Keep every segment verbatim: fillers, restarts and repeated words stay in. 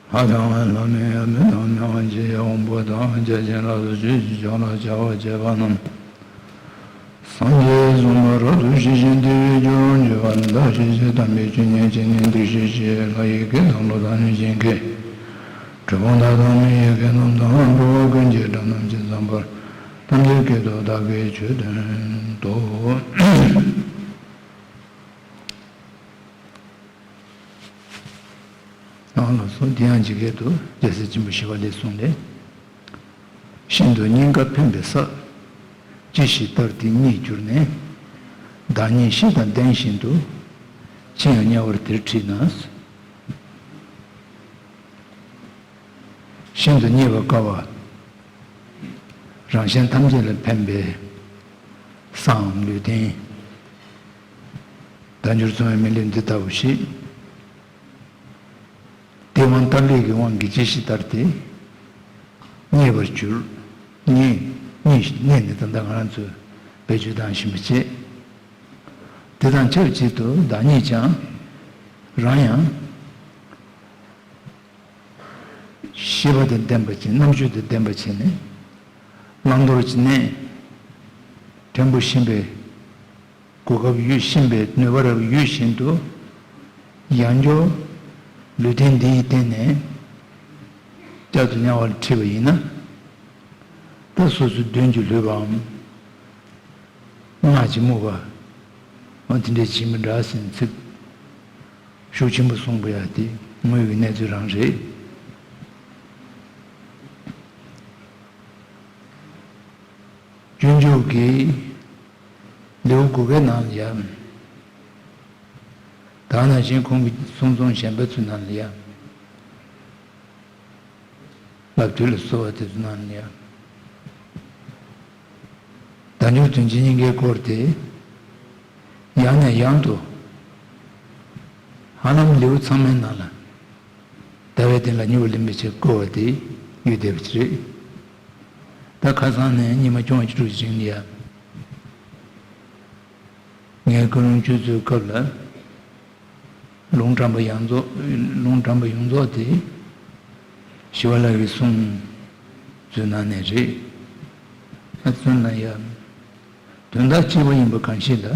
ལྷ་དང་ལྷ་མིན་མི་དང་མི་དབང་ཆེ་དབང་པོ་དང་བརྒྱ་བྱིན་ལ་སོགས་ཆོས་ཀྱི་ཕྱོགས་ལ་བྱ་བ་བྱེད་པ་རྣམས། སངས་རྒྱས་གསུངས་པ་རབ་ཏུ་ཞི་ཞིང་དེ་བས་རྒྱུར་གྱུར་པ་འདི་དག་ཤེས་བྱའི་དམ་པའི་ཆོས་ཉན་བྱས་ནས་འདུ་ཤེས་བཞི་ལྷ་ཡི་སྐད་དང་ཀླུ་དང་གནོད་སྦྱིན་སྐད། གྲུལ་བུམ་དག་དང་མི་ཡི་སྐད་རྣམས་དང་འགྲོ་བ་ཀུན་གྱི་སྒྲ་རྣམས་ཀྱིས་ཟབ་པར་ཐམས་ཅད་སྐད་དུ་བདག་གིས་ཆོས་བསྟན་ཏོ། ཨ་ལགས་སོ། དེ་ཡང་ཇི་སྐད་དུ། རྒྱལ་སྲས་ཆེན་པོ་ཞི་བ་ལྷས་གསུངས་ཏེ། ཤིན་ཏུ་རྙེད་དཀའ་ཕན་པའི་ས། ཅི་ཞིག་ལྟར་དེ་རྙེད་གྱུར་ནས། བདག་ཉིད་ཤེས་དང་ལྡན་བཞིན་དུ། ཅི་ཡང་དམྱལ་བར་དེར་ཁྲིད་ན། ཤིན་ཏུ་རྙེད་པར་དཀའ་བ། རང་གཞན་ཐམས་ཅད་ལ་ཕན་པའི་སའམ་ལུས་རྟེན། བདག་འགྱུར་མཚུངས་པའི་མི་ལུས་འདི་ལྟ་བུ་ཞིག། དེ་དབང་ཐབས་ལས་ཀྱི་དབང་གིས་ཇི་ཞིག་ལྟར་དེ་རྙེད་པར་གྱུར། རྙེད་རྙེད་རྙེད་ནས་ད་ལྟ་ང་རང་ཚོས་བེད་སྤྱོད་བཏང་བཞིན་པ་བྱས། དེ་དང་ཆབས་ཅིག་ཏུ་བདག་ཉིད་ཀྱང་རང་ཡང་ཤེས་པ་དང་ལྡན་པ་བྱས། རྣམ་དཔྱོད་དང་ལྡན་པ་བྱས་ནས་བླང་དོར་གྱི་གནས་ཕྲན་བུ་ཤེས་པའི་གོ་སྐབས་ཡོད་བཞིན་པའི་ནུས་པ་རབ་ཡོད་བཞིན་དུ། ཡང་བསྐྱར་ལུས་རྟེན་འདི་ཡི་སྟེང་ནས་བསྐྱར་དུ་དམྱལ་བར་ཁྲིད་པ་ཡིན་ན། ད་སོ་སོའི་གདོན་གྱིས་ལྷོད་པའམ་སྔགས་ཀྱིས་རྨུགས་པ། འོ་དེ་འདྲའི་བྱེད་མི་འདྲ་ཟེར་ཚིག་ཤུགས་ཆེན་པོ་གསུངས་པ་ཡ་དེ་དངོས་ཀྱི་གནས་ཚུལ་རང་རེད། སྤྱོད་འཇུག་གི་ལེའུ་དགུ་པའི་ནང་ལ་ཡང་། ད་ནང་བཞིན་ཁོང་གི་གསུང་རྩོམ་གཞན་པ་ཚོའི་ནང་ལ་ཡང་། ལབ་དུས་ལ་གསོལ་བ་དེ་ཚོའི་ནང་ལ་ཡང་། བདག་འགྱུར་དོན་བྱེད་སྙིང་གའི་སྐོར་དེ། ཡང་ནས་ཡང་དུ། ཧ་ལམ་ལེའུ་ཚང་མའི་ནང་ལ། ཟླ་བའི་སྟེང་ལ་ཉི་འོད་ལེན་པའི་ཆེད་བསྐོར་བ་དེ་ཡོད་བསྡད་པ་ཅིག་རེད། ད་ཁ་སང་ནས་ཉི་མ་ཆུང་བ་བཅུ་དྲུག་ཅིག་རིང་ལ་ཡ། ངའི་སྐུ་རླུང་ཆུ་ཚོད་སྐབས་ལ། ལུང་དྲངས་པ་ཡོངས་རྫོགས། ལུང་དྲངས་པ་ཡོངས་རྫོགས་དེ། ཞི་བ་ལྷ་ཡི་གསུང་ཚོའི་ནང་ནས་རེད། ཨ་ཚོན་ལ་ཡ། དོན་དག་གཅིག་པ་ཡིན་པ་གང་ཞིག་ལ།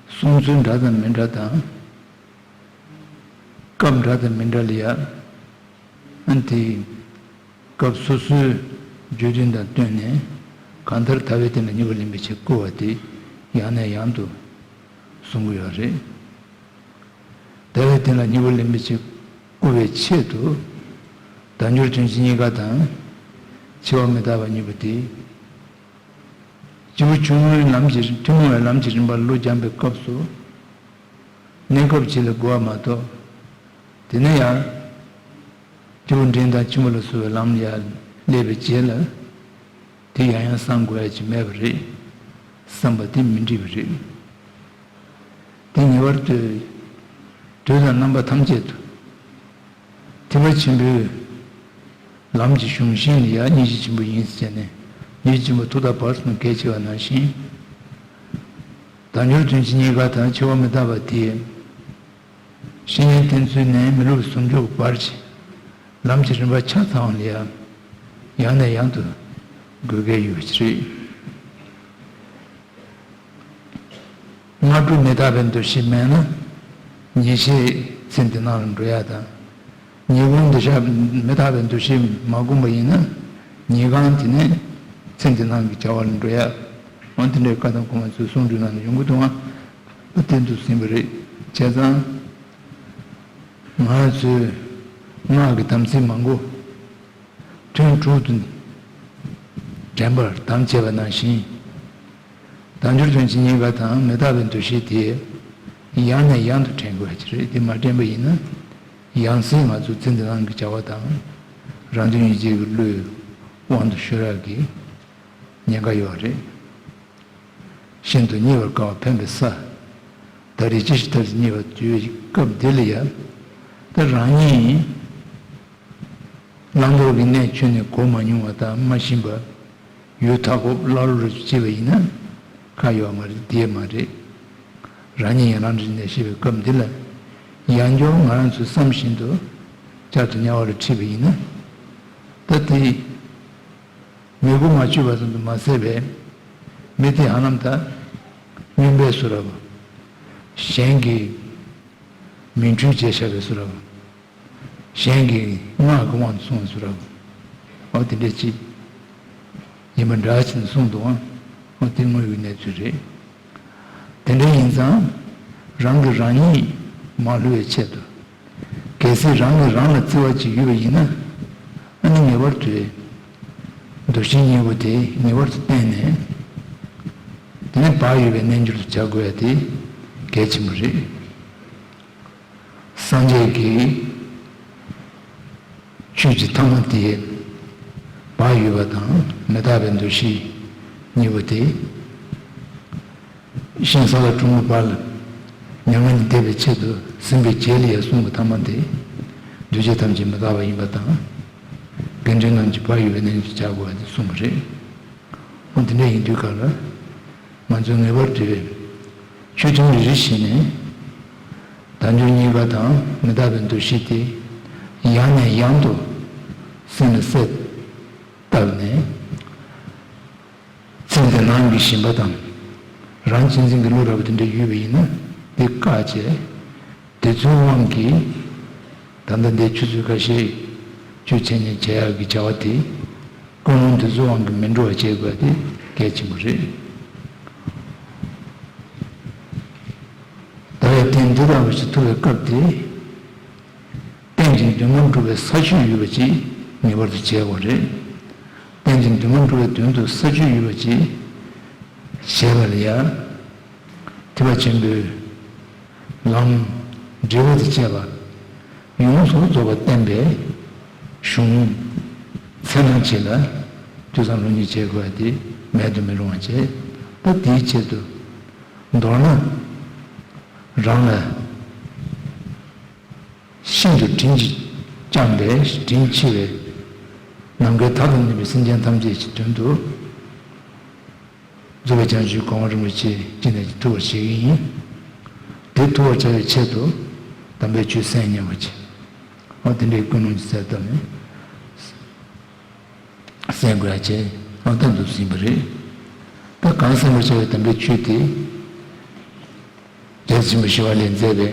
གསུང་ཚུལ་འདྲ་དང་མི་འདྲ་དང་། སྐབས་འདྲ་དང་མི་འདྲ་ལ་ཡ། ཨ་ནི་དེ། སྐབས་སོ་སོའི་བརྗོད་དོན་དང་བསྟུན་ནས་གང་ལྟར་ཟླ་བའི་སྟེང་ལ་ཉི་འོད་ལེན་པའི་ཆེད་བསྐུལ་བ་དེ་ཡང་ནས་ཡང་དུ་གསུང་གི་ཡོད་རེད། ཟླ་བའི་སྟེང་ལ་ཉི་འོད་ལེན་པའི་ཆེད་བསྐུལ་བའི་ཆེད་དུ་བདག་འགྱུར་དོན་བྱེད་གཉིས་ཀ་དང་འཆི་བ་མི་རྟག་པ་གཉིས་པོ་དེ། སྐྱེས་བུ་ཆུང་ངུའི་ལམ་གྱི་ཐུན་མོང་བའི་ལམ་གྱི་རིམ་པར་བློ་སྦྱངས་པའི་སྐབས་སུ། གནས་སྐབས་གཅིག་ལ་དགོས་པ་མ་གཏོགས། དེ་ནས་ཡང་། སྐྱེས་བུ་འབྲིང་དང་ཆེན་པོ་ལ་སོགས་པའི་ལམ་ལ་ཡར་སླེབས་པའི་རྗེས་ལ། དེ་ཡང་ཡང་བསམ་དགོས་ཡ་ཅིག་མེད་པ་རེད། བསམ་པ་དེ་མི་འགྲིག་པ་རེད། དེ་ངེས་པར་དུ། དུས་དང་རྣམ་པ་ཐམས་ཅད་དུ། ཐེག་པ་ཆེན་པོའི་ལམ་གྱི་གཞུང་ཤིང་ལ་ཡང་སྙིང་རྗེ་ཆེན་པོ་ཡིན་ཟེར་ནས་སྙིང་རྗེ་ཆེན་པོ་ཐུགས་དམ་བར་གསུམ་གལ་ཆེ་བ་ནང་བཞིན། བདག་འགྱུར་དོན་བྱེད་གཉིས་ཀ་དང་འཆི་བ་མི་རྟག་པ་དེ། བཤེས་གཉེན་བསྟེན་ཚུལ་ནས་མི་སློབ་ཟུང་འཇུག་བར་གྱི་ལམ་གྱི་རིམ་པ་ཆ་ཚང་བ་ལ་ཡང་ཡང་ནས་ཡང་དུ་དགོས་གལ་ཡོད་པ་ཅིག་རེད། སྔ་དྲོ་མི་རྟག་པའི་འདུ་ཤེས་མེད་ན། ཉེས་བྱས་ཚེ་འདི་ནང་ལ་འགྲོ་ཡ་དང་། ཉེས་སྐོང་འདི་ཤ་མི་རྟག་པའི་འདུ་ཤེས་མ་བསྒོམས་པ་ཡིན་ན། ཉེས་གང་དེ་ནས་ཚེ་འདི་ནང་གི་བྱ་བ་ལ་འགྲོ་ཡ། འོ་དེ་འདྲའི་བཀའ་དང་གོ་མ་ཚོའི་གསུང་སྒྲོས་ནང་ལ་ཡོང་གི་འདུག་ཨ། ཨ་དེ་འདུག་ཟིན་པ་རེད། བྱས་ཙང་། ང་ཚོས་སྔགས་ཀྱི་དམ་ཚིག་མང་པོ། ཐུན་དྲུག་ཏུ་དྲན་པར་དམ་བཅས་པ་ནང་བཞིན། བདག་འགྱུར་དོན་བྱེད་གཉིས་ཀ་དང་མི་རྟག་པའི་འདུ་ཤེས་དེ་ཡང་ནས་ཡང་དུ་དྲན་དགོས་ཀྱི་རེད། དེ་མ་དྲན་པ་ཡིན་ན་ཡང་སེ་ང་ཚོ་ཚེ་འདི་ནང་གི་བྱ་བ་དང་རང་དོན་ཡིད་བྱེད་ཀྱི་བློའི་དབང་དུ་ཤོར་ཡག་གི་ཉེན་ཁ་ཡོད་རེད། ཤིན་ཏུ་རྙེད་པར་དཀའ་བ་ཕན་པའི་ས། ད་རེས་ཅི་ཞིག་ཐབས་སུ་རྙེད་པ་དུས་སྐབས་འདི་ལ་ཡང་། ད་རང་ཉིད་བླང་དོར་གྱི་གནས་ཁྱོན་ནས་གོ་མ་མྱོང་བ་དང་མ་ཤེས་པ། ཡུལ་མཐའ་འཁོབ་ཀླ་ཀློ་རུ་སྐྱེས་པ་ཡིན་ན་ཁག་ཡོད་མ་རེད། དེ་མ་རེད། རང་ཉིད་ཡང་རང་རིག་ནས་ཤེས་པའི་སྐབས་འདི་ལ་ཡང་བསྐྱར་ང་རང་ཚོས་བསམ་བཞིན་དུ་ བསྐྱར་དུ་དམྱལ་བ་ལ་ཁྲིད་པ་ཡིན་ན། ད་དེ་མི་དགུ་མ་ཆོད་པ་ཙམ་དུ་མ་ཟད་པས། མི་དེ་ཧ་ལམ་ད་སྨྱོན་པས་སུ་ར་བ། གཞན་གྱི་མིང་འཁྲུལ་བྱས་བཞག་པས་སུ་ར་བ། གཞན་གྱི་སྔགས་ཀྱི་དབང་དུ་སོང་བས་སུ་ར་བ། འོ་དེ་འདྲ་ཅིག་ཡིན་པ་འདྲ་ཅིག་གསུངས་འདུག་ཨང་། འོ་དེ་དངོས་ཡོད་གནས་ཚུལ་རེད། དེ་འདྲ་ཡིན་ཙང་། རང་གིས་རང་ཉིད་མ་བསླུ་བའི་ཆེད་དུ། གལ་སྲིད་རང་གིས་རང་ལ་བརྩི་བ་ཅིག་ཡོད་པ་ཡིན་ན། ཨ་ནི་ངེས་པར་དུ་འདུ་ཤེས་གཉིས་པོ་དེ་ངེས་པར་དུ་བསྟེན་ནས། དེ་ནས་བག་ཡོད་པའི་རྣལ་འབྱོར་དུ་བྱ་དགོས་ཡ་དེ་གལ་ཆེན་པོ་རེད། སངས་རྒྱས་ཀྱི་ཆོས་ཀྱི་ཐ་མ་དེ་བག་ཡོད་པ་དང་མི་རྟག་པའི་འདུ་ཤེས་གཉིས་པོ་དེ། ཤིང་ས་ལ་གྲོང་གི་བར་ལ་མྱ་ངན་ལས་འདས་པའི་ཆེད་དུ་ཟིན་པའི་རྗེས་ལ་ཡང་གསུང་གི་ཐ་མ་དེ། འདུས་བྱས་ཐམས་ཅད་མི་རྟག་པ་ཡིན་པ་དང་། དགེ་འདུན་རྣམས་ཀྱི་བག་ཡོད་པའི་རྣལ་འབྱོར་བྱ་དགོས་པ་དེ་གསུངས་པ་རེད། འོ་དེ་འདྲ་ཡིན་དུས་ག་ལ། ང་ཚོས་ངེས་པར་དུ་ཆོས་ཐུན་རེ་བཞིན་ནས་དལ་འབྱོར་རྙེད་པ་དང་མི་རྟག་པའི་འདུ་ཤེས་དེ་ཡང་ནས་ཡང་དུ་སེམས་ལ་གསལ་བཏབ་ནས། ཚེ་འདི་ནང་གི་ཞེན་པ་དང་རང་གཅེས་འཛིན་གྱི་བློ་འདྲ་པོ་དེ་འདྲ་ཡོད་པ་ཡིན་ན་དེ་བཀག་བྱས། དེ་ཚོའི་དབང་གིས་ད་ལྟ་འདིའི་ཆུ་ཚོད་ཁ་ཤས་ཆོས་འཆད་ཉན་བྱེད་ཡག་གི་བྱ་བ་དེ་ཀུན་སློང་དེ་ཚོའི་དབང་གིས་མི་འགྲོ་བ་བྱེད་དགོས་པ་དེ་གལ་ཆེན་པོ་རེད། ད་བས་རྟེན་འདི་ལྟ་བུ་ཞིག་ཐུབ་པའི་སྐབས་དེ། རྟེན་ཅིང་འདུན་མ་འགྲུབ་པའི་ས་ཆོད་ཡོད་པ་ཅིག་ངེས་པར་དུ་བྱེད་དགོས་རེད། རྟེན་ཅིང་འདུན་མ་འགྲུབ་པའི་དོན་དུ་ས་ཆོད་ཡོད་པ་ཅིག་བྱེད་པ་ལ་ཡང་། ཐེག་པ་ཆེན་པོའི་ལམ་འབྲས་བུ་དང་བཅས་པ་ཡོངས་སུ་རྫོགས་པ་བསྟན་པའི་གཞུང་ཚད་མ་ཅིག་ལ་ཐོས་བསམ་སློབ་གཉེར་བྱེད་དགོས་པ་དེ་མེད་དུ་མི་རུང་བ་བྱས། ད་དེའི་ཆེད་དུ་མདོར་ན་རང་ལ་ཤིན་ཏུ་དྲིན་གྱིས་བསྐྱངས་པའི་དྲིན་ཆེ་བའི་ནམ་མཁའི་མཐའ་དང་མཉམ་པའི་སེམས་ཅན་ཐམས་ཅད་ཀྱི་དོན་དུ། རྫོགས་པའི་བྱང་ཆུབ་གོ་འཕང་རིན་པོ་ཆེ་ཅི་ནས་ཀྱང་ཐོབ་པར་བྱེད་ཀྱི་ཡིན། དེ་ཐོབ་པར་བྱ་བའི་ཆེད་དུ་དམ་པའི་ཆོས་གསན་སྙམ་པ་བྱེད། འོ་དེ་འདྲའི་ཀུན་སློང་གི་གསལ་བཏབ་ནས་གསན་དགོས་ཡ་བྱས། འོ་ད་འདུག་ཟིན་པ་རེད། ད་གང་གསན་པར་བྱ་བའི་དམ་པའི་ཆོས་དེ། རྒྱལ་སྲས་ཆེན་པོ་ཞི་བ་ལྷས་མཛད་པའི།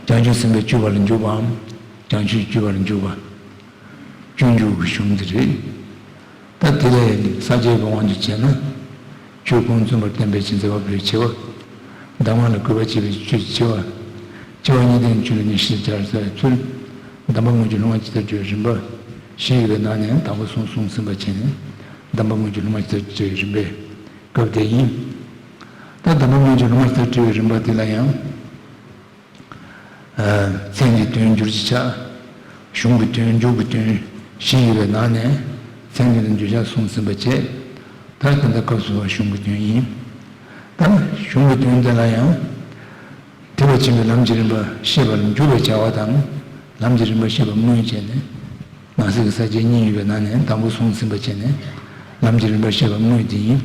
བྱང་ཆུབ་སེམས་དཔའི་སྤྱོད་པ་ལ་འཇུག་པའམ། བྱང་ཆུབ་སྤྱོད་པ་ལ་འཇུག་པ། སྤྱོད་འཇུག་གི་གཞུང་འདི་རེད། ད་དེ་ལས་ས་བཅད་ཀྱི་དབང་དུ་བྱས་ན། ཆོས་ཀུན་མཚོན་པར་བསྟན་པའི་ཆེས་མཛད་པ་པོའི་ཆེ་བ། གདམས་ངག་ལ་གུས་པ་བྱེད་པའི་ཆོས་ཀྱི་ཆེ་བ། སྐྱེ་བ་གཉིས་ལྡན་ཆོས་ལ་ཉེར་ཞིར་སྦྱར་བའི་ཚུལ། གདམས་པ་དངོས་ཀྱི་སློབ་མ་ཇི་ལྟར་བགྲོད་པའི་རིམ་པ། བཞི་ཡོད་པའི་ནང་ནས་དང་པོ་གསུམ་གསུངས་ཟིན་པ་བྱས་ནས། གདམས་པ་དངོས་ཀྱི་སློབ་མ་ཇི་ལྟར་བགྲོད་པའི་རིམ་པའི་སྐབས་དེ་ཡིན། ད་གདམས་པ་དངོས་ཀྱི་སློབ་མ་ཇི་ལྟར་བགྲོད་པའི་རིམ་པ་དེ་ལ་ཡང་། མཚན་གྱི་དོན་སྦྱོར་གྱི་ཆ། གཞུང་གི་དོན་འཇུག་གི་དོན་བཞི་ཡོད་པའི་ནང་ནས་མཚན་གྱི་དོན་འཇུག་ཆ་གསུངས་ཟིན་པ་བྱས། ད་དེ་འདྲ་སྐབས་སུ་བབ་གཞུང་གི་དོན་ཡིན། ད་གཞུང་གི་དོན་དེ་ལ་ཡང་། ཐེག་པ་ཆེན་པོའི་ལམ་གྱི་རིམ་པ་ཤེས་པར་འགྱུར་བའི་བྱ་བ་དང་། ལམ་གྱི་རིམ་པ་ཤེས་པ་དངོས་བྱས་ནས། ནང་གསེས་ཀྱི་ས་བཅད་གཉིས་ཡོད་པའི་ནང་ནས་དང་པོ་གསུངས་ཟིན་པ་བྱས་ནས། ལམ་གྱི་རིམ་པ་ཤེས་པ་དངོས་དེ་ཡིན།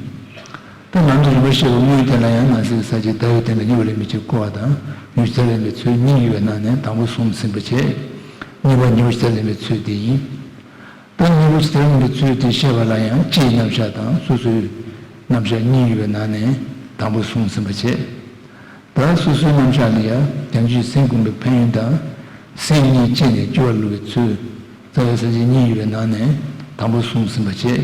ད་ལམ་གྱི་རིམ་པ་ཤེས་པ་དངོས་དེ་ལ་ཡང་ནང་གསེས་ཀྱི་ས་བཅད་ཟླ་བའི་སྟེང་ལ་ཉེ་བར་ལེན་པའི་ཕྱིར་བཀོད་པ་དང་ཉེ་བར་ཞིབ་ལྟར་ལེན་པའི་ཚུལ་གཉིས་ཡོད་པའི་ནང་ནས་དང་པོ་གསུངས་ཟིན་པ་བྱས། གཉིས་པ་ཉེ་བར་ཞིབ་ལྟར་ལེན་པའི་ཚུལ་དེ་ཡིན། ད་ཉེ་བར་ཞིབ་ལྟར་ལེན་པའི་ཚུལ་དེ་བཤད་པ་ལ་ཡང་སྤྱིའི་རྣམ་གཞག་དང་སོ་སོའི་རྣམ་གཞག་གཉིས་ཡོད་པའི་ནང་ནས་དང་པོ་གསུངས་ཟིན་པ་བྱས། ད་སོ་སོའི་རྣམ་གཞག་ལ་ཡང་བྱང་ཆུབ་སེམས་སྒོམ་པའི་ཕན་ཡོན་དང་སེམས་ཉིད་བསྐྱེད་ནས་སྤྱོད་པར་སློབ་པའི་ཚུལ། རྩ་བའི་ས་བཅད་གཉིས་ཡོད་པའི་ནང་ནས་དང་པོ་གསུངས་ཟིན་པ་བྱས།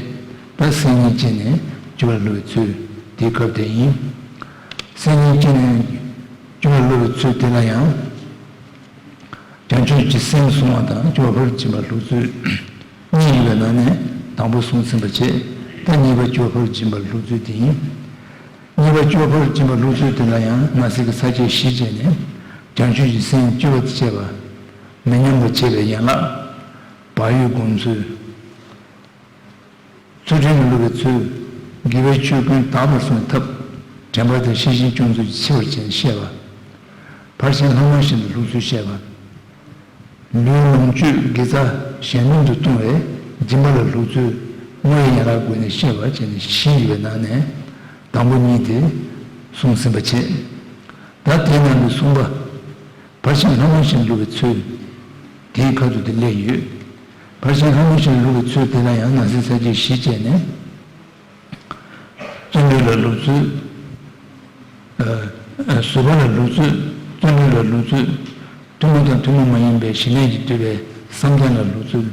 ད་སེམས་ཉིད་བསྐྱེད་ནས་སྤྱོད་པར་སློབ་པའི་ཚུལ་དེའི་སྐབས་དེ་ཡིན། སེམས་ཉིད་བསྐྱེད་ནས་སྤྱོད་པར་སློབ་པའི་ཚུལ་དེ་ལ་ཡང་། བྱང་ཆུབ་ཀྱི་སེམས་བསྲུང་བ་དང་སྤྱོད་པ་ཕར་ཕྱིན་པར་སློབ་ཚུལ་གཉིས་ཡོད་པའི་ནང་ནས་དང་པོ་གསུངས་ཟིན་པ་བྱས། ད་གཉིས་པ་སྤྱོད་པ་ཕར་ཕྱིན་པར་སློབ་ཚུལ་དེ་ཡིན། གཉིས་པ་སྤྱོད་པ་ཕར་ཕྱིན་པར་སློབ་ཚུལ་དེ་ལ་ཡང་ནང་གསེས་ཀྱི་ས་བཅད་བཞི་བྱས་ནས་བྱང་ཆུབ་ཀྱི་སེམས་སྤྱོད་པ་དང་བཅས་པ་མི་ཉམས་པར་བྱེད་པའི་ཡན་ལག་བག་ཡོད་སྒོམ་ཚུལ། ཚུལ་ཁྲིམས་ལ་སློབ་པའི་ཚུལ། དགེ་བའི་ཆོས་ཀུན་དག་པར་བསྲུང་བའི་ཐབས། དྲན་པ་དང་ཤེས་བཞིན་སྐྱོང་ཚུལ་གྱི་ཆེ་བར་བྱས་ནས་བཤད་པ། ཕར་ཕྱིན་ལྷག་མ་བཞིན་དུ་སློབ་ཚུལ་བཤད་པ། ལུས་ལོངས་སྤྱོད་དགེ་རྩ་གཞན་དོན་དུ་གཏོང་བའི་སྦྱིན་པ་ལ་སློབ་ཚུལ་དངོས་ཡན་ལག་བགོས་ནས་བཤད་པ་བྱས་ནས་བཞི་ཡོད་པའི་ནང་ནས་དང་པོ་གཉིས་དེ་གསུངས་ཟིན་པ་བྱས། ད་དེ་རྣམས་ལས་གསུམ་པ། ཕར་ཕྱིན་ལྷག་མ་བཞིན་སློབ་པའི་ཚུལ། དེའི་ཁ་ཐུག་དེ་སླེབས་ཡོད། ཕར་ཕྱིན་ལྷ་མོ་ཞེས་བསླུ་བའི་ཚུལ་དེ་ལ་ཡང་ནང་གསེས་གསལ་བྱེད་བཞི་བྱས་ནས། བརྩོན་འགྲུས་ལ་བསླུ་ཚུལ། ཨ། ཨ། བཟོད་པ་ལ་བསླུ་ཚུལ། བརྩོན་འགྲུས་ལ་བསླུ་ཚུལ། ཐུན་མོང་དང་ཐུན་མོང་མ་ཡིན་པའི་ཞི་གནས་ཀྱིས་བསྡུས་པའི་བསམ་གཏན་ལ་བསླུ་ཚུལ།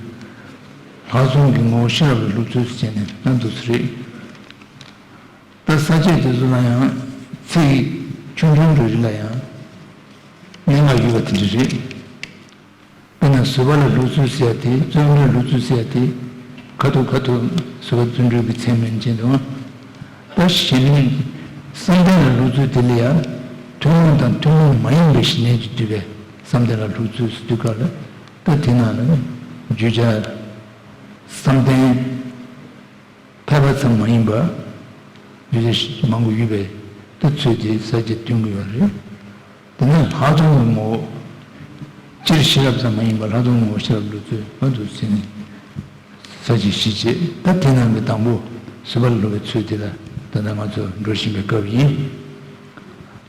ལྷག་བསམ་གྱི་ངོ་བོ་ཤེས་རབ་ལ་བསླུ་ཚུལ་ཟེར་ནས་ལབ་འདུག་ས་རེད། ད་ས་བཅད་དེ་ཚོ་ལ་ཡང་ཚིག་ཆུང་ཆུང་རེ་རེ་ལ་ཡང་གནད་འགག་ཡོད་པ་དེ་འདྲ་རེད། དཔེར་ན་བཟོད་པ་ལ་བསླུ་ཚུལ་ཟེར་ཡ་དེ། བརྩོན་འགྲུས་ལ་བསླུ་ཚུལ་ཟེར་ཡ་དེ། ཁ་ཐུག་ཁ་ཐུག་བཟོད་པ་བརྩོན་འགྲུས་ཀྱི་མཚན་མིན་ཅན་དུ། ད་གཞི་ནས་བསམ་གཏན་ལ་བསླུ་ཚུལ་དེ་ལ་ཡང་ཐུན་མོང་དང་ཐུན་མོང་མ་ཡིན་པའི་ཞི་གནས་ཀྱིས་བསྡུས་པའི་བསམ་གཏན་ལ་བསླུ་ཚུལ་ཟེར་དུས་སྐབས་ལ། ད་དེ་ནང་ལ་བརྗོད་བྱ་བསམ་གཏན་ཕལ་པ་ཙམ་མ་ཡིན་པ། བརྗོད་བྱ་མང་པོ་ཡོད་པའི་ད་ཚུལ་དེ་ས་བཅད་སྟོན་གྱི་ཡོད་རེད། དེ་ནས་ལྷག་བསམ་གྱི་ངོ་བོ། སྤྱིར་ཤེས་རབ་ཙམ་མ་ཡིན་པར་ལྷག་བསམ་ངོ་བོ་ཤེས་རབ་བསླུ་ཚུལ་ལ་འདུག་ཟེར་ནས་ས་བཅད་བཞི་བྱས། ད་དེ་ནང་གི་དང་པོ་བཟོད་པ་ལ་བསླུ་བའི་ཚུལ་དེ་ལ་ད་ལྟ་ང་ཚོ་འགྲོ་བཞིན་པའི་སྐབས་ཡིན།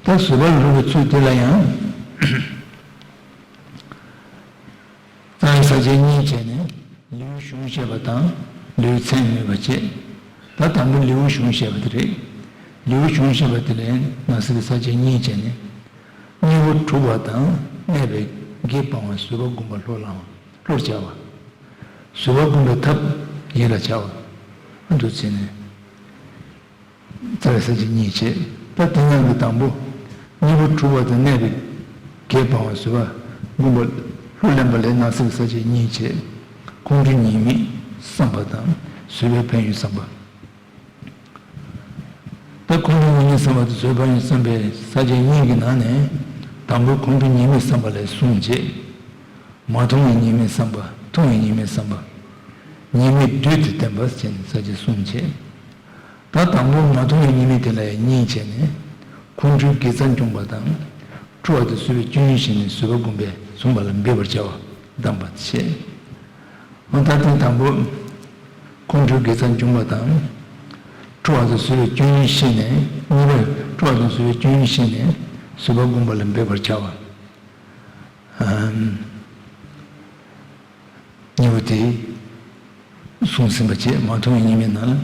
ད་བཟོད་པ་ལ་བསླུ་བའི་ཚུལ་དེ་ལ་ཡང་། རྩ་བའི་ས་བཅད་གཉིས་བྱས་ནས་ལེའུ་གཞུང་བཤད་པ་དང་ལེའུའི་མཚན་སྨོས་པ་བྱས། ད་དང་པོ་ལེའུ་གཞུང་བཤད་པ་དེ་རེད། ལེའུ་གཞུང་བཤད་པ་དེ་ལ་ནང་གསེས་ཀྱི་ས་བཅད་གཉིས་བྱས་ནས། དངོས་པོ་གྲུབ་པ་དང་གནས་པའི་བརྒྱད་སྤང་བ་བཟོད་པ་བསྒོམ་པ་བློ་ལ་བློར་བྱ་བ། བཟོད་པ་བསྒོམ་པའི་ཐབས་ཡིད་ལ་བྱ་བ། འདུག་བྱས་ནས། རྩ་བའི་ས་བཅད་གཉིས་བྱས། ད་དེ་ནང་གི་དང་པོ་དངོས་པོ་གྲུབ་པ་དང་གནས་པའི་བརྒྱད་སྤང་བ་བཟོད་པ་བསྒོམ་པ་བློ་ལེན་པ་ལས་ནང་གསེས་ཀྱི་ས་བཅད་གཉིས་བྱས། ཁོང་ཁྲོའི་ཉེས་དམིགས་བསམ་པ་དང་བཟོད་པའི་ཕན་ཡོན་བསམ་པ། ད་ཁོང་ཁྲོའི་ཉེས་དམིགས་བསམ་པ་དང་བཟོད་པའི་ཕན་ཡོན་བསམ་པའི་ས་བཅད་གཉིས་ཀྱི་ནང་ནས་དང་པོ་ཁོང་ཁྲོའི་ཉེས་དམིགས་བསམ་པ་ལས་གསུངས་བྱས། མ་མཐོང་བའི་ཉེས་དམིགས་བསམ་པ། མཐོང་བའི་ཉེས་དམིགས་བསམ་པ། ཉེས་དམིགས་བསྡུས་ཏེ་བསྟན་པ་ཟེར་ནས་ས་བཅད་གསུམ་བྱས། ད་དང་པོ་མ་མཐོང་བའི་ཉེས་དམིགས་དེ་ལ་ཡང་གཉིས་བྱས་ནས། ཁོང་ཁྲོའི་དགེ་རྩ་འཇོམས་པ་དང་། འཁྲུལ་བ་དང་བཟོད་པའི་སྤྱོད་ཡུལ་ཤེས་ནས་བཟོད་པ་བསྒོམ་པས་བཟུང་བ་ལ་འབད་པར་བྱ་བ་གདམས་པ་བྱས། འོ་ད་དེ་དང་པོ་ཁོང་ཁྲོའི་དགེ་རྩ་འཇོམས་པ་དང་། འཁྲུལ་བ་དང་བཟོད་པའི་སྤྱོད་ཡུལ་ཤེས་ནས། གཉིས་པ་འཁྲུལ་བ་དང་བཟོད་པའི་སྤྱོད་ཡུལ་ཤེས་ནས་བཟོད་པ་བསྒོམ་པ་ལ་འབད་པར་བྱ་བ། ཨམ། གཉིས་པོ་དེ་གསུངས་ཟིན་པ་བྱས། མ་མཐོང་བའི་ཉེས་དམིགས་ནང་ལ།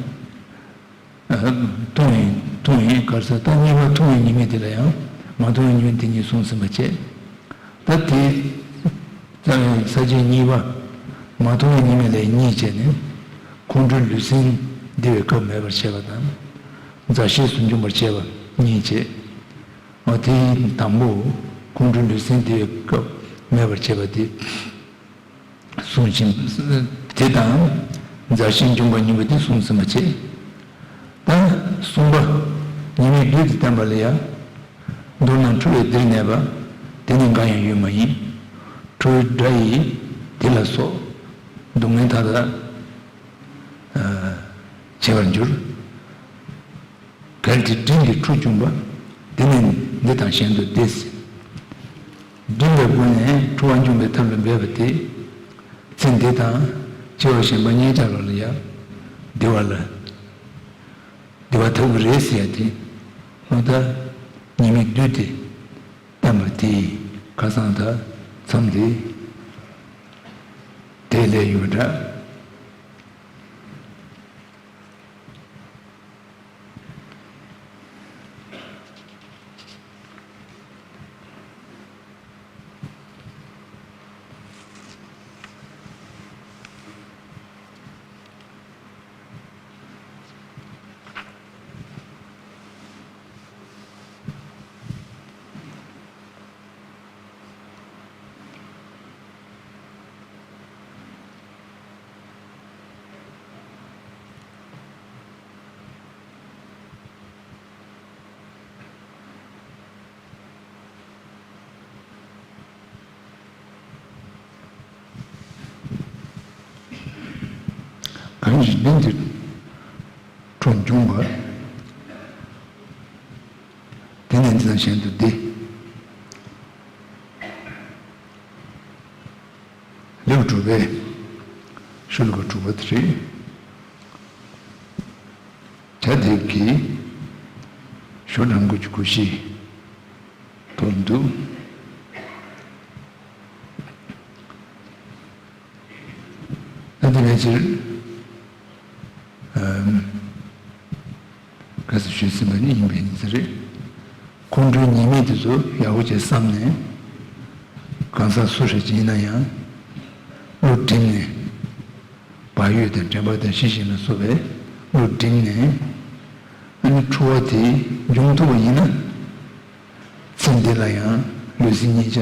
ཨ། མཐོང་བའི་མཐོང་བའི་ག་རེ་ཟེར། ད་གཉིས་པ་མཐོང་བའི་ཉེས་དམིགས་དེ་ལ་ཡང་མ་མཐོང་བའི་ཉེས་དམིགས་དེ་གཉིས་གསུངས་ཟིན་པ་བྱས། ད་དེ་རྩ་བའི་ས་བཅད་གཉིས་པ་མ་མཐོང་བའི་ཉེས་དམིགས་ལས་གཉིས་བྱས་ནས། ཁོང་ཁྲོའི་ལུས་སེམས་བདེ་བའི་སྐབས་མེད་པར་བྱེད་པ་དང་། མཛའ་བཤེས་སུ་འཇོམས་པར་བྱེད་པ་གཉིས་བྱས། འོ་དེ་དང་པོ་ཁོང་ཁྲོའི་ལུས་སེམས་བདེ་བའི་སྐབས་མེད་པར་བྱེད་པ་དེ་གསུངས་ཤིང་། དེ་དང་མཛའ་བཤེས་འཇོམས་པ་གཉིས་པོ་དེ་གསུངས་ཟིན་པ་བྱས། ད་གསུམ་པ་ཉེས་དམིགས་བསྡུས་ཏེ་བསྟན་པ་ལ་ཡང་། མདོར་ན་འཁྲུལ་བས་འདིར་གནས་པ། དེ་ནི་འགའ་ཡང་ཡོད་མ་ཡིན། འཁྲུལ་དགྲ་ཡིས་དེ་ལ་སོགས། སྡུག་བསྔལ་མཐའ་དག་བྱེད་པར་འགྱུར། གལ་ཏེ་འབྲིང་གིས་འཁྲུལ་བཅོམ་པ། དེ་ནི་འདི་དང་གཞན་དུ་བདེ་ཟེར། འབྲིང་བའི་སྒོ་ནས་འཁྲུལ་བ་འཇོམས་པའི་ཐབས་ལ་འབད་པ་དེ། ཚེ་འདི་དང་སྐྱེ་བ་གཞན་པ་གཉིས་ཀ་ལ་ཡང་བདེ་བ་ལ། བདེ་བ་ཐོབ་ཀྱི་རེད་ཟེར་ཡ་དེ། འོ་ད་ཉེས་དམིགས་བསྡུས་ཏེ་བསྟན་པ་དེ་ཁ་སང་ད་མཚམས་དེ་དེ་ལས་ཡོད་འདྲ། གང་ཞིག་འབྲིང་གིས་འཁྲུལ་བ་འཇོམས་པ། དེ་ནི་འདི་དང་གཞན་དུ་བདེ། ལེའུ་དྲུག་པའི་ཤོ་ལོ་ཀ་དྲུག་པ་དེ་རེད། བྱ་དེབ་ཀྱི་ཤོག་གྲངས་དགུ་བཅུ་གོ་བཞི་ཐོག་འདུག། ད་དེ་བས་ཕྱིར། ཨམ། ག་ཚོད་ཞུས་ཟིན་པ་ནི་ཡིན་པའི་ཡིན་ས་རེད། ཁོང་ཁྲོའི་ཉེས་དམིགས་དེ་ཚོ་ཡག་པོ་བྱས་བསམ་ནས། གང་ཟག་སུ་ཞིག་ཡིན་ན་ཡང་། བློ་བསྒྲིམས་ནས། བག་ཡོད་དང་དྲན་པ་དང་ཤེས་བཞིན་ལ་སོགས་པའི་བློ་བསྒྲིམས་ནས། ཨ་ནི་འཁྲུལ་བ་དེ་འབྱུང་ཐུབ་པ་ཡིན་ན། ཚེ་འདི་ལ་ཡང་ལུས་སེམས་གཉིས་ཆ་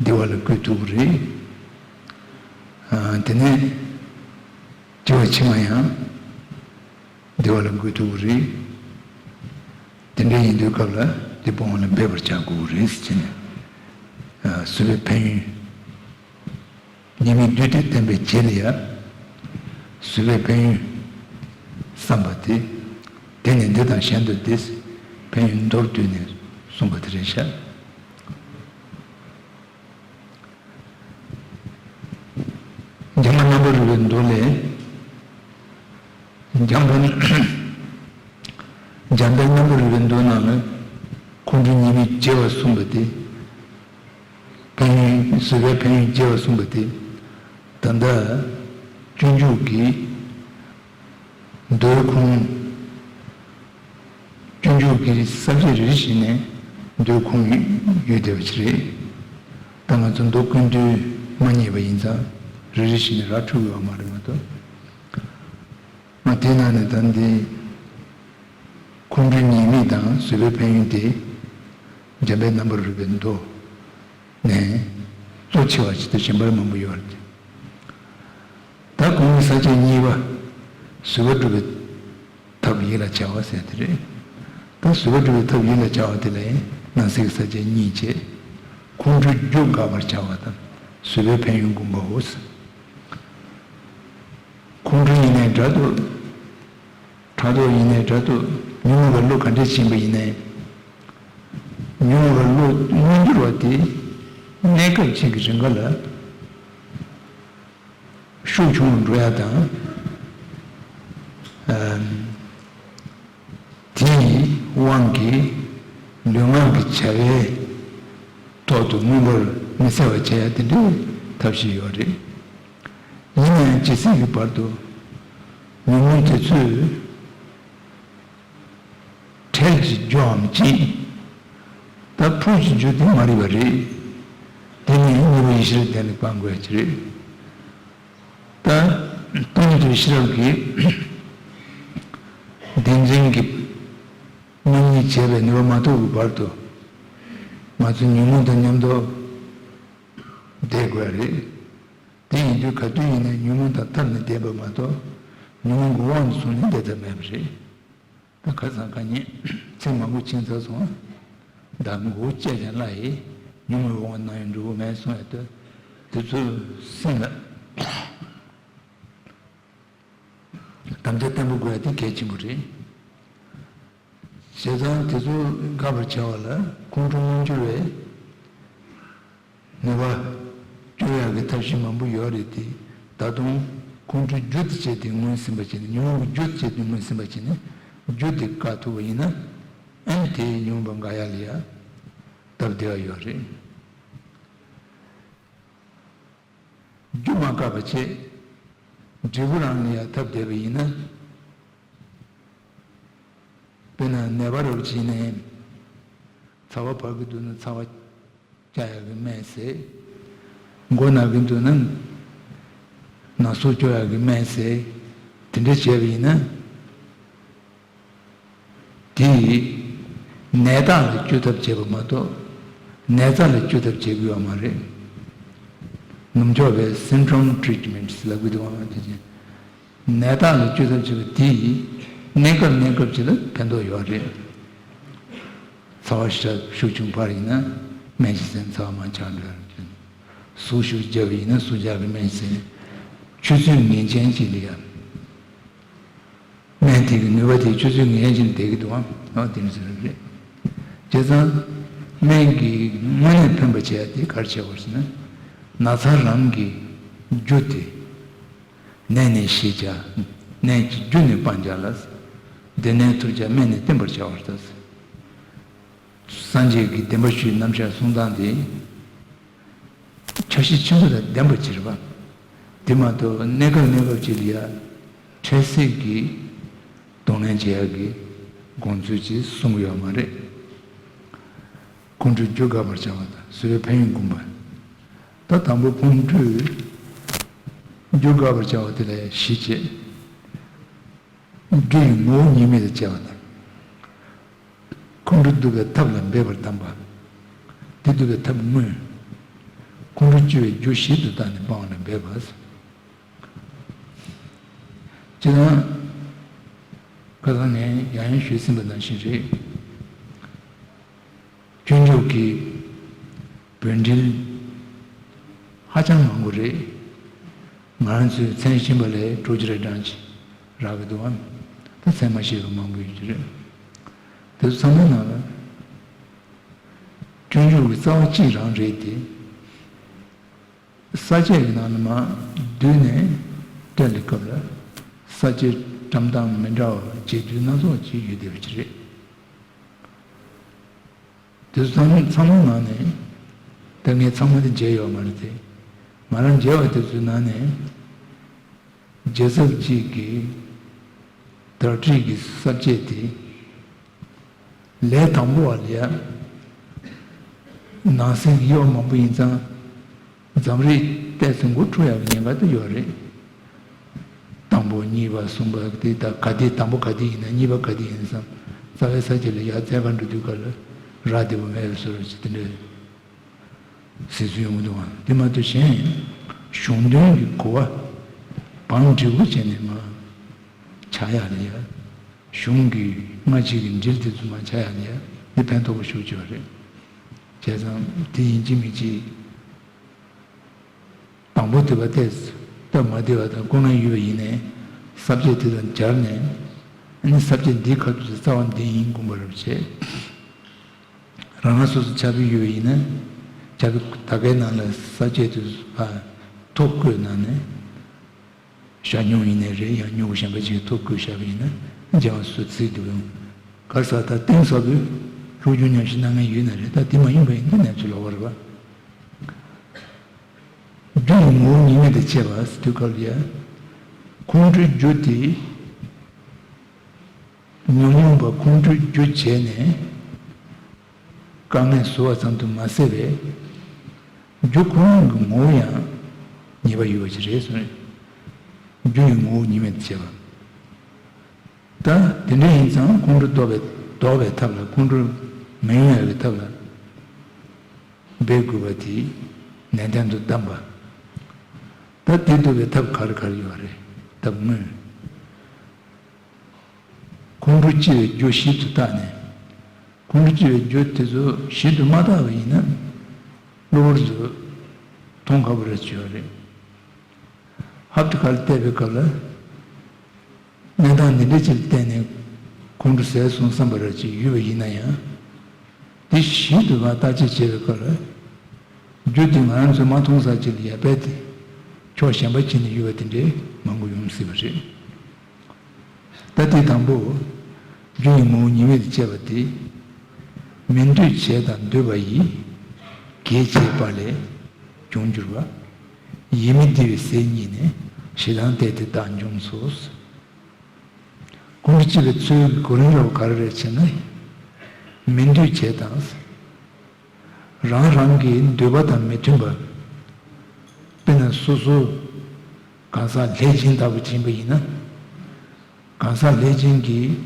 བདེ་བ་ལ་བཀོད་ཐུབ་ཀྱི་རེད། ཨ། དེ་ནས་སྐྱེ་བ་ཕྱི་མ་ཡང་བདེ་བ་ལ་བཀོད་ཐུབ་ཀྱི་རེད། དེ་འདྲ་ཡིན་དུས་སྐབས་ལ་དེ་སྤོང་བ་ལ་འབད་པར་བྱ་དགོས་ཀྱི་རེད་ཟེར་ནས། ཨ། བཟོད་པའི་ཕན་ཡོན། ཉེས་དམིགས་བསྡུས་ཏེ་བསྟན་པའི་རྗེས་ལ་ཡང་། བཟོད་པའི་ཕན་ཡོན་བསམ་པ་དེ། དེ་ནི་འདི་དང་གཞན་དུ་འདི། ཕན་ཡོན་མདོར་བསྡུས་ནས་གསུངས་པ་དེ་རེད་ཤག། འཇམ་དཔལ་རྣམ་པར་རིག་པའི་མདོ་ལས། འཇམ་དཔལ། འཇམ་དཔལ་རྣམ་པར་རིག་པའི་མདོ་ནང་ལ། ཁོང་ཁྲོའི་ཉེས་དམིགས་བརྗེ་བར་གསུངས་པ་དེ། ཕན་ཡོན། བཟོད་པའི་ཕན་ཡོན་བརྗེ་བར་གསུངས་པ་དེ། ད་ལྟ་སྤྱོད་འཇུག་གི་མདོའི་ཁུངས། སྤྱོད་འཇུག་གི་ས་བཅད་རེ་རེ་བཞིན་ནས་མདོའི་ཁུངས་ཡོད་བསྡད་པ་ཞིག་རེད། ད་ང་ཚོ་མདོ་ཀུན་བཏུས་མ་རྙེད་པ་ཡིན་ཙང་། རེ་རེ་བཞིན་ནས་ར་འཕྲོད་ཡོད་པ་མ་རེད་མ་གཏོགས། ང་དེའི་ནང་ནས་ད་འདི། ཁོང་ཁྲོའི་ཉེས་དམིགས་དང་བཟོད་པའི་ཕན་ཡོན་དེ། འཇམ་དཔལ་རྣམ་པར་རིག་པའི་མདོ་ནས་གཙོ་ཆེ་བ་ཞིག་ཏུ་གཞན་པར་མང་པོ་ཡོད་རེད། ད་གོང་གི་ས་བཅད་གཉིས་པ། བཟོད་པ་སྒྲུབ་པའི་ཐབས་ཡིད་ལ་བྱ་བ་ཟེར་དེ་རེད། ད་བཟོད་པ་སྒྲུབ་པའི་ཐབས་ཡིད་ལ་བྱ་བ་དེ་ལ་ནང་གསེས་ཀྱི་ས་བཅད་གཉིས་བྱས། ཁོང་ཁྲོའི་རྒྱུ་དགག་པར་བྱ་བ་དང་བཟོད་པའི་ཕན་ཡོན་བསྒོམ་པའོ། ཁོང་ཁྲོ་ཡིན་ནའི་འདྲ་འདུག། ཕྲག་དོག་ཡིན་ནའི་འདྲ་འདུག། ཉོན་མོངས་པའི་བློ་ག་འདྲས་ཕྱིན་པ་ཡིན་ནའི། ཉོན་མོངས་པའི་བློ་མངོན་འགྱུར་བ་དེ་གནས་སྐབས་གཅིག་གི་རིང་ག་ལ་ཤུགས་ཆུང་རུ་འགྲོ་ཡ་དང་། ཨམ། དེའི་དབང་གིས་ལུས་ངག་གི་བྱ་བའི་ཐོག་ཏུ་མངོན་པར་མི་གསལ་བར་བྱེད་ཡ་དེ་འདྲའི་ཐབས་ཤེས་ཡོད་རེད། ཡིན་ནའང་ཇི་སྲིད་ཀྱི་བར་དུ་ཉོན་མོངས་དེ་ཚོས་བྲལ་གྱི་རྒྱུའམ་གཅིག། ད་འཕོ་གྱི་རྒྱུ་དེ་མ་རིག་པ་རེད། དེ་ནི་གཉིས་པོ་ཡེ་ཤེས་ལ་བརྟེན་ནས་སྤང་དགོས་ཡ་ཅིག་རེད། ད་སྟོང་ཉིད་རྟོགས་པའི་ཤེས་རབ་ཀྱི་བདེན་འཛིན་གྱི་རྣམ་གཉིས་བྱས་པའི་ནུས་པ་མ་ཐོབ་ཀྱི་བར་དུ། ང་ཚོ་ཉོན་མོངས་དང་མཉམ་དུ་བསྡད་དགོས་རེད། དེ་ཡིན་དུས་ག་དུས་ཡིན་ནའི་ཉོན་མོངས་དང་ཐབས་ནས་བསྡད་པ་མ་གཏོགས། ཉོན་མོངས་ཀྱི་དབང་དུ་སོང་ནས་བསྡད་ཐབས་མེད་པ་རེད། ད་ཁ་སང་ཁ་ཉིན་ཚེ་མང་པོ་ཕྱིན་ཚར་སོང་། ད་མགོ་བོ་བཅད་ཀྱང་སླ་ཡི། ཉོན་མོངས་དབང་ནང་ཡང་འགྲོ་གི་མེད་གསུང་ཡ་དེ། དེ་ཚོའི་སེམས་ལ་དམ་བཅའ་བརྟན་པོ་དགོས་ཡ་དེ་གལ་ཆེན་པོ་རེད། བྱས་ཙང་དེ་ཚོ་དགག་པར་བྱ་བ་ལ་ཁོང་ཁྲོ་མངོན་འགྱུར་བའི་ནུས་པ་སྐྱོར་ཡག་གི་ཐབས་ཤེས་མང་པོ་ཡོད་རེད་དེ། ད་དུང་ཁོང་ཁྲོའི་རྒྱུ་དེ་བྱས་ཏེ་ངོས་ཟིན་པ་བྱས་ནས། ཉོན་མོངས་ཀྱི་རྒྱུ་དེ་བྱས་ཏེ་ངོས་ཟིན་པ་བྱས་ནས། རྒྱུ་དེ་བཀག་ཐུབ་པ་ཡིན་ན། ཨ་ནི་དེས་ཉོན་མོངས་པ་འགག་ཡག་ལ་ཡ་སྟབས་བདེ་བ་ཡོད་རེད། རྒྱུ་མ་བཀག་པ་བྱས། འབྲས་བུ་རང་ལ་ཡ་སྟབས་བདེ་བ་ཡིན་ན། དཔེར་ན་ནད་པ་རབ་བྱིན་ནས་ཚ་བ་བབས་ཀྱི་འདུག་ན་ཚ་བ་བཅག་ཡག་གི་སྨན་ཟས། མགོ་ན་གི་འདུག་ན་ན་ཟུག་སྐྱོ་ཡག་གི་སྨན་ཟས། དེ་འདྲ་བྱས་པ་ཡིན་ན། དེ་ནད་རྟགས་ལ་བཅོས་ཐབས་བྱེད་པ་མ་གཏོགས། ནད་རྩ་ལ་བཅོས་ཐབས་བྱེད་དགོས་པ་མ་རེད། ནུབ་ཕྱོགས་པའི་symptom treatment ལབ་ཀྱི་འདུག་བ། དེ་བཞིན་ནད་རྟགས་ལ་བཅོས་ཐབས་བྱེད་པ་དེ་གནས་སྐབས་གནས་སྐབས་ཅིག་ལ་ཕན་ཐོགས་ཡོད་རེད། ཚ་བ་ཞེ་དྲག་ཤུགས་ཆུང་བ་ཡིན་ན་སྨན་ཞིག་ཟས། ཚ་བ་མང་ཆགས་འགྲོ་ཡ་རེད། ཟུག་ཤུགས་རྒྱག་པ་ཡིན་ན་ཟུག་རྒྱག་གི་སྨན་ཟས། ཆུ་ཚོད་ངེས་ཅན་ཅིག་ལ་ཡ། སྨན་དེ་གི་ནུས་པ་དེ་ཆུ་ཚོད་ངེས་ཅན་ཅིག་ལ་བསྡད་ཀྱི་འདུག་ཨང་། ཨང་། དེ་ནི་ཟེར་རེད། བྱས་ཙང་སྨན་གྱི་དངོས་གནས་ཕན་པ་བྱེད་ཡ་དེ་ག་རེ་བྱེད་དགོས་ཟེར་ན། ན་ཚ་རང་གི་རྒྱུ་དེ། ནད་ནི་ཞི་བྱ། ནད་ཀྱི་རྒྱུ་ནི་སྤང་བྱ་ལ། སྡེ་སྣོད་ཐུར་བྱ་སྨན་ནི་བསྟེན་པར་བྱ་བར་ལྟ། སངས་རྒྱས་ཀྱི་བདེན་པ་བཞིའི་རྣམ་གཞག་གསུང་སྟངས་དེ། འཆར་གཞི་ཆེན་པོ་དང་ལྡན་པ་ཅིག་རེད་པ། དེ་མ་གཏོགས་གནས་སྐབས་གནས་སྐབས་ཅིག་ལ་ཡ་འཕྲལ་སེལ་གྱི་གདོང་ལེན་བྱེད་ཡག་གི་དགོངས་ཚུལ་ཅིག་གསུང་གི་ཡོད་མ་རེད། ཁོང་ཁྲོས་རྒྱུ་དགག་པར་བྱ་བ་དང་བཟོད་པའི་ཕན་ཡོན་བསྒོམ་པ། ད་དང་པོ་ཁོང་ཁྲོས་རྒྱུ་དགག་པར་བྱ་བ་དེ་ལ་གཞི་བྱས། རྒྱུ་ཡི་ངོ་བོ་ཉིད་མེད་དུ་བྱ་བ་དང་། ཁོང་ཁྲོ་སྡུད་པའི་ཐབས་ལ་འབད་པར་གདམས་པ། དེ་སྡུད་པའི་ཐབས་དངོས། ཁོང་ཁྲོ་སྐྱེ་བའི་རྒྱུ་ཞིབ་ཏུ་བརྟགས་ནས་སྤང་བ་ལ་འབད་པ། སྤྱིར་བཏང་། ཁ་སང་ངས་ཡང་ཡང་ཞུས་ཟིན་པ་ནང་བཞིན་རེད། སྤྱོད་འཇུག་གི་བོད་འགྲེལ་ཧ་ཅང་མང་པོ་རེད། ང་རང་ཚོའི་མཚན་གཞན་པ་ལས་དྲུག་ཅུ་རེ་གྲངས་ཅིག་རག་གི་འདུག་ཨང་། ད་མཚན་མ་ཤེས་པ་མང་པོ་ཡོད་ཀྱི་རེད། དེ་ཚོ་ཚང་མའི་ནང་ལ་སྤྱོད་འཇུག་གི་རྩ་བ་གཅིག་རང་རེད་དེ། ས་བཅད་ཀྱི་ནང་ནས་མར་བསྡུས་ནས་བསྟན་པའི་སྐབས་ལ་ས་བཅད་བཀྲམ་སྟངས་མི་འདྲ་བ་འབྱེད་སྡུད་སྣ་ཚོགས་ཅིག་ཡོད་བསྡད་པ་ཅིག་རེད། དེ་ཚོ་ཚང་མ་ཚང་མའི་ནང་ནས་ད་ངས་ཚང་མ་དེ་མཇལ་ཡོད་མ་རེད་དེ། ང་རང་མཇལ་བ་དེ་ཚོའི་ནང་ནས་རྒྱལ་ཚབ་གཅིག་གིས་བདག་ཁྲིད་ཀྱི་ས་བཅད་དེ་ལས་དང་པོ་བ་ལ་ཡ་ནང་གསེས་ཀྱི་དབྱེ་བ་མང་པོ་ཡིན་ཙང་། འཛམ་རིག་ཏོག་ཙམ་མགོ་འཁྲུག་ཡག་གི་ཉེན་ཁ་དེ་ཡོད་རེད། དང་པོ་གཉིས་པ་གསུམ་པ་དེ་ད་ག་དེ་དང་པོ་ག་དེ་ཡིན་ན་གཉིས་པ་ག་དེ་ཡིན་བསམ། རྩ་བའི་ས་བཅད་ལ་ཡར་འཛེག་ག་འགྲོ་དུས་སྐབས་ལ་རག་བདེ་པོ་མེད་པའི་བཟོ་འདྲ་ཅིག་དེ་འདྲ་ཟེར་ཚུལ་ཡོང་གི་འདུག་ག་དེ་མ་གཏོགས་གཞན་གཞུང་དོན་གྱི་གོ་བ་བང་སྒྲིག་པོ་བྱས་ནས་མར་ཆགས་ཡག་ལ་ཡ། གཞུང་གི་སྔ་ཕྱི་གི་འབྲེལ་དེ་ཚོ་མར་ཆགས་ཡག་ལ་ཡ་དེ་ཕན་ཐོགས་པོ་ཞེ་པོ་ཅིག་ཡོད་རེད། བྱས་ཙང་དེ་ཡིན་གཅིག་མིན་གཅིག་དང་པོ་དེ་བ་ཏོག་ཙམ་སྟབས་མ་བདེ་བ་དང་སྐུ་ངལ་ཡོད་པ་ཡིན་ནའི་ས་བཅད་དེ་དང་སྦྱར་ནས། ཨ་ནི་ས་བཅད་འདིའི་ཁ་ཐུག་ཏུ་རྩ་བ་འདི་ཡིན་དགོངས་པ་རབ་བྱས། རང་རང་སོ་སོ་ཆ་བགོས་ཡོད་པ་ཡིན་ན། ཆ་བགོས་ད་གའི་ནང་ལ་ས་བཅད་དེ་ཚོ་ཕར་ཐོ་བཀོད་གནང་ནས། ཞག་ཉུང་ཡིན་ནའི་རེད། ཡང་སྨྱུ་གུ་གཞན་པ་ཅིག་ཐོ་བཀོད་བཞག་པ་ཡིན་ན་མཇལ་བ་སུ་བརྩིས་འདུག་ཡོང་། ག་རེ་ཟེར་ད་གཏིང་ཟབ་པོའི་སློབ་སྦྱོང་ཉམས་ཞིབ་གནང་མཁན་ཡོད་ན་རེད། ད་དེ་མ་ཡིན་པ་ཡིན་ན་གནས་ཚུལ་ལོགས་པ་རེད་པ། རྒྱུ་ཡི་ངོ་བོ་ཉིད་མེད་དུ་བྱས་པ་ཟེར་དུས་སྐབས་ལ་ཡ། ཁོང་ཁྲོའི་རྒྱུ་དེ། ཉོན་མོངས་པ་ཁོང་ཁྲོའི་རྒྱུ་བྱས་ནས། དཀའ་ངལ་བཟོ་བ་ཙམ་དུ་མ་ཟད་པའི། རྒྱུ་ཁོ་རང་གི་ངོ་བོ་ཡང་ཉེས་པ་ཡོད་པ་ཞིག་རེད་གསུངས། རྒྱུ་ཡི་ངོ་བོ་ཉིད་མེད་དུ་བྱས་པ། ད་དེ་འདྲ་ཡིན་ཙང་ཁོང་ཁྲོ་ལྡོག་པའི་ལྡོག་པའི་ཐབས་ལ་ཁོང་ཁྲོ་མི་ཡོང་ཡག་གི་ཐབས་ལ་འབད་དགོས་པ་དེ་ནན་ཏན་དུ་གདམས་པ། ད་དེ་ལྡོག་པའི་ཐབས་ག་རེ་ག་རེ་ཡོད་རེད། ཐབས་དངོས། ཁོང་ཁྲོ་སྐྱེ་བའི་རྒྱུ་ཞིབ་ཏུ་བརྟགས་ནས། ཁོང་ཁྲོ་སྐྱེ་བའི་རྒྱུ་དེ་ཚོ་ཞིབ་ཏུ་མ་བརྟགས་པ་ཡིན་ན། གློ་བུར་དུ་མཐོང་ཁག་པོ་རེད་བྱུང་བ་རེད། ཧབ་ཏུ་ཁ་ལ་བལྟས་པའི་སྐབས་ལ། གནས་སྟངས་འདི་འདྲ་ཅིག་ལ་བརྟེན་ནས་ཁོང་ཁྲོ་ཟད་སོང་བསམ་པ་ར་ཅིག་ཡོད་པ་ཡིན་ན་ཡང་། དེ་ཞིབ་ཏུ་མར་བརྟག་དཔྱད་བྱེད་པའི་སྐབས་ལ། རྒྱུ་དེ་ང་རང་ཚོས་མ་མཐོང་ས་ཅིག་ལ་ཡར་རྦད་དེ་ཕྱོགས་གཞན་པ་ཅིག་ནས་ཡོད་པ་དེ་འདྲའི་མང་པོ་ཡོང་སྲིད་པ་རེད། ད་ལྟའི་དང་པོ། རྒྱུ་ཡི་ངོ་བོ་ཉིད་མེད་དུ་བྱས་པ་དེ། མི་འདོད་བྱས་དང་འདོད་པ་ཡིས། གེགས་བྱས་པ་ལས་བྱུང་འགྱུར་བ། ཡིད་མི་བདེ་བའི་ཟས་རྙེད་ནས། ཞེ་སྡང་དེ་དེ་དག་འབྱུང་ཚུལ། ཁོང་ཁྲོ་སྐྱེ་བའི་ཚུལ་གྱི་གོ་རིམ་འདྲ་བོ་ག་རེ་རེད་ཟེར་ན། མི་འདོད་བྱས་དང་། རང་རང་གི་འདོད་པ་དང་མི་མཐུན་པ། དཔེར་ན་སོ་སོ་གང་ཟག་ལྷས་སྦྱིན་ལྟ་བུ་ཅིག་ཡིན་པ་ཡིན་ན། གང་ཟག་ལྷས་སྦྱིན་གྱིས་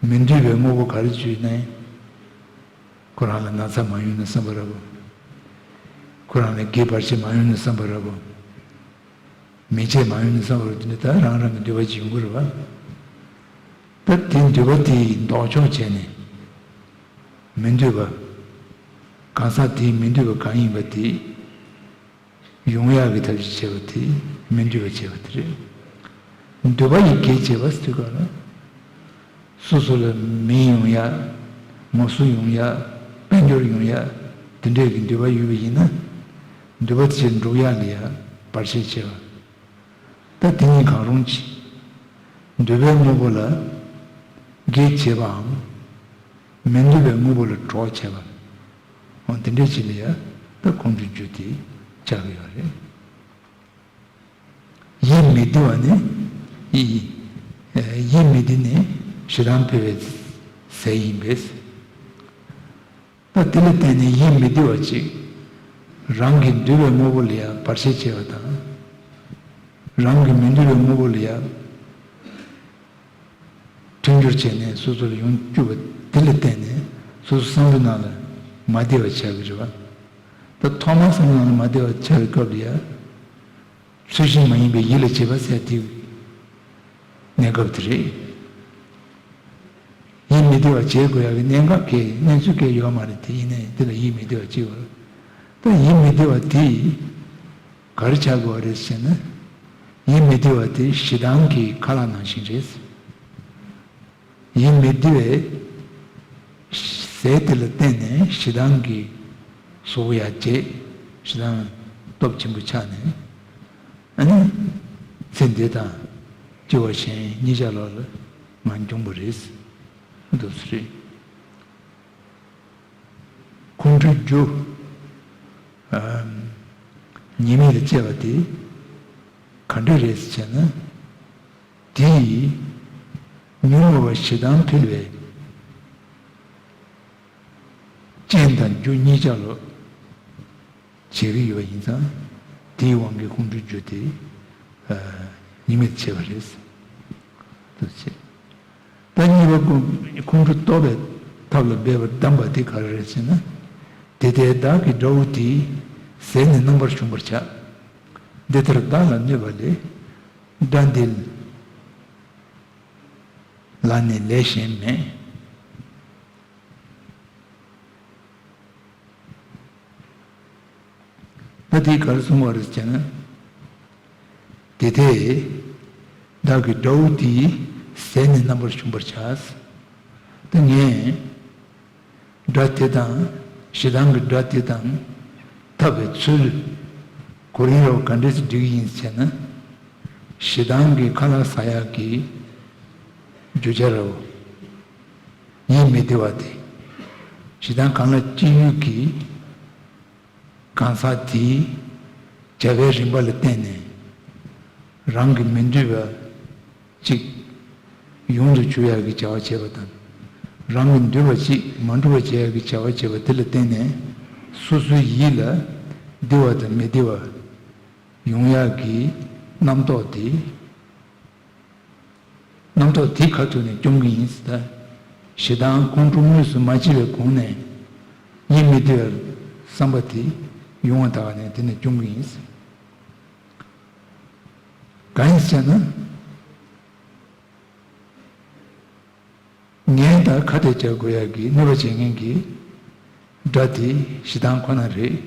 མི་འདོད་པའི་དངོས་པོ་ག་རེ་བྱུང་ན་ཡང་། ཁོ་རང་ལ་ན་ཚ་མ་ཡོང་ན་བསམ་པ་ར་བོ། ཁོ་རང་ལ་བགེགས་བར་ཆད་མ་ཡོང་ན་བསམ་པ་ར་བོ། མི་ཚེ་མ་ཡོང་ནས་བསམ་པར་དེ་འདྲ་ད་རང་རང་གི་འདོད་པ་ཅིག་ཡོང་གི་རེད་པ། ད་དེ་འདོད་པ་དེའི་ལྡོག་ཕྱོགས་བྱས་ནས། མི་འདོད་པ། གང་ཟག་དེའི་མི་འདོད་པ་གང་ཡིན་པ་དེ། ཡོང་ཡག་གི་ཐབས་ཤིག་བྱས་པ་དེ་མི་འདོད་པ་བྱས་པ་དེ་རེད། འདོད་པ་ཡི་གེགས་བྱས་པ་ཟེར་དུས་ག་ལ། སོ་སོ་ལ་མི་ཡོང་ཡ། ངོ་སོ་ཡོང་ཡ། དཔལ་འབྱོར་ཡོང་ཡ། དེ་འདྲས་ཀྱི་འདོད་པ་ཡོད་པ་ཡིན་ན། འདོད་པ་དེ་འགྲུབ་ཡ་ལ་ཡ་བར་ཆད་བྱེད་པ། ད་དེ་གཉིས་གང་རུང་གཅིག་འདོད་པའི་དངོས་པོ་ལ་གེགས་བྱེད་པའམ། མི་འདོད་པའི་དངོས་པོ་ལ་གྲོགས་བྱེད་པ། འོ་དེ་འདྲས་བྱེད་ལ་ཡ་ད་ཁོང་ཁྲོའི་རྒྱུ་དེ་ཆགས་ཀྱི་ཡོད་རེད། མི་བདེ་བ་ནི་ཡིད་ཡིད་མི་བདེ་ནི་ཞེ་སྡང་འཕེལ་བའི་ཟས་ཡིན་པས། ད་དེ་ལ་བརྟེན་ནས་ཡིད་མི་བདེ་བ་ཅིག་རང་གི་འདོད་པའི་དངོས་པོ་ལ་ཡང་བར་ཆད་བྱེད་པ་དང་། རང་གི་མི་འདོད་པའི་དངོས་པོ་ལ་ཡང་མཐུན་འགྱུར་བྱས་ནས་སོ་སོ་ལ་ཡོང་བཅུག་པ་དེ་ལ་བརྟེན་ནས་སོ་སོ་བསམ་བློའི་ནང་ལ་མ་བདེ་བ་ཆགས་ཀྱི་རེད་བ། ད་ཐོག་མར་བསམ་བློའི་ནང་ལ་མ་བདེ་བ་ཆགས་པའི་སྐབས་ལ་ཡང་ཚུལ་བཞིན་མ་ཡིན་པའི་ཡིད་ལ་བྱེད་པ་ཟེར་དེ་གནས་སྐབས་དེ་རེད། ཡིད་མི་བདེ་བ་བྱེད་དགོས་ཡག་གི་གནད་འགག་གི་གནས་ཚུལ་གང་ཡང་ཡོད་མ་རེད། དེ་ཡིན་ནའི་དེ་ལ་ཡིད་མི་བདེ་བ་སྐྱེ་བ་རེད། ད་ཡིད་མི་བདེ་བ་དེ་ག་རེ་ཆགས་དགོས་པ་རེད་ཟེར་ན། ཡིད་མི་བདེ་བ་དེ་ཞེ་སྡང་གི་ཁ་ལག་ནང་བཞིན་རེད། ཡིད་མི་བདེ་བའི་ཟས་དེ་ལ་བརྟེན་ནས་ཞེ་སྡང་གི་གཟུགས་ཡར་རྒྱས། ཞེ་སྡང་སྟོབས་ཆེན་པོ་ཆགས་ནས། ཨ་ནི་ཚེ་འདི་དང་སྐྱེ་བ་གཞན་གཉིས་ཆར་ལོག་ལ་ང་འབྱུང་བ་རེད། འདུག་སེ་རེད། ཁོང་ཁྲོའི་རྒྱུ། ཨམ། ཉེས་དམིགས་ལ་དཔྱད་པ་དེ་ག་འདྲ་རེད་ཟེར་ན། དེས་ཉོན་མོངས་པ་ཞེ་སྡང་འཕེལ་བའི་རྐྱེན་དང་རྒྱུ་གཉིས་ཆར་ལོག་བྱེད་ཀྱི་ཡོད་པ་ཡིན་ཙང་། དེའི་དབང་གིས་ཁོང་ཁྲོའི་རྒྱུ་དེ་ཉེས་དམིགས་བྱས་པ་རེད། འདུག་སེ། ད་གཉིས་པ་ཁོང་ཁྲོ་བཟློག་པའི་ཐབས་ལ་འབད་པར་གདམས་པ་དེ་ག་རེ་རེད་ཟེར་ན། དེ་ལྟའི་བདག་གི་དགྲ་བོ་དེའི་ཟས་ནི་རྣམ་པར་གཞོམ་པར་བྱ། འདི་ལྟར་བདག་ལ་གནོད་པ་ལས། དགྲ་འདི་ལ་ནི་ལས་གཞན་མེད། ད་དེས་ག་རེ་གསུངས་པ་རེད་ཟེར་ན། དེ་ལྟའི་བདག་གི་དགྲ་བོ་དེའི་ཟས་ནི་རྣམ་པར་གཞོམ་པར་བྱ། ད་ངས་དགྲ་དེ་དང་ཞེ་སྡང་གི་དགྲ་དེ་དང་འཐབ་པའི་ཚུལ་གོ་རིམ་རེ་བ་ག་འདྲས་སེ་སྒྲིག་གི་ཡིན་ཟེར་ན། ཞེ་སྡང་གི་ཁ་ལག་ཟ་ཡག་གི་རྒྱུ་ཆ་རེ་བ། ཡིད་མི་བདེ་བ་དེ། ཞེ་སྡང་གང་ལ་སྐྱེ་ཡུལ་གྱི་གང་ཟག་དེའི་བྱ་བའི་རིམ་པ་ལ་བརྟེན་ནས་རང་གི་མི་འདོད་པ་གཅིག་ཡོང་དུ་འཇུག་ཡག་གི་བྱ་བ་བྱེད་པ་དང་། རང་གི་འདོད་པ་གཅིག་མ་འགྲུབ་པ་བྱེད་ཡག་གི་བྱ་བ་བྱེད་པ་དེ་ལ་བརྟེན་ནས་སོ་སོའི་ཡིད་ལ་བདེ་བ་དང་མི་བདེ་བ་ཡོང་ཡག་གི་རྣམ་རྟོག་དེ། རྣམ་རྟོག་དེ་ཁ་ཐུག་ནས་སྐྱོང་གི་ཡིན་ཟེར། ད་ཞེ་སྡང་ཁོང་ཁྲོ་དངོས་སུ་མ་སྐྱེས་པའི་གོང་ནས་ཡིད་མི་བདེ་བའི་བསམ་པ་དེ་ཡོང་བ་དག་ནས་དེ་ནས་སྐྱོང་གི་ཡིན་ཟེར། གང་ཡིན་ཟེར་ན། ངས་ད་ཁ་གཏད་བཅག་དགོས་ཡག་གི་གནོད་པ་བྱེད་མཁན་གྱི་དགྲ་དེ་ཞེ་སྡང་ཁོ་ན་རེད།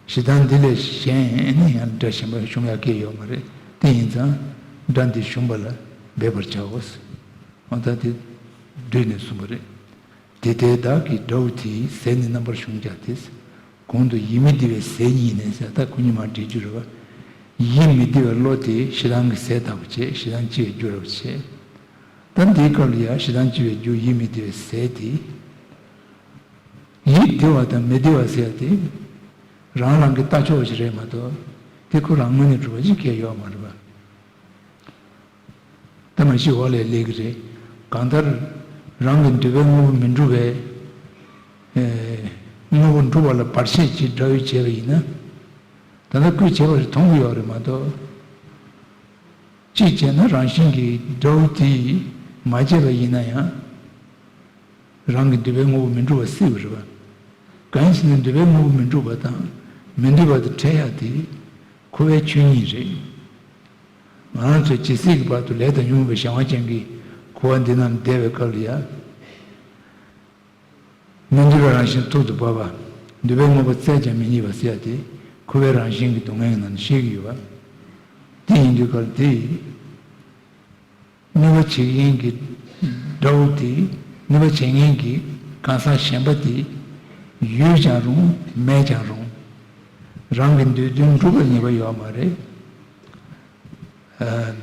ཞེ་སྡང་འདི་ལས་གཞན་ནི་ཡང་དགྲ་གཞན་པ་ཞུམ་ཡག་གི་ཡོད་མ་རེད། དེ་ཡིན་ཙང་དགྲ་འདི་ཞུམ་པ་ལ་འབད་པར་བྱའོ། འོ་ད་དེ་བསྡུས་ནས་གསུངས་པ་རེད། དེ་ལྟའི་བདག་གི་དགྲ་བོ་དེའི་ཟས་ནི་རྣམ་པར་གཞོམ་བྱ་སྟེ། གོང་དུ་ཡིད་མི་བདེ་བའི་ཟས་ཉིད་ནི་ཟེར། ད་ཁོ་གཉིས་མར་འགྲེལ་རྒྱུ་རེད་བ། ཡིད་མི་བདེ་བའི་བློ་དེ་ཞེ་སྡང་གི་ཟས་ལྟ་བུ་བྱས། ཞེ་སྡང་སྐྱེ་བའི་རྒྱུ་རེད་བ་བྱས། ད་འདིའི་སྐབས་ལ་ཡང་ཞེ་སྡང་སྐྱེ་བའི་རྒྱུ་ཡིད་མི་བདེ་བའི་ཟས་དེ། ཡིད་བདེ་བ་དང་མི་བདེ་བ་ཟེར་ཡ་དེ། རང་རང་གི་ལྟ་ཕྱོགས་ཤིག་རེད་མ་གཏོགས། དེ་ཁོ་རང་ངོས་ནས་གྲུབ་པ་ཞིག་གང་ཡང་ཡོད་མ་རེད་པ། ད་མ་གཞི་འོག་ལ་སླེབས་ཀྱི་རེད། གང་ལྟར་རང་གི་འདོད་པའི་དངོས་པོ་མི་འགྲུབ་པའི། ཨེ། དངོས་པོ་འགྲུབ་པ་ལ་བར་ཆད་ཅིག་དགྲ་བོས་བྱས་པ་ཡིན་ན། ད་ལྟ་ཁོས་བྱས་པ་རེད་མཐོང་གི་ཡོད་རེད་མ་གཏོགས། གཅིག་བྱས་ན་རང་བཞིན་གྱིས་དགྲ་བོ་དེས་མ་བྱས་པ་ཡིན་ན་ཡང་། རང་གི་འདོད་པའི་དངོས་པོ་མི་འགྲུབ་པ་སྲིད་པ་རེད་པ། གང་ཡིན་ཟེར་ན་འདོད་པའི་དངོས་པོ་མི་འགྲུབ་པ་དང་མི་འདོད་པ་དང་བྲལ་ཡག་དེ་འཁོར་བའི་ཆོས་ཉིད་རེད། ང་རང་ཚོས་ཇི་སྲིད་ཀྱི་བར་དུ་ལས་དང་ཉོན་མོངས་པའི་གཞན་དབང་ཅན་གྱི་འཁོར་བ་འདི་ནང་བསྡད་པའི་སྐབས་ལ་ཡང་། མི་འདོད་པའི་རང་བཞིན་ཐོག་ཏུ་བབས་པ། འདོད་པའི་དངོས་པོ་བཙལ་ཀྱང་མི་རྙེད་པ་ཟེར་ཡ་དེ་འཁོར་བའི་རང་བཞིན་གྱི་སྡུག་བསྔལ་གྱི་ནང་ནས་བཤད་ཀྱི་ཡོད་པ། དེ་ཡིན་དུས་སྐབས་དེ། གནོད་པ་བྱེད་མཁན་གྱི་དགྲ་བོ་དེ། གནོད་པ་བྱེད་མཁན་གྱི་གང་ཟག་གཞན་པ་དེ་ཡོད་ཀྱང་རུང་མེད་ཀྱང་རུང་། རང་གི་འདོད་དོན་འགྲུབ་པར་ངེས་པ་ཡོད་མ་རེད། ཨ།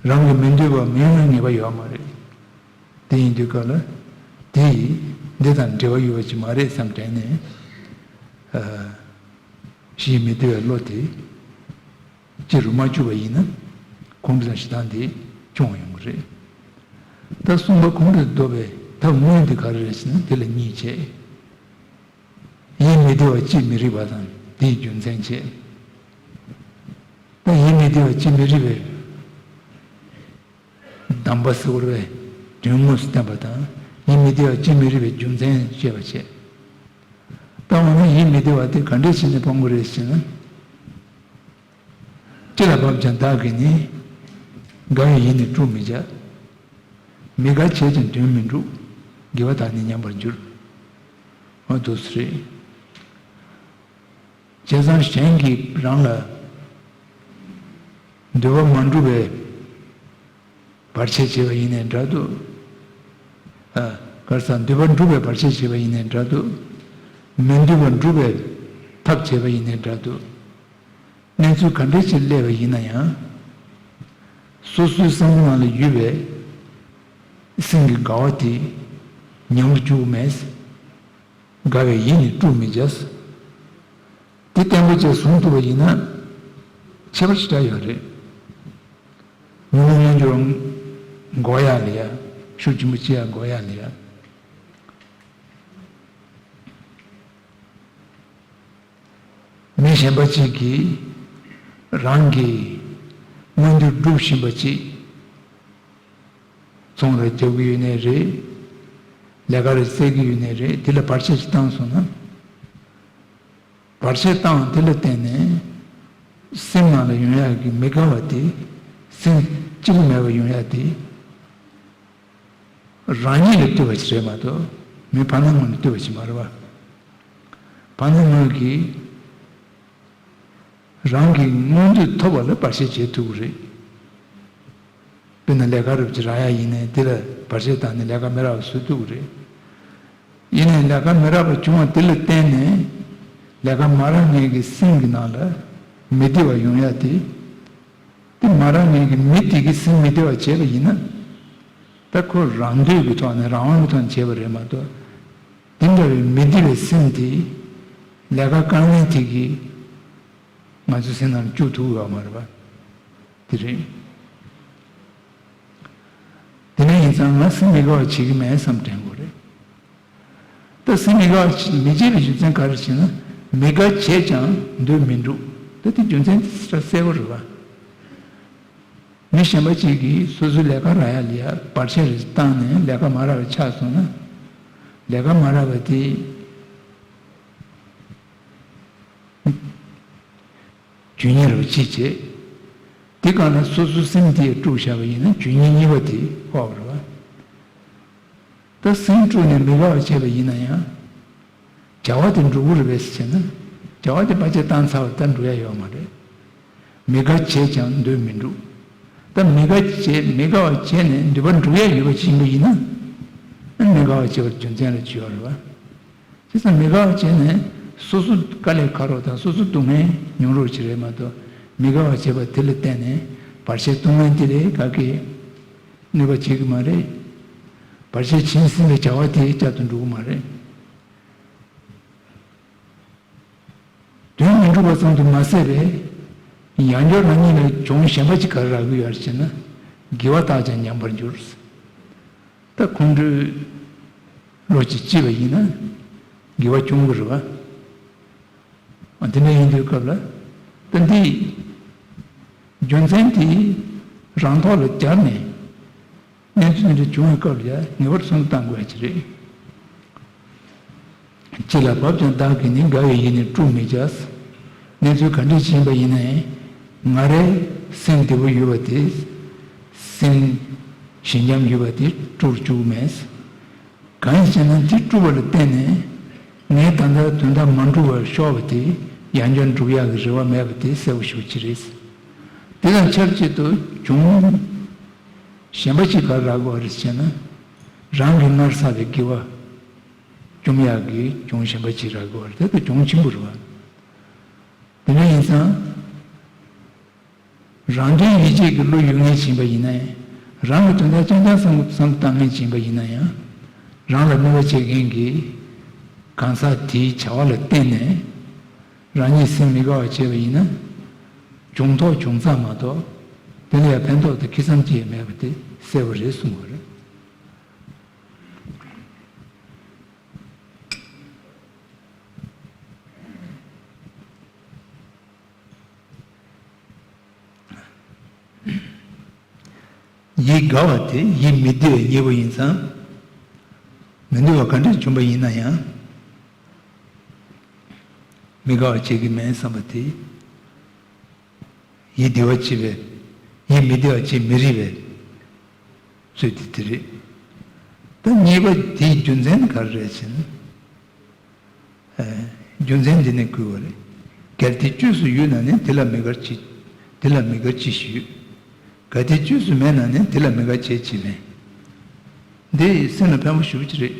རང་གི་མི་འདོད་པ་མེད་པར་ངེས་པ་ཡོད་མ་རེད། དེ་ཡིན་དུས་སྐབས་ལ་དེ་འདི་དང་འབྲེལ་བ་ཡོད་པ་ཅིག་མ་རེད་བསམ་དྲན་ནས། ཨ། ཡིད་མི་བདེ་བའི་བློ་དེ་སྐྱེ་རུ་མ་བཅུག་པ་ཡིན་ན། ཁོང་ཁྲོ་དང་ཞེ་སྡང་དེ་སྐྱོང་ཡོང་གི་རེད། ད་གསུམ་པ་ཁོང་ཁྲོས་བཟློག་པའི་ཐབས་དངོས་དེ་ག་རེ་རེད་ཟེར་ན། དེ་ལ་གཉིས་བྱས། ཡིད་མི་བདེ་བ་ཅིས་མི་རིགས་པ་དང་དེའི་རྒྱུ་མཚན་བྱས། ད་ཡིད་མི་བདེ་བ་ཅིས་མི་རིགས་པའི་གདམས་པ་ཟེར་བ་རེད། དོན་དངོས་སུ་བསྟན་པ་དང་། ཡིད་མི་བདེ་བ་ཅིས་མི་རིགས་པའི་རྒྱུ་མཚན་བཤད་པ་བྱས། ད་འོ་ན་ཡིད་མི་བདེ་བ་དེ་ག་འདྲས་བྱས་ནས་སྤང་དགོས་རེད་ཟེར་ན། ཅི་ལ་བབ་ཀྱང་བདག་གིས་ནི། དགའ་བའི་ཡིད་ནི་དཀྲུག་མི་བྱ། མི་དགའ་བྱས་ཀྱང་དོན་མི་འགྲུབ། དགེ་བ་དག་ནི་ཉམས་པར་འགྱུར། འོ་འདུག་སེ་རེད། བྱས་ཙང་གཞན་གྱིས་རང་ལ་འདོད་པ་མ་འགྲུབ་པའི་བར་ཆད་བྱས་པ་ཡིན་ནའི་འདྲ་འདུག། ཨ། ག་རེ་ཟེར། འདོད་པ་འགྲུབ་པའི་བར་ཆད་བྱས་པ་ཡིན་ནའི་འདྲ་འདུག། མི་འདོད་པ་འགྲུབ་པའི་ཐབས་བྱས་པ་ཡིན་ནའི་འདྲ་འདུག། གནས་ཚུལ་ག་འདྲ་ཞིག་སླེབས་པ་ཡིན་ན་ཡང་། སོ་སོའི་བསམ་བློ་ནང་ལ་ཡོད་པའི་སེམས་ཀྱི་དགའ་བ་དེ་ཉམས་སུ་འཇུག་མེད། དགའ་བའི་ཡིད་ནི་དཀྲུག་མི་བྱ། དེ་བརྟན་པོ་བྱས་བཟུང་ཐུབ་པ་ཡིན་ན་ཁྱད་པར་ཞེ་དྲག་ཡོད་རེད། ཉོན་མོངས་མངོན་གྱུར་འགོག་ཡག་ལ་ཡ། ཤུགས་ཆེན་པོ་སྐྱེ་ཡག་འགོག་ཡག་ལ་ཡ། མི་གཞན་པ་གཅིག་གིས་རང་གི་མངོན་འགྱུར་སྒྲུབ་བཞིན་པ་གཅིག་ཚོང་ར་རྒྱག་གི་ཡོད་ནའི་རེད། ལས་ཀ་ར་བཙལ་གྱི་ཡོད་ནའི་རེད། དེ་ལ་བར་ཆད་ཅིག་བཏང་སོང་ན། བར་ཆད་བཏང་བ་དེ་ལ་བརྟེན་ནས་སེམས་ནང་ལ་ཡོང་ཡག་གི་མི་དགའ་བ་དེ། སེམས་སྐྱིད་པོ་མེད་པ་ཡོང་ཡག་དེ། རང་ཉིད་ལ་ལྟོས་པ་ཞིག་རེད་མ་གཏོགས། མི་བར་སྣང་ངོ་ནས་ལྟོས་པ་ཞིག་མ་རེད་པ། བར་སྣང་ངོ་གིས་རང་གི་མངོན་འདོད་ཐོབ་པ་ལ་བར་ཆད་བྱེད་ཐུབ་ཀྱི་རེད། དཔེར་ན་ལས་ཀ་རབ་ཅིག་རག་ཡག་ཡིན་ནའི་དེ་ལ་བར་ཆད་བཏང་ནས་ལས་ཀ་མི་རག་པ་བཟོ་ཐུབ་ཀྱི་རེད། ཡིན་ནའི་ལས་ཀ་མི་རག་པ་བྱུང་བ་དེ་ལ་བརྟེན་ནས་ལས་ཀ་མ་རག་མཁན་གྱི་སེམས་ཀྱི་ནང་ལ་མི་བདེ་བ་ཡོང་ཡག་དེ། དེ་མ་རག་མཁན་གྱི་མི་དེ་གིས་སེམས་མི་བདེ་བ་བྱས་པ་ཡིན་ན། ད་ཁོ་རང་འདོད་ཀྱི་ཐོག་ནས། རང་དབང་གི་ཐོག་ནས་བྱས་པ་རེད་མ་གཏོགས། དེ་འདྲ་བའི་མི་བདེ་བའི་སེམས་དེ་ལས་ཀ་དཀའ་ངལ་དེ་གིས་ང་ཚོའི་སེམས་ནང་ལ་བཅུག་ཐུབ་ཡོད་མ་རེད་པ། དེ་རེད། དེ་འདྲ་ཡིན་ཙང་ང་སེམས་མི་དགའ་བ་བྱེད་ཀྱི་མེད་བསམ་དྲན་དགོས་རེད། ད་སེམས་མི་དགའ་བ་མི་བྱེད་པའི་རྒྱུ་མཚན་ག་རེ་ཞེ་ན། མི་དགའ་བྱས་ཀྱང་དོན་མི་འགྲུབ། ད་དེ་རྒྱུ་མཚན་དེ་གསལ་པོ་རེད་པ། མི་གཞན་པ་གཅིག་གིས་སོ་སོའི་ལས་ཀ་རག་ཡག་ལ་ཡ་བར་ཆད་རེ་བཏང་ནས་ལས་ཀ་མ་རག་པ་ཆགས་སོང་ན། ལས་ཀ་མ་རག་པ་དེ་ཇུས་ཉེས་རེ་བ་གཅིག་བྱས། དེ་གང་ལ་སོ་སོའི་སེམས་དེ་དཀྲུགས་བཞག་པ་ཡིན་ན་ཇུས་ཉེས་གཉིས་པ་དེ་ཕོག་པ་རེད་པ། ད་སེམས་དཀྲུགས་ནས་མི་དགའ་བ་བྱས་པ་ཡིན་ན་ཡང་། བྱ་བ་དེ་འགྲུབ་ཀྱི་རེད་པས་ཟེར་བྱས་ན། བྱ་བ་དེ་ཕལ་ཆེར་བཏང་ཚར་བ་ད་འགྲུབ་ཡག་ཡོད་མ་རེད། མི་དགའ་བྱས་ཀྱང་དོན་མི་འགྲུབ། ད་མི་དགའ་བྱས། མི་དགའ་བ་བྱས་ནས་འདོད་པ་འགྲུབ་ཡག་ཡོད་པ་ཅིག་ཡིན་པ་ཡིན་ན། ཨ། མི་དགའ་བ་བྱས་པར་རྒྱུ་མཚན་རེ་ཅིག་ཡོད་རེད་པ། བྱས་ཙང་མི་དགའ་བ་བྱས་ནས་སོ་སོ་དཀའ་ལས་ཁག་རོགས་དང་སོ་སོ་སྡུག་བསྔལ་མྱོང་རོགས་ཅིག་རེད་མ་གཏོགས། མི་དགའ་བ་བྱས་པ་དེ་ལ་བརྟེན་ནས་བར་ཆད་གཏོང་མཁན་དེ་ལ་ག་གེ་གནོད་པ་བྱེད་ཀྱི་མ་རེད། བར་ཆད་བྱིན་ཟིན་པའི་བྱ་བ་དེ་བསྐྱར་དུ་འགྲོ་གི་མ་རེད། དོན་མི་འགྲུབ་པ་ཙམ་དུ་མ་ཟད་པས། ཡང་བསྐྱར་རང་ཉིད་ལ་གྱོང་གཞན་པ་ཅིག་ག་རེ་རག་གི་ཡོད་རེད་ཅེ་ན། དགེ་བ་དག་ཀྱང་ཉམས་པར་འགྱུར། ད་ཁོང་ཁྲོའི་བློ་ཅིག་སྐྱེས་པ་ཡིན་ན་དགེ་བ་སྐྱོང་གི་རེད་པ། ཨ། དེ་འདྲ་ཡིན་དུས་སྐབས་ལ། ད་འདི་རྒྱུ་མཚན་དེ་རང་ཐོག་ལ་སྦྱར་ནས། གནས་ཚུལ་འདི་བྱུང་བའི་སྐབས་ལ་ཡང་ངེས་པར་སེམས་བཏང་དགོས་ཡ་ཅིག་རེད། ཅི་ལ་བབ་ཀྱང་བདག་གིས་ནི། དགའ་བའི་ཡིད་ནི་དཀྲུག་མི་བྱ། གནས་ཚུལ་ག་འདྲ་ཞིག་ཡིན་པ་ཡིན་ནའི། ང་རའི་སེམས་བདེ་པོ་ཡོད་པ་དེ། སེམས་ཞི་འཇམ་ཡོད་པ་དེ་དཀྲུག་བཅུག་མེད། གང་ཡིན་ཟེར་ན་དེ་དཀྲུག་པ་ལ་བརྟེན་ནས་ངས་ད་ལྟ་དོན་དག་མ་འགྲུབ་པར་ཤོར་བ་དེ་ཡང་བསྐྱར་འགྲུབ་ཡག་གི་རེ་བ་མེད་པ་དེ་གསལ་པོ་ཞེ་པོ་ཅིག་རེད། དེ་དང་ཆབས་ཅིག་ཏུ་གྱོང་གཞན་པ་ཅིག་ག་རེ་རག་གི་ཡོད་རེད་ཟེར་ན། རང་གིས་སྔར་བསགས་པའི་དགེ་བ་བཅོམ་ཡག་གི་གྱོང་གཞན་པ་ཅིག་རག་གི་ཡོད་རེད། དེ་ད་གྱོང་ཆེན་པོ་རེད་པ། དེ་འདྲ་ཡིན་ཙང་། རང་དོན་ཡིད་བྱེད་ཀྱི་བློ་ཡོད་མཁན་ཞིག་ཡིན་པ་ཡིན་ན་ཡང་། རང་གི་དོན་དག་རྐྱང་རྐྱང་བསམ་བསམ་བཏང་མཁན་ཞིག་ཡིན་པ་ཡིན་ན་ཡང་། རང་ལ་གནོད་པ་བྱེད་མཁན་གྱི་གང་ཟག་དེའི་བྱ་བ་ལ་བརྟེན་ནས་རང་ཉིད་སེམས་མི་དགའ་བ་བྱས་པ་ཡིན་ན། གྱོང་ཐོག་གྱོང་རྩ་མ་གཏོགས་ དེ་ལ་ཡང་ཕན་ཐོགས་དང་ཁེ་བཟང་ཅི་ཡང་མེད་པ་དེ་གསལ་པོ་རེད་གསུངས་པ་རེད། ཡིད་དགའ་བ་དེ་ཡིད་མི་བདེ་བའི་གཉེན་པོ་ཡིན་ཙང་། མི་འདོད་པ་ག་འདྲ་བྱུང་བ་ཡིན་ན་ཡང་། མི་དགའ་བ་བྱེད་ཀྱི་མེད་བསམ་པ་དེ། ཡིད་བདེ་བ་བྱེད་པའི། ཡིད་མི་བདེ་བ་བྱེད་མི་རིགས་པའི་ཚུལ་དེ་དེ་རེད། ད་གཉིས་པ་དེའི་རྒྱུ་མཚན་ག་རེ་རེད་ཟེར་ན། ཨ། རྒྱུ་མཚན་འདི་ནས་བསྐུལ་བ་རེད། གལ་ཏེ་བཅོས་སུ་ཡོད་ན་ནི་དེ་ལ་མི་དགར་ཅི། དེ་ལ་མི་དགར་ཅི་ཞིག་ཡོད། གལ་ཏེ་བཅོས་སུ་མེད་ན་ནི་དེ་ལ་མི་དགའ་བྱེད་ཅི་མེད། འདི་སེམས་ལ་ཕན་པོ་ཞེ་པོ་ཅིག་རེད།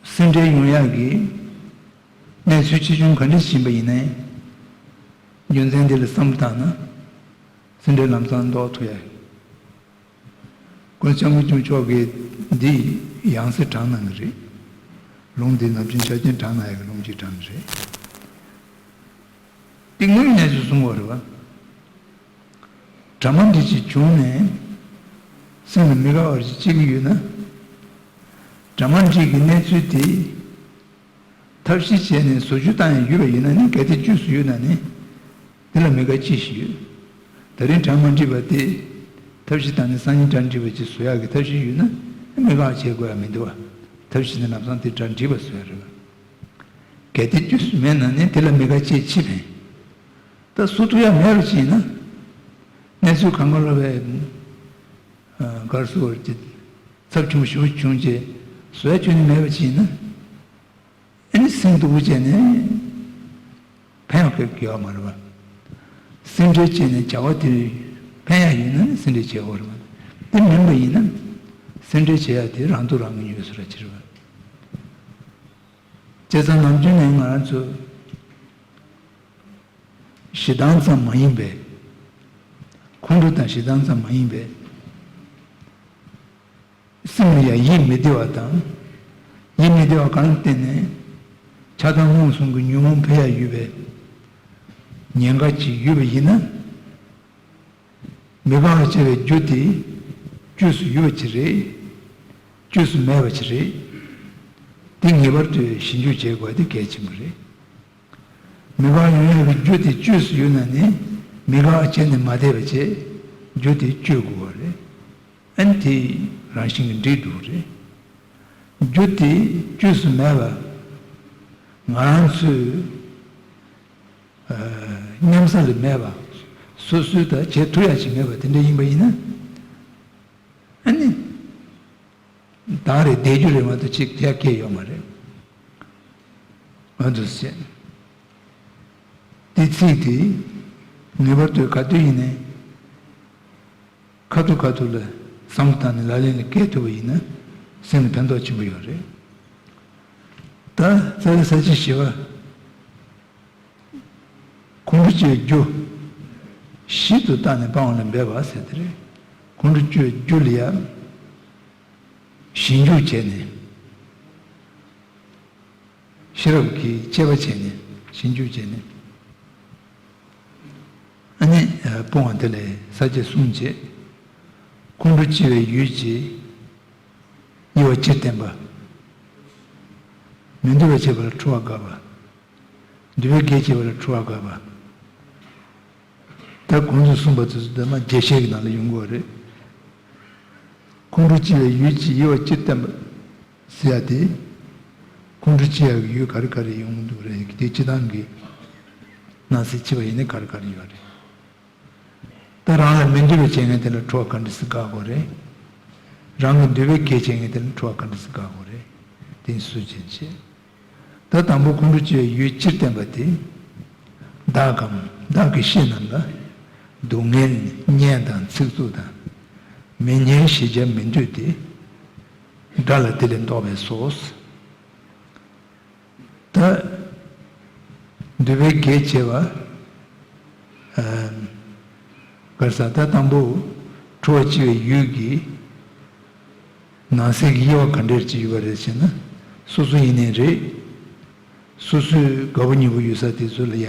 སེམས་ཁྲལ་ཡོང་ཡག་གི་གནས་ཚུལ་ཆེ་ཆུང་ག་འདྲ་ཞིག་ཡིན་པ་ཡིན་ནའི། རྒྱུ་མཚན་འདི་ལ་བསམ་བློ་བཏང་ན། སེམས་ཁྲལ་ལམ་སང་ཟློག་ཐུབ་ཡ། ཀུན་མཁྱེན་སྐྱབས་མགོན་ཆེན་པོ་མཆོག་གིས་འདི་ཡང་སེ་དྲངས་གནང་གི་རེད། ལུང་འདི་ནམ་རྒྱུན་ཆ་རྐྱེན་དྲངས་གནང་ཡ་གི་ལུང་གཅིག་དྲངས་ནི་རེད། འདི་དངོས་ཡོད་གནས་ཚུལ་གསུང་བ་རེད་བ། དྲ་མ་འདི་ཅིག་བྱུང་ནས། སེམས་ལ་མི་དགའ་བ་ཞིག་སྐྱེ་གི་ཡོད་ན། དྲ་མ་འདི་གི་གནས་ཚུལ་དེ། ཐབས་ཤེས་བྱས་ནས་བཟོ་བཅོས་བཏང་ཡང་ཡོད་པ་ཡིན་ན་ནི། གལ་ཏེ་བཅོས་སུ་ཡོད་ན་ནི། དེ་ལ་མི་དགའ་ཅི་ཞིག་ཡོད། ད་རིང་གྲ་མ་འགྲིག་པ་དེ། ཐབས་ཤེས་བཏང་ནས་སང་ཉིན་གྲ་འགྲིག་པ་ཅིག་བཟོ་ཡག་གི་ཐབས་ཤེས་ཡོད་ན། མི་དགའ་བྱེད་དགོས་ཡ་མི་འདུག་བ། ཐབས་ཤེས་ནི་ལམ་སང་དེ་གྲ་འགྲིག་པ་བཟོ་ཡ་རེད་བ། གལ་ཏེ་བཅོས་སུ་མེད་ན་ནི་དེ་ལ་མི་དགའ་བྱེད་ཅི་ཕན། ད་བཟོ་ཐུབ་ཡ་མེད་པ་ཅིག་ཡིན་ན། གནས་ཚུལ་གང་ག་ལ་བས། གར་སོ་བར་གྱི་ཚབས་ཆུང་ཞུ་བྱུང་རྗེས་བཟོ་ཡ་ཁྱོན་ནས་མེད་པ་ཅིག་ཡིན་ན། ཨ་ནི་སེམས་སྡུག་པོ་བྱས་ནས་ཕན་ཡང་ཁེ་ཡོད་མ་རེད་བ། སེམས་ཁྲལ་བྱས་ནས་བྱ་བ་དེ་ཕན་ཡ་ཡོད་ན་ནི་སེམས་ཁྲལ་བྱེད་དགོས་རེད་བ། དེ་མིན་པ་ཡིན་ན། སེམས་ཁྲལ་བྱེད་ཡ་དེ་རང་སྡུག་རང་གིས་ཉོས་ཟེར་བ་ཅིག་རེད་བ། བྱས་ཙང་ནམ་རྒྱུན་ནས་ང་རང་ཚོ་ཞེ་སྡང་ཙམ་མ་ཡིན་པའི། ཁོང་ཁྲོ་དང་ཞེ་སྡང་ཙམ་མ་ཡིན་པའི། སེམས་ལ་ཡང་ཡིད་མི་བདེ་བ་དང་། ཡིད་མི་བདེ་བ་གང་ལ་བརྟེན་ནས་ཆགས་སྡང་རྨོངས་གསུམ་གྱི་ཉོན་མོངས་འཕེལ་ཡ་ཡོད་པའི་ཉེན་ཁ་ཅིག་ཡོད་པ་ཡིན་ན། མི་དགའ་བར་བྱ་བའི་རྒྱུ་དེ་བཅོས་སུ་ཡོད་པ་ཅིག་རེད། བཅོས་སུ་མེད་པ་ཅིག་རེད། དེ་ངེས་པར་དུ་ཞིབ་འཇུག་བྱེད་དགོས་པ་དེ་གལ་ཆེན་པོ་རེད། མི་དགའ་ཡོང་ཡག་གི་རྒྱུ་དེ་བཅོས་སུ་ཡོད་ན་ནི། མི་དགའ་བྱས་ནས་མ་བསྡད་པ་བྱས། རྒྱུ་དེ་བཅོས་དགོས་པ་རེད། ཨ་ནི་དེ་རང་བཞིན་གྱིས་འགྲིག་འདུག་རེད། རྒྱུ་དེ་བཅོས་སུ་མེད་པ། ང་རང་ཚོས་ཨ་མཉམ་བསགས་ལས་མེད་པ། སོ་སོའི་ད་བྱེད་ཐུབ་ཡ་ཅིག་མེད་པ་དེ་འདྲ་ཡིན་པ་ཡིན་ན། ཨ་ནི། བདག་རེད་བསྡད་རྒྱུ་རེད་མ་གཏོགས་ཅིག་ཐེག་སྐྱེ་ཡོད་མ་རེད། ང་ཚོས་བཤད། དེ་ཚིག་དེ་ངེས་པར་དུ་ག་དུས་ཡིན་ནའི་ཁ་ཐུག་ཁ་ཐུག་ལ་བསམ་བློ་བཏང་ནས་ལག་ལེན་ལ་བཀལ་ཐུབ་པ་ཡིན་ན་སེམས་ལ་ཕན་ཐོགས་ཆེན་པོ་ཡོད་རེད། ད་རྩ་བའི་ས་བཅད་བཞི་པ། ཁོང་ཁྲོ་སྐྱེ་བའི་རྒྱུ། ཞིབ་ཏུ་བརྟགས་ནས་སྤང་བ་ལ་འབད་པ་ཟེར་དེ་རེད། ཁོང་ཁྲོ་སྐྱེ་བའི་རྒྱུ་ལ་ཡང་ཞིབ་འཇུག་བྱས་ནས། ཤེས་རབ་ཀྱིས་དཔྱད་པ་བྱས་ནས་ཞིབ་འཇུག་བྱས་ནས། ཨ་ནི་སྤོང་བ་དེ་ལས་ས་བཅད་གསུམ་བྱས། ཁོང་ཁྲོ་སྐྱེ་བའི་ཡུལ་གྱི་དབྱེ་བ་སྤྱིར་བསྟན་པ། མི་འདོད་པ་བྱེད་པ་ལ་ཁྲོ་བ་དགའ་བ། འདོད་པའི་གེགས་བྱེད་པ་ལ་ཁྲོ་བ་དགའ་བ། ད་གོང་དུ་གསུངས་པ་དེ་ཚོ་དེ་མ་རྒྱས་བཤད་ཀྱི་ནང་ལ་ཡོང་གི་ཡོད་རེད། ཁོང་ཁྲོ་སྐྱེ་བའི་ཡུལ་གྱི་དབྱེ་བ་སྤྱིར་བསྟན་པ་ཟེར་ཡ་དེ། ཁོང་ཁྲོ་སྐྱེ་ཡག་གི་ཡུལ་ག་རེ་ག་རེ་ཡོང་གི་འདུག་རེད། དེ་སྤྱིར་བཏང་གི་སྣང་སྲིད་ཕྱི་པ་ཡིན་ན་ག་རེ་ག་རེ་ཡོད་རེད། ད་རང་ལ་མི་འདོད་པའི་བྱས་ངན་དེ་ལ་ཁྲོ་བ་ག་འདྲ་སེ་དགའ་དགོས་རེད། རང་གི་འདོད་པའི་གེགས་བྱས་ངན་དེ་ལ་ཁྲོ་བ་ག་འདྲ་སེ་དགའ་དགོས་རེད། དེ་སུ་བྱེད་བྱེད། ད་དང་པོ་ཁོང་ཁྲོ་སྐྱེ་བའི་ཡུལ་སྤྱིར་བསྟན་པ་དེ། བདག་གམ་བདག་གི་བཤེས་རྣམས་ལ། སྡུག་བསྔལ་ཉེས་དང་ཚིག་རྩུབ་དང་། མི་སྙན་ཞི་བྱ་མི་འདོད་དེ། དགྲ་ལ་དེ་ལས་བཟློག་པས་སོ། ད་འདོད་པའི་གེགས་བྱེད་པ། ག་རེ་ཟ། ད་དང་པོ་ཁྲོ་བ་སྐྱེ་བའི་ཡུལ་གྱི་ནང་གསེས་ཀྱི་དབྱེ་བ་ག་འདྲས་ཅིག་ཡོད་པ་རེད་ཟེར་ན། སོ་སོ་ཡིན་ནའི་རེད། སོ་སོའི་དགའ་པོ་ཉེ་པོ་ཡོད་ས་དེ་ཚོ་ལ་ཡ།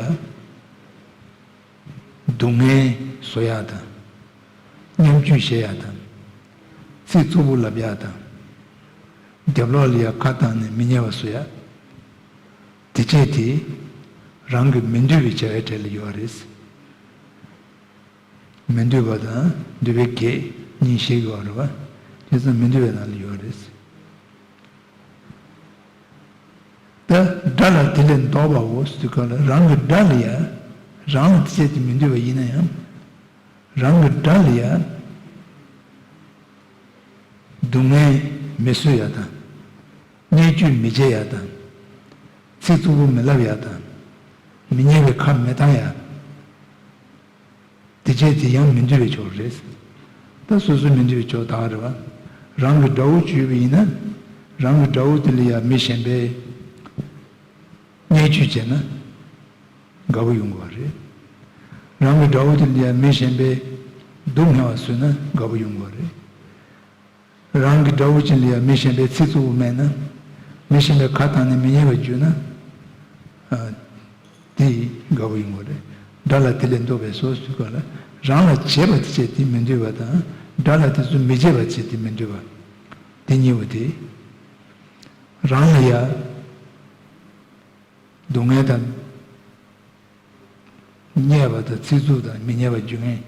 སྡུག་བསྔལ་བཟོ་ཡག་དང་། ཉམ་ཆུང་བྱེད་ཡག་དང་། ཚིག་རྩུབ་པོ་ལབ་ཡག་དང་། རྒྱབ་ལོགས་ལ་ཡ་ཁ་བཏང་ནས་མི་ཉན་པ་བཟོ་ཡག་དེ་བྱས་དེ། རང་གི་མི་འདོད་པའི་བྱ་བའི་གྲས་ལ་ཡོད་རེད། མི་འདོད་པ་དང་འདོད་པའི་གེགས་གཉིས་ཤེས་དགོས་པ་རེད་པ། དེ་ཙམ་མི་འདོད་པའི་ནང་ལ་ཡོད་རེད། ད་དགྲ་ལ་དེ་ལས་བཟློག་པའོ་ཟེར་དུས་སྐབས་ལ་རང་གི་དགྲ་ལ་ཡ། རང་ལ་དེ་བྱས་དེ་མི་འདོད་པ་ཡིན་ན་ཡང་། རང་གི་དགྲ་ལ་ཡ། སྡུག་བསྔལ་མི་བཟོ་ཡག་དང་། བརྙས་བཅོས་མི་བྱེད་ཡག་དང་། ཚིག་རྩུབ་པོ་མི་ལབ་ཡག་དང་། མི་ཉན་པའི་ཁ་མི་བཏང་ཡག་དེ་བྱས་དེ་ཡང་མི་འདོད་པའི་ཕྱོགས་རེད། ད་སོ་སོའི་མི་འདོད་པའི་ཕྱོགས་དག་རེད་པ། རང་གི་དགྲ་བོ་བྱས་པ་ཡིན་ན། རང་གི་དགྲ་བོ་དེ་ལ་ཡང་མི་གཞན་པས་བརྙས་བཅོས་བྱས་ན་དགའ་པོ་ཡོང་གི་རེད། རང་གི་དགྲ་བོ་དེ་ལ་ཡང་མི་གཞན་པས་སྡུག་བསྔལ་བ་བཟོས་ན་དགའ་པོ་ཡོང་གི་རེད། རང་གི་དགྲ་བོ་ཅིག་ལ་ཡང་མི་གཞན་པས་ཚིག་རྩུབ་པོ་སྨྲས་ན། མི་གཞན་པའི་ཁ་བཏང་ནས་མི་ཉན་པ་བརྗོད་ན། ཨ། དེ་དགའ་པོ་ཡོང་གི་རེད། དགྲ་ལ་དེ་ལས་བཟློག་པའོ་ཟེར་དུས་སྐབས་ལ། རང་ལ་བྱས་པ་དེ་བྱས་དེ་མི་འདོད་པ་དང་། དགྲ་ལ་དེ་ཚོ་མི་བྱེད་པ་བྱས་དེ་མི་འདོད་པ། དེ་གཉིས་པོ་དེ། རང་ལ་ཡ། སྡུག་བསྔལ་དང་། བརྙས་པ་དང་ཚིག་རྩུབ་དང་མི་ཉན་པ་རྒྱུ་ངན་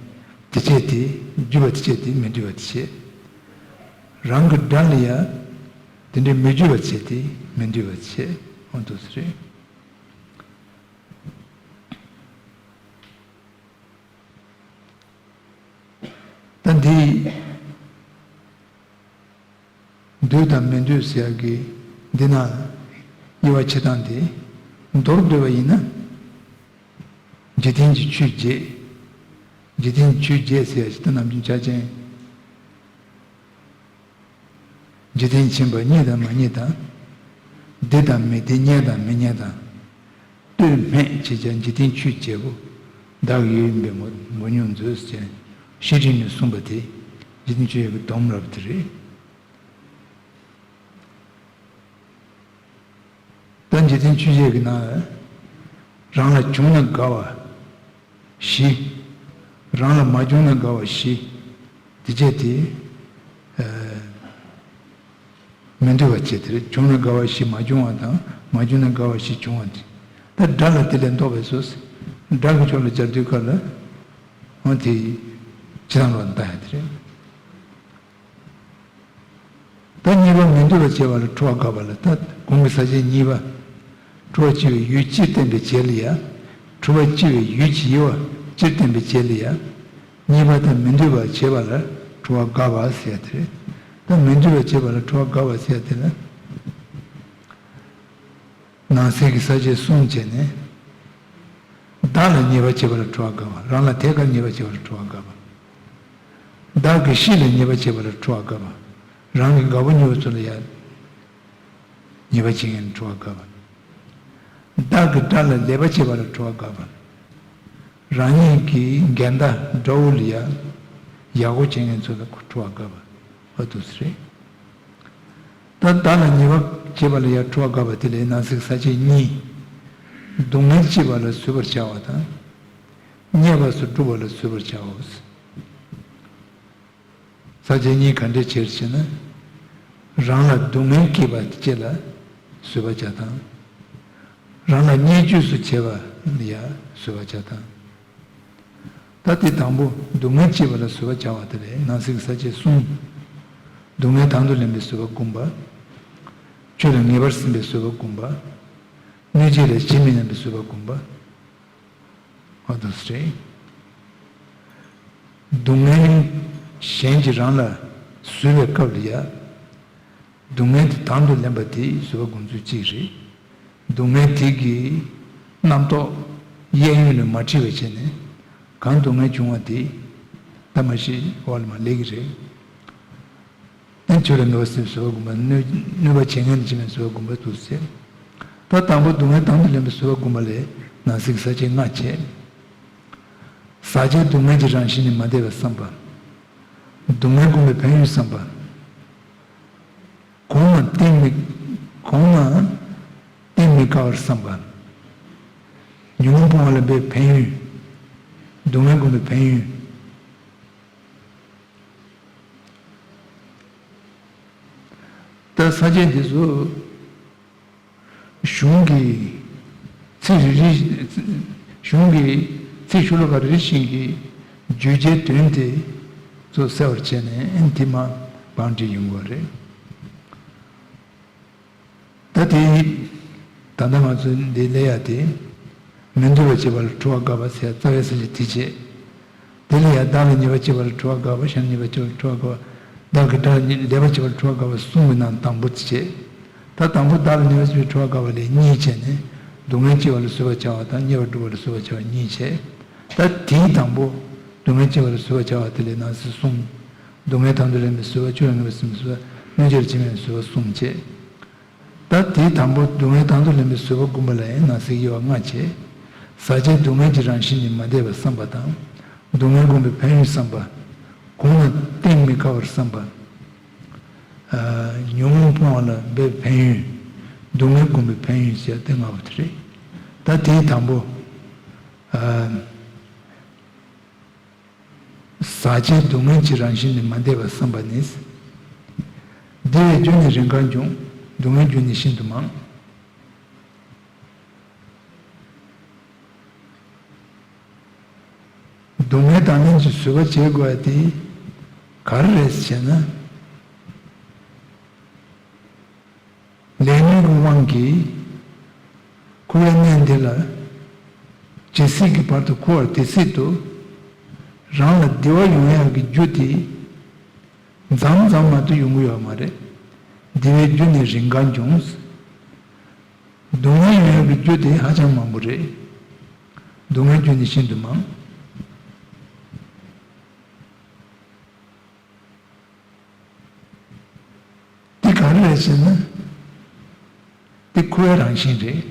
དེ་བྱས་ཏེ། རྒྱུ་བ་དེ་བྱས་ཏེ་མི་འདོད་པ་དེ་བྱས། རང་གི་དགྲ་ལ་ཡང་དེ་འདྲའི་མི་རྒྱུ་བ་བྱས་ཏེ་མི་འདོད་པ་དེ་བྱས། འོ་འདུག་སེ་རེད། ད་འདི། འདོད་དང་མི་འདོད་ཟེར་ཡག་གི་འདི་ན་དབྱེ་བ་ཕྱེ་སྟངས་དེ། མདོར་བསྡུས་པ་ཡིན་ན། འཇིག་རྟེན་གྱི་ཆོས་བརྒྱད། འཇིག་རྟེན་གྱི་ཆོས་བརྒྱད་ཟེར་ཡག་ཅིག་ད་ནམ་རྒྱུན་ཆ་ཅན། འཇིག་རྟེན་ཕྱིན་པ་རྙེད་དང་མ་རྙེད་དང་། བདེ་དང་མི་བདེ་རྙེད་དང་མི་རྙེད་དང་། ལྟོས་སྨྲས་བྱས་ཀྱང་འཇིག་རྟེན་ཆོས་བརྒྱད་པོ། བདག་གི་ཡུལ་ཡིན་པས་མོ་མོ་ཉུང་མཛོད་ཟེར་བཤེས་སྤྲིང་ནས་གསུངས་པ་དེ། འཇིག་རྟེན་ཆོས་བརྒྱད་ཀྱི་སྡོམ་རབ་དེ་རེད། ད་འཇིག་རྟེན་ཆོས་བརྒྱད་ཀྱི་ནང་། རང་ལ་བྱུང་ན་དགའ་བ་བཞི། རང་ལ་མ་བྱུང་ན་དགའ་བ་བཞི། དེ་བྱས་ཏེ། ཨ། མི་འདོད་པ་བྱས་དེ་རེད། བྱུང་ན་དགའ་བ་བཞི། མ་བྱུང་བ་དང་མ་བྱུང་ན་དགའ་བ་བཞི་བྱུང་བ་དེ། ད་དགྲ་ལ་དེ་ལས་བཟློག་པའོ་ཟེར། དགྲ་གི་ཕྱོགས་ལ་སྦྱར་དུས་སྐབས་ལ། འོ་དེ་ཇི་ལྟར་ལོག་ལྟ་ཡག་དེ་རེད། ད་གཉིས་པ་མི་འདོད་པ་བྱས་པ་ལ་ཁྲོ་བ་དགའ་བ་ལ། ད་གོང་གི་ས་བཅད་གཉིས་པ། ཁྲོ་བ་སྐྱེ་བའི་ཡུལ་སྤྱིར་བསྟན་པའི་བྱེད་ལ་ཡ། ཁྲོ་བ་སྐྱེ་བའི་ཡུལ་གྱི་དབྱེ་བ་སྤྱིར་བསྟན་པའི་བྱེད་ལ་ཡ། གཉིས་པ་ད་མི་འདོད་པ་བྱས་པ་ལ་ཁྲོ་བ་དགའ་བ་ཟེར་ཡག་དེ་རེད། ད་མི་འདོད་པ་བྱས་པ་ལ་ཁྲོ་བ་དགའ་བ་ཟེར་ཡག་དེ་ལ། ནང་གསེས་ཀྱི་ས་བཅད་གསུམ་བྱས་ནས། བདག་ལ་ཉེས་པ་བྱས་པ་ལ་ཁྲོ་བ་དགའ་བ། རང་ལ་ཐད་ཀར་ཉེས་པ་བྱས་པ་ལ་ཁྲོ་བ་དགའ་བ། བདག་གི་བཤེས་ལ་ཉེས་པ་བྱས་པ་ལ་ཁྲོ་བ་དགའ་བ། རང་གི་དགའ་པོ་ཉེ་བོ་ཚོ་ལ་ཡང་ཉེས་པ་བྱེད་མཁན་ལ་ཁྲོ་བ་དགའ་བ། བདག་གི་དགྲ་ལ་ལེགས་པ་བྱས་པ་ལ་ཁྲོ་བ་དགའ་བ། རང་ཉིད་ཀྱི་འགལ་ཟླ་དགྲ་བོ་ལ་ཡང་ཡག་པོ་བྱེད་མཁན་ཚོ་ལ་ཁྲོ་བ་དགའ་བ། འོ་འདུག་སེ་རེད། ད་བདག་ལ་ཉེས་པ་བྱས་པ་ལ་ཡང་ཁྲོ་བ་དགའ་བ་དེ་ལས་ནང་གསེས་ས་བཅད་གཉིས། སྡུག་བསྔལ་སྐྱེས་པ་ལ་བཟོད་པར་བྱ་བ་དང་། བརྙས་པ་སོགས་སྒྲུབ་པ་ལ་བཟོད་པར་བྱའོ། ས་བཅད་གཉིས་ག་འདྲ་བྱེད་ཅེ་ན། རང་ལ་སྡུག་བསྔལ་སྐྱེས་པ་དེ་ལ་བཟོད་པ་བྱ་དང་། རང་ལ་བརྙས་བཅོས་སུ་བྱས་པ་ལ་ཡང་བཟོད་པ་བྱ་དང་། ད་དེ་དང་པོ་སྡུག་བསྔལ་སྐྱེས་པ་ལ་བཟོད་པ་བྱ་བ་དེ་ལས་ནང་གསེས་ཀྱི་ས་བཅད་གསུམ། སྡུག་བསྔལ་དང་དུ་ལེན་པའི་བཟོད་པ་བསྒོམ་པ། ཆོས་ལ་ངེས་པར་ཟིན་པའི་བཟོད་པ་བསྒོམ་པ། གནོད་བྱེད་ལ་ཇི་མི་སྙམ་པའི་བཟོད་པ་བསྒོམ་པ། འོ་འདུག་སེ་རེད། སྡུག་བསྔལ་གཞན་གྱིས་རང་ལ་བཟོས་པའི་སྐབས་ལ་ཡ། སྡུག་བསྔལ་དེ་དང་དུ་ལེན་པ་དེ་བཟོད་པ་སྒོམ་ཚུལ་གཅིག་རེད། སྡུག་བསྔལ་དེ་གི་རྣམ་རྟོག་གཡས་གཡོན་ལ་མ་འཁྲིལ་བ་བྱས་ནས་གང་སྡུག་བསྔལ་བྱུང་བ་དེ་ད་མ་ཤི་འོག་ལ་མ་སླེབས་ཀྱི་རེད། ཨེ་ཆོས་ལ་ངེས་པར་ཟིན་པའི་བཟོད་པ་བསྒོམ་པ། གནོད་གནོད་པ་བྱེད་མཁན་ལ་ཇི་མི་སྙམ་པའི་བཟོད་པ་བསྒོམ་པ་འདུག་ཟེར། ད་དང་པོ་སྡུག་བསྔལ་དང་དུ་ལེན་པའི་བཟོད་པ་བསྒོམ་པ་ལས་ནང་གསེས་ཀྱི་ས་བཅད་ལྔ་བྱས། ཟག་བཅས་སྡུག་བསྔལ་གྱི་རང་བཞིན་ནི་མ་འདས་པར་བསམ་པ། སྡུག་བསྔལ་བསྒོམ་པའི་ཕན་ཡོན་བསམ་པ། གོང་ན་གཏན་མི་གོང་ན་གཏན་མི་དགའ་བར་བསམ་པ། ཉོན་མོངས་སྤོང་བ་ལ་འབད་པའི་ཕན་ཡོན། སྡུག་བསྔལ་བསྒོམ་པའི་ཕན་ཡོན། ད་ས་བཅད་འདི་ཚོ་གཞུང་གི་ཚིག་རེ་རེ། གཞུང་གི་ཚིག་ཤོ་ལོ་ཀ་རེ་རེ་བཞིན་གྱི་བརྗོད་བྱའི་དོན་དེ་ཚོ་གསལ་བར་བྱས་ནས་ཨེ་འདི་མ་བང་སྒྲིག་ཡོང་དགོས་རེད། ད་དེ་ད་ལྟ་ང་ཚོ་འདི་ལས་ཡ་དེ། མི་འདུལ་བ་བྱེད་པ་ལ་འཁྲུལ་བ་དགག་པ་ཟེར་རྩ་བའི་ས་བཅད་དེ་བྱས། དེ་ལས་ཡང་བདག་ལ་ཉེས་པ་བྱེད་པ་ལ་འཁྲུལ་བ་དགག་པ། གཞན་ལ་ཉེས་པ་བྱེད་པ་ལ་འཁྲུལ་བ་དགག་པ། བདག་གི་དགྲ་ལ་ཉེས་པ་བྱེད་པ་ལ་འཁྲུལ་བ་དགག་པ་གསུམ་གྱི་ནང་དང་པོ་དེ་བྱས། ད་དང་པོ་བདག་ལ་ཉེས་པ་བྱེད་པ་ལ་འཁྲུལ་བ་དགག་པ་ལས་གཉིས་བྱས་ནས། སྡུག་བསྔལ་སྐྱེ་བ་ལ་བཟོད་པར་བྱ་བ་དང་། ཉེས་པ་སྒྲུབ་པ་ལ་བཟོད་པར་བྱ་བ་གཉིས་བྱས། ད་དེའི་དང་པོ་སྡུག་བསྔལ་སྐྱེ་བ་ལ་བཟོད་པར་བྱ་བ་དེ་ལས་ནང་གསེས་གསུམ། སྡུག་བསྔལ་དང་དུ་ལེན་པའི་བཟོད་པ། སྤྱོད་ལ་ངེས་པའི་སེམས་བཟོད་པ། གནོད་བྱེད་ལ་ཇི་སྨྲས་པའི་བཟོད་པ་གསུམ་བྱས། ད་དེའི་དང་པོ་སྡུག་བསྔལ་དང་དུ་ལེན་པའི་བཟོད་པ་བསྒོམ་པ་ལ་ཡང་ནང་གསེས་དབྱེ་བ་ལྔ་བྱས། ཟག་བཅས་སྡུག་བསྔལ་གྱི་རང་བཞིན་ནི་མ་འདས་པར་བསམ་པ་དང་། སྡུག་བསྔལ་བསྒོམ་པའི་ཕན་ཡོན་བསམ་པ། གོང་ལ་གཏན་མི་དགག་པར་བསམ་པ། ཨ། ཉོན་མོངས་སྤོང་བ་ལ་འབད་པའི་ཕན་ཡོན། སྡུག་བསྔལ་བསྒོམ་པའི་ཕན་ཡོན་ཟེར་དེ་ལྔ་པོ་དེ་རེད། ད་དེའི་དང་པོ། ཨ། ཟག་བཅས་སྡུག་བསྔལ་གྱི་རང་བཞིན་ནི་མ་འདས་པར་བསམ་པ་ནི། བདེ་བའི་རྒྱུ་ནི་རེས་འགའ་འབྱུང་། སྡུག་བསྔལ་རྒྱུ་ནི་ཤིན་ཏུ་མང་། སྡུག་བསྔལ་དང་ལེན་གྱི་བཟོད་པ་བྱེད་དགོས་པ་དེ་ག་རེ་རེད་ཟེར་ན། ལས་ཉོན་གྱི་དབང་གིས་འཁོར་བའི་གནས་འདི་ལ་ཇི་སྲིད་ཀྱི་བར་དུ་འཁོར་བར་དེ་སྲིད་དུ་རང་ལ་བདེ་བ་ཡོང་ཡག་གི་རྒྱུ་དེ་མཚམས་མཚམས་མ་གཏོགས་ཡོང་གི་ཡོད་མ་རེད། བདེ་བའི་རྒྱུ་ནི་རེས་འགའ་འབྱུང་། སྡུག་བསྔལ་ཡོང་ཡག་གི་རྒྱུ་དེ་ཧ་ཅང་མང་པོ་རེད། སྡུག་བསྔལ་རྒྱུ་ནི་ཤིན་ཏུ་མང་། འདི་ག་རེ་རེད་ཟེར་ན། འདི་འཁོར་བའི་རང་བཞིན་རེད།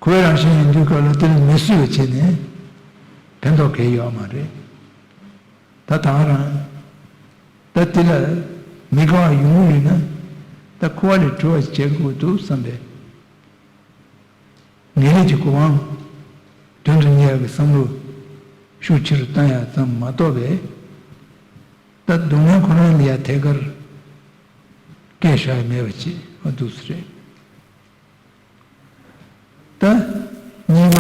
འཁོར་བའི་རང་བཞིན་ཡིན་དུས་སྐབས་ལ་དེ་ལ་མི་བཟོད་པ་བྱས་ནས་ཕན་ཐོགས་གང་ཡང་ཡོད་མ་རེད། ད་ད་རང་ད་འདི་ལ་མི་དགའ་བ་ཡོང་གི་ཡོད་ན། ད་འཁོར་བ་ལས་གྲོལ་བ་བྱེད་དགོས་འདུག་བསམ་པས། ངེས་ལེགས་ཀྱི་གོ་འཕང་དོན་དུ་གཉེར་བའི་བསམ་བློ་ཤུགས་ཆེ་རུ་བཏང་ཡག་ཙམ་མ་གཏོགས་པས། ད་སྡུག་བསྔལ་ཁོ་རང་ལ་ཡ་ཐད་ཀར་སྐད་བཞག་ཡ་མེད་པ་ཅིག་འདུག་སེ་རེད། ད་གཉིས་པ།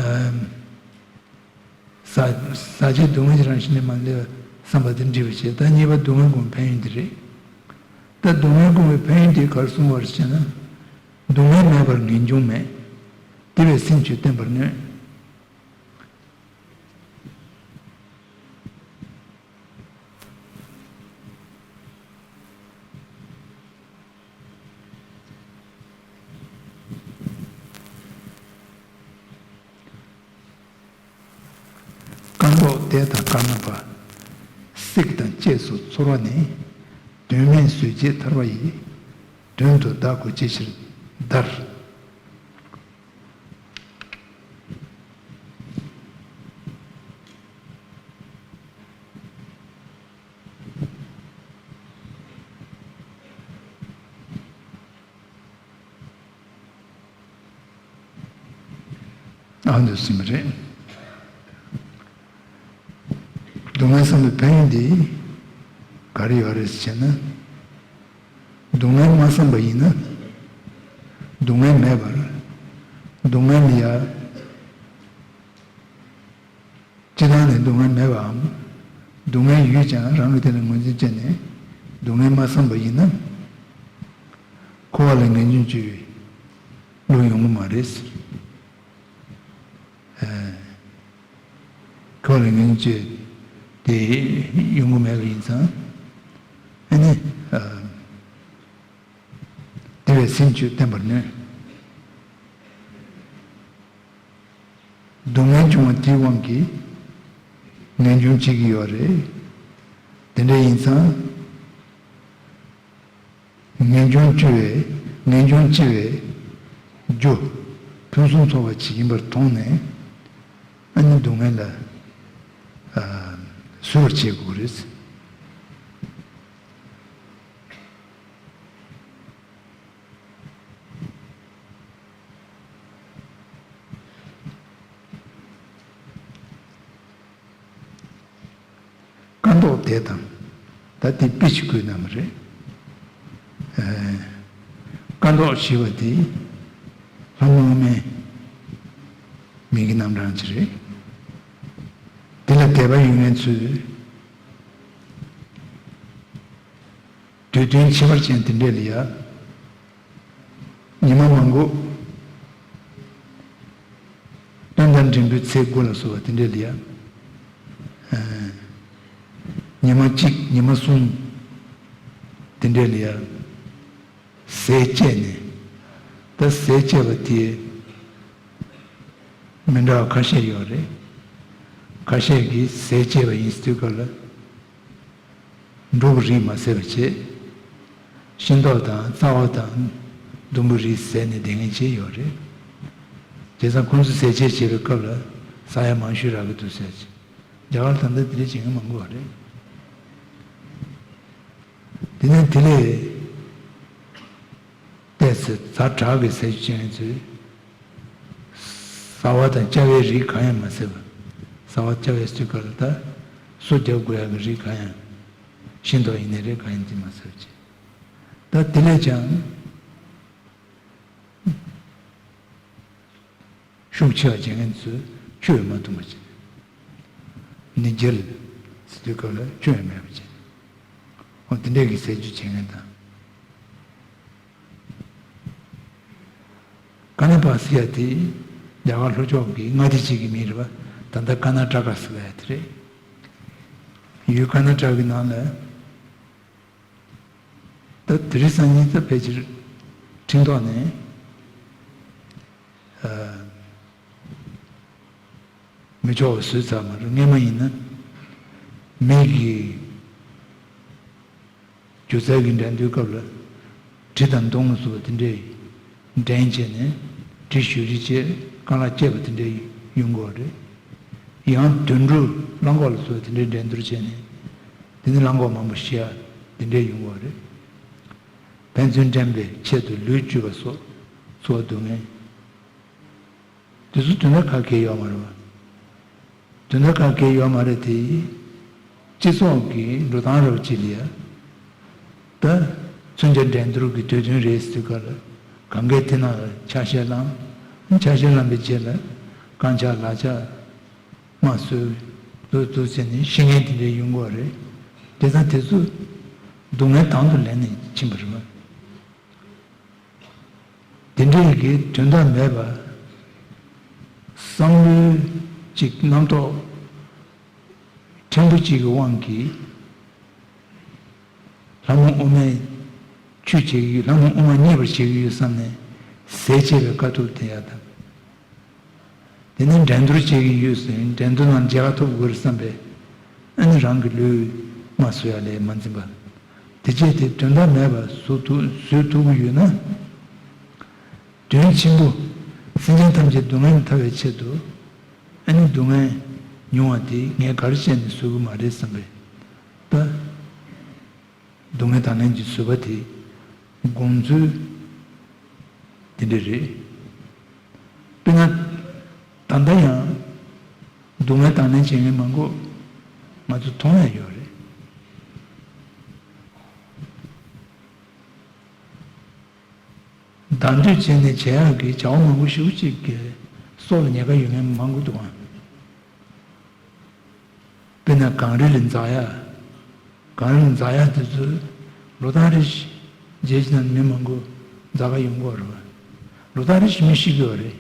ཨམ། ཟག་ཟག་བཅས་སྡུག་བསྔལ་གྱི་རང་བཞིན་ནི་མ་འདས་པར་བསམ་པ་དེ་འགྲིག་པ་བྱས། ད་གཉིས་པ་སྡུག་བསྔལ་བསྒོམ་པའི་ཕན་ཡོན་འདི་རེད། ད་སྡུག་བསྔལ་བསྒོམ་པའི་ཕན་ཡོན་དེ་ག་རེ་གསུངས་པ་རེད་ཟེར་ན། སྡུག་བསྔལ་མེད་པར་ངེས་འབྱུང་མེད། དེ་བས་སེམས་ཁྱོད་བརྟན་པར་ནུས། སྐབས་འགྲོགས་དད་དང་དཀར་ནག་པ། བསྲེགས་དང་བཅད་སོགས་ཚོར་བ་ནི། དོན་མེད་བཟོད་བྱེད་ཐར་པ་ཡི། དོན་དུ་བདག་གོ་ཇི་ཕྱིར་འདར། ཨ་འདུག་སེ་མ་རེད། སྡུག་བསྔལ་བསམ་པའི་ཕན་ཡོན་འདི་ག་རེ་ཡོད་རེད་ཟེར་ན། སྡུག་བསྔལ་མ་བསམ་པ་ཡིན་ན། སྡུག་བསྔལ་མེད་པར། སྡུག་བསྔལ་ལ་ཡ། སྤྱིར་བཏང་ནས་སྡུག་བསྔལ་མེད་པའམ། སྡུག་བསྔལ་ཡོད་ཀྱང་རང་གིས་དེ་ལ་ངོས་འཛིན་བྱས་ནས་སྡུག་བསྔལ་མ་བསམ་པ་ཡིན་ན། འཁོར་བ་ལ་ངེས་འབྱུང་སྐྱེ་བའི་བློ་ཡོང་གི་མ་རེད། ཨ། འཁོར་བ་ལ་ངེས་འབྱུང་སྐྱེ་དེ་ཡོང་གི་མེད་པ་ཡིན་ཙང་། ཨ་ནི། ཨ། དེ་བས་སེམས་ཁྱོད་བརྟན་པར་ནུས། སྡུག་བསྔལ་བྱུང་བ་དེའི་དབང་གིས་ངེས་འབྱུང་སྐྱེ་གི་ཡོད་རེད། དེ་འདྲ་ཡིན་ཙང་། ངེས་འབྱུང་སྐྱེ་བའི། ངེས་འབྱུང་སྐྱེ་བའི་རྒྱུ་ཕུན་སུམ་ཚོགས་པ་ཅིག་ཡིན་པར་མཐོང་ནས། ཨ་ནི་སྡུག་བསྔལ་ལ། ཨ། བཟོད་པར་བྱེད་དགོས་རེད། ཏོག་དེ་དང་། ད་དེ་དཔེ་ཅིག་བཀོད་གནང་བ་རེད། ཨ། ཀ་མདོག་ཞེས་པ་དེ་ལྷ་མོ་དབུ་མའི་མིང་གི་རྣམ་གྲངས་ཅིག་རེད། དེ་ལ་དད་པ་ཡོད་མཁན་ཚོས། དུས་སྟོན་ཁྱད་པར་ཅན་དེ་འདྲས་ལ་ཡ། ཉི་མ་མང་པོ། སྟོན་ཟླ་འབྲིང་པོའི་ཚེས་དགུ་ལ་སོགས་པ་དེ་འདྲས་ལ་ཡ། ཨ། ཉི་མ་གཅིག་ཉི་མ་གསུམ། དེ་འདྲས་ལ་ཡ། ཟས་བཅད་ནས། ད་ཟས་བཅད་པ་དེ། མི་འདྲ་བ་ཁ་ཤས་ཡོད་རེད། ཁ་ཤས་ཀྱིས་ཟས་བཅད་པ་ཡིན་ཟེར་དུས་སྐབས་ལ། འབྲུ་གི་རིགས་མ་ཟད་པ་བྱས། ཤིང་ཏོག་དང་རྩ་བ་དང་ལྡུམ་བུ་རིགས་ཟས་ནས་བསྡད་མཁན་བྱས་ཡོད་རེད། བྱས་ཙང་ཁོང་ཚོ་ཟས་བཅད་བྱེད་པའི་སྐབས་ལ་ཟ་ཡ་མང་ཤོས་རག་གི་འདུག་ཟེར་གྱི། རྒྱ་གར་ད་ལྟ་དེ་འདྲ་བྱེད་མཁན་མང་པོ་ཡོད་རེད། དེ་ནས་དེ་ལས་ཏོག་ཙམ་ཛ་དྲག་གི་ཟས་བཅད་མཁན་ཚོས། ཟ་བ་དང་བཅའ་བའི་རིགས་གང་ཡང་མ་ཟད་པ། ཟ་བ་བཅའ་བའི་ཚུལ་ཁ་ལ་ད། སོ་བརྒྱབ་དགོས་ཡག་གི་རིགས་གང་ཡང་། ཤིང་ཏོག་ཡིན་ནའི་རེད་གང་ཡིན་དེ་མ་ཟད་པ་བྱས། ད་དེ་ལས་ཀྱང་། ཤུགས་ཆེ་བ་བྱེད་མཁན་ཚོས་ཆུ་ཡང་མ་འཐུང་བ་བྱས། ནི་འགྱེལ་ཟེར་དུས་སྐབས་ལ་ཆུ་ཡང་མེད་པ་བྱས། འོ་དེ་འདྲས་ཀྱི་ཟས་བཅད་བྱེད་མཁན་དང་། ཀ་ན་པ་སི་ཡ་དེ་རྒྱ་གར་ལྷོ་ཕྱོགས་ཀྱི་མངའ་སྡེ་གཅིག་གི་མིང་རེད་པ། ད་ལྟ་ཀར་ན་ཊ་ཀ་ཟེར་བ་ཡ་དེ་རེད། ཡུལ་ཀར་ན་ཊ་ཀ་གི་ནང་ལ། ད་དེ་རིང་སང་ཉིན་ད་ཕལ་ཆེར་ཁྲིམས་ཐོག་ནས། ཨ། མི་ཆོག་པ་བཟོས་ཚར་མ་རེད། སྔོན་མ་ཡིན་ན་མི་གི་སྒྱུ་རྩལ་གྱི་འགྲན་བསྡུར་སྐབས་ལ་གྲི་དང་མདུང་ལ་སོགས་པ་དེ་འདྲས་འགྲན་བྱས་ནས་གྲི་གཞུ་རེས་བྱས་རྐང་ལག་བཅད་པ་དེ་འདྲས་ཡོང་གི་ཡོད་རེད། ཡང་དུད་འགྲོ་གླང་གོག་ལ་སོགས་པ་དེ་འདྲས་འགྲན་བསྡུར་བྱས་ནས་དེ་ནས་གླང་གོག་མང་པོ་ཤི་ཡ་དེ་འདྲས་ཡོང་གི་ཡོད་རེད། ཕན་ཚུན་འགྲན་པའི་ཆེད་དུ་ལུས་བཅུག་པ་སོགས་འཚོ་བ་སྡུག་བསྔལ། དེ་ཚོ་དོན་དག་ག་གེ་ཡོད་མ་རེད་བ། དོན་དག་ག་གེ་ཡོད་མ་རེད་དེ། སྤྱི་ཚོགས་ཀྱི་འགྲོ་སྟངས་རབ་ཅིག་ལ་ཡ། ད། མཚོན་ཆ་འགྲན་བསྡུར་གྱི་དུས་སྟོན་རེད་ཟེར་ག་ལ། གང་གས་དེ་ནང་ལ་ཆ་ཤས་བླངས། ཆ་ཤས་བླངས་པའི་རྗེས་ལ། རྐང་ཆག་ལག་ཆག་མ་གསོས། འདུག་འདུག་བྱས་ནས་ཤི་མཁན་དེ་འདྲས་ཡོང་གི་ཡོད་རེད། དེ་ཙང་དེ་ཚོ། སྡུག་བསྔལ་དང་དུ་ལེན་ནས་ཕྱིན་པ་རེད་བ། དེ་འདྲའི་གི་དོན་དག་མེད་པ། བསམ་བློའི་ཅིག་རྣམ་རྟོག་ཕྲན་བུ་ཅིག་གི་དབང་གིས། ལྷ་མོ་དབུ་མའི་ཆོས་བྱེད་ཀྱི་ཡོད། ལྷ་མོ་དབུ་མ་མཉེས་པར་བྱེད་ཀྱི་ཡོད་བསམ་ནས་ཟས་བཅད་པའི་དཀའ་ཐུབ་དེ་ཡག་དང་། དེ་ནས་འགྲན་བསྡུར་བྱེད་ཀྱི་ཡོད་ཟེར། འགྲན་བསྡུར་ནང་མཇལ་ཁ་ཐོབ་དགོས་རེད་བསམ་པས། ཨ་ནི་རང་གི་ལུས་མ་གསོ་ཡ་ལས་མ་འཛིན་པ། དེ་བྱས་ཏེ་དོན་དག་མེད་པ་བཟོ་ཐུབ་བཟོས་ཐུབ་ཀྱི་ཡོད་ན། དོན་ཆེན་པོ། སེམས་ཅན་ཐམས་ཅད་སྡུག་བསྔལ་ནས་ཐར་བའི་ཆེད་དུ། ཨ་ནི་སྡུག་བསྔལ་མྱོང་བ་དེ་ངས་ག་རེ་བྱས་ནས་བཟོ་གི་མ་རེད་བསམ་པས། ད། སྡུག་བསྔལ་དང་ལེན་གྱི་བཟོད་པ་དེ་དགོངས་ཚུལ་དེ་འདྲ་རེད། དཔེར་ན། ད་ལྟ་ཡང་སྡུག་བསྔལ་དང་ལེན་བྱེད་མཁན་མང་པོ་ང་ཚོ་མཐོང་ཡ་ཡོད་རེད། བདག་འདོད་བྱས་ནས་བྱེད་ཡག་གི་བྱ་བ་མང་པོ་ཞེ་པོ་ཅིག་གི་སྲོག་ལ་ཉེན་ཁ་ཡོད་མཁན་མང་པོ་འདུག་ཨང་། དཔེར་ན་གངས་རི་ལ་འཛེག་ཡ། གངས་རི་ལ་འཛེག་ཡ་དེ་ཚོ་ལོ་ལྟར་རེ་བཞིན་རྗེས་ཀྱི་ནང་མི་མང་པོ་འཛེག་ག་ཡོང་གི་ཡོད་རེད་བ། ལོ་ལྟར་རེ་བཞིན་མི་ཤི་གི་ཡོད་རེད།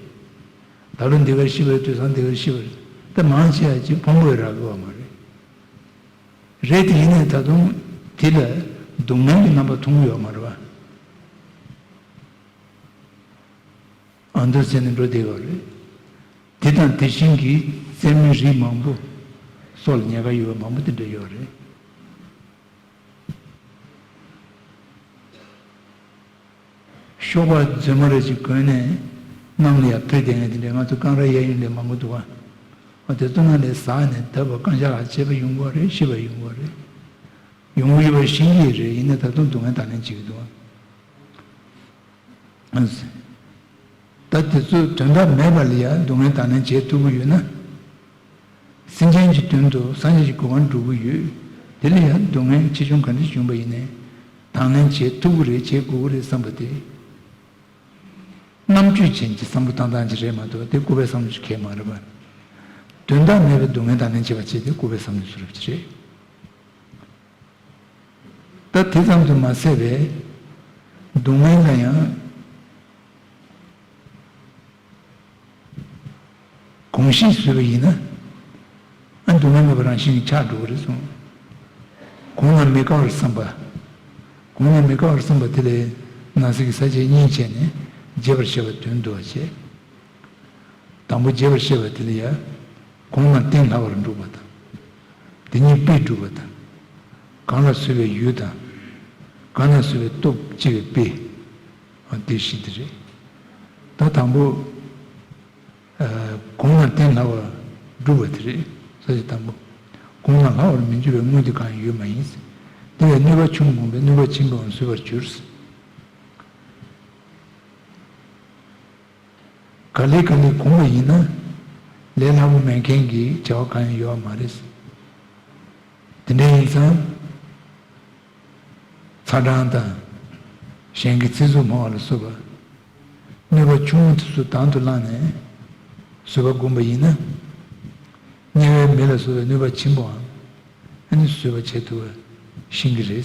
ད་ལོ་འདི་གར་ཤི་བ་རེད། དུས་སང་འདི་གར་ཤི་བ་རེད། ད་མང་ཆེ་བ་ཅིག་ཕུང་པོ་ཡི་རག་གི་ཡོད་མ་རེད། རེད་དེ་ཡིན་ནའི་ད་དུང་དེ་ལ་སྡུག་བསྔལ་གྱི་རྣམ་པ་མཐོང་གི་ཡོད་མ་རེད་བ། ཨ་འདུག་ཟེར་ནས་འགྲོ་བསྡད་ཡོད་རེད། དེ་དང་དེ་བཞིན་གྱི་རྩེད་མོའི་རིགས་མང་པོ། སྲོག་ལ་ཉེན་ཁ་ཡོད་པ་མང་པོ་དེ་འདྲ་ཡོད་རེད། གཤོག་པ་རྫུན་མ་རེ་ཞིག་གོན་ནས་གནམ་ལ་ཡར་འཕུར་བསྡད་མཁན་དེ་འདྲ་ང་ཚོ་ཀང་ར་གཡས་གཡོན་ལ་མང་པོ་འདུག་ག། ཨ་དེ་ཚོ་ནང་ལ་ཟགས་ནས་བརྡབས་པ་རྐང་ཆག་ལ་བཅད་པ་ཡོང་གི་ཡོད་རེད། ཤི་བ་ཡོང་གི་ཡོད་རེད། ཡོང་གི་ཡོད་པ་ཤེས་ཀྱི་རེད། ཡིན་ནའི་ད་དུང་སྡུག་བསྔལ་དང་ལེན་བྱེད་ཀྱི་འདུག་ག། ད་དེ་ཚོ་དོན་དག་མེད་པ་ལ་ཡང་སྡུག་བསྔལ་དང་ལེན་བྱེད་ཐུབ་ཀྱི་ཡོད་ན། སེམས་ཅན་གྱི་དོན་དུ་སངས་རྒྱས་ཀྱི་གོ་འཕང་འགྲུབ་ཀྱི་ཡོད། དེ་ལ་ཡང་སྡུག་བསྔལ་ཆེ་ཆུང་ག་འདྲ་བྱུང་བ་ཡིན་ནའི་དང་ལེན་བྱེད་ཐུབ་ཀྱི་རེད། བྱེད་དགོས་ཀྱི་རེད་བསམ་པ་དེ། རྣམ་དཔྱོད་ཅན་གྱི་བསམ་བློ་བཏང་སྟངས་ཅིག་རེད་མ་གཏོགས་དེ་ལྐུགས་པའི་བསམ་བློ་ཞིག་གང་ཡང་མ་རེད་པ། དོན་དག་མེད་པའི་སྡུག་བསྔལ་དང་ལེན་བྱེད་པ་བྱས་ཏེ་ལྐུགས་པའི་བསམ་བློ་ཟེར་བ་ཅིག་རེད། ད་དེ་ཙམ་དུ་མ་ཟད་པའི་སྡུག་བསྔལ་ལ་ཡང་གོམས་གཤིས་བཟོས་པ་ཡིན་ན། ཨ་སྡུག་བསྔལ་མེད་པ་རང་བཞིན་གྱིས་ཆགས་འགྲོ་གི་རེད་གསུངས། གོང་ན་མི་དགའ་བར་བསམ་པ། གོང་ན་མི་དགའ་བར་བསམ་པ་དེ་ལས་ན་ཟུག་གི་ས་བཅད་གཉིས་བྱས་ནས་བརྗེད་པར་བྱ་བའི་དོན་བསྡུ་བ་བྱས། དང་པོ་བརྗེད་པར་བྱ་བ་དེ་ལ་ཡང་གོང་ན་གཏན་ལྷག་པར་འགྲུབ་པ་དང་། དེ་ཉིད་དཔེས་སྒྲུབ་པ་དང་། གང་ལ་བཟོད་པའི་ཡུལ་དང་། གང་ལ་བཟོད་པའི་སྟོབས་ལྕི་བའི་དཔེ། དེ་བཞི་དེ་རེད། ད་དང་པོ། གོང་ན་གཏན་ལྷག་པར་སྒྲུབ་པ་དེ་རེད། ས་བཅད་དང་པོ། གོང་ན་ལྷག་པར་མི་འགྱུར་བའི་དངོས་དེ་གང་ཡང་ཡོད་མ་ཡིན། དེ་བས་གནོད་པ་ཆུང་གོམས་པས་གནོད་པ་ཆེན་པོའང་བཟོད་པར་འགྱུར། ག་ལེ་ག་ལེ་གོམས་པ་ཡིན་ན། ལས་སླ་པོ་མེད་མཁན་གྱི་བྱ་བ་གང་ཡང་ཡོད་པ་མ་རེད། དེ་འདྲ་ཡིན་ཙང་། ཚ་གྲང་དང་། གཞན་གྱི་ཚིག་རྩུབ་སྨྲ་བ་ལ་སོགས་པ། གནོད་པ་ཆུང་ངུ་དེ་ཚོ་དང་དུ་བླངས་ནས་བཟོད་པ་བསྒོམས་པ་ཡིན་ན། དམྱལ་བའི་མེ་ལ་སོགས་པའི་གནོད་པ་ཆེན་པོའང་ཨ་ནི་བཟོད་པ་བྱེད་ཐུབ་པ་ཤེས་ཀྱི་རེད།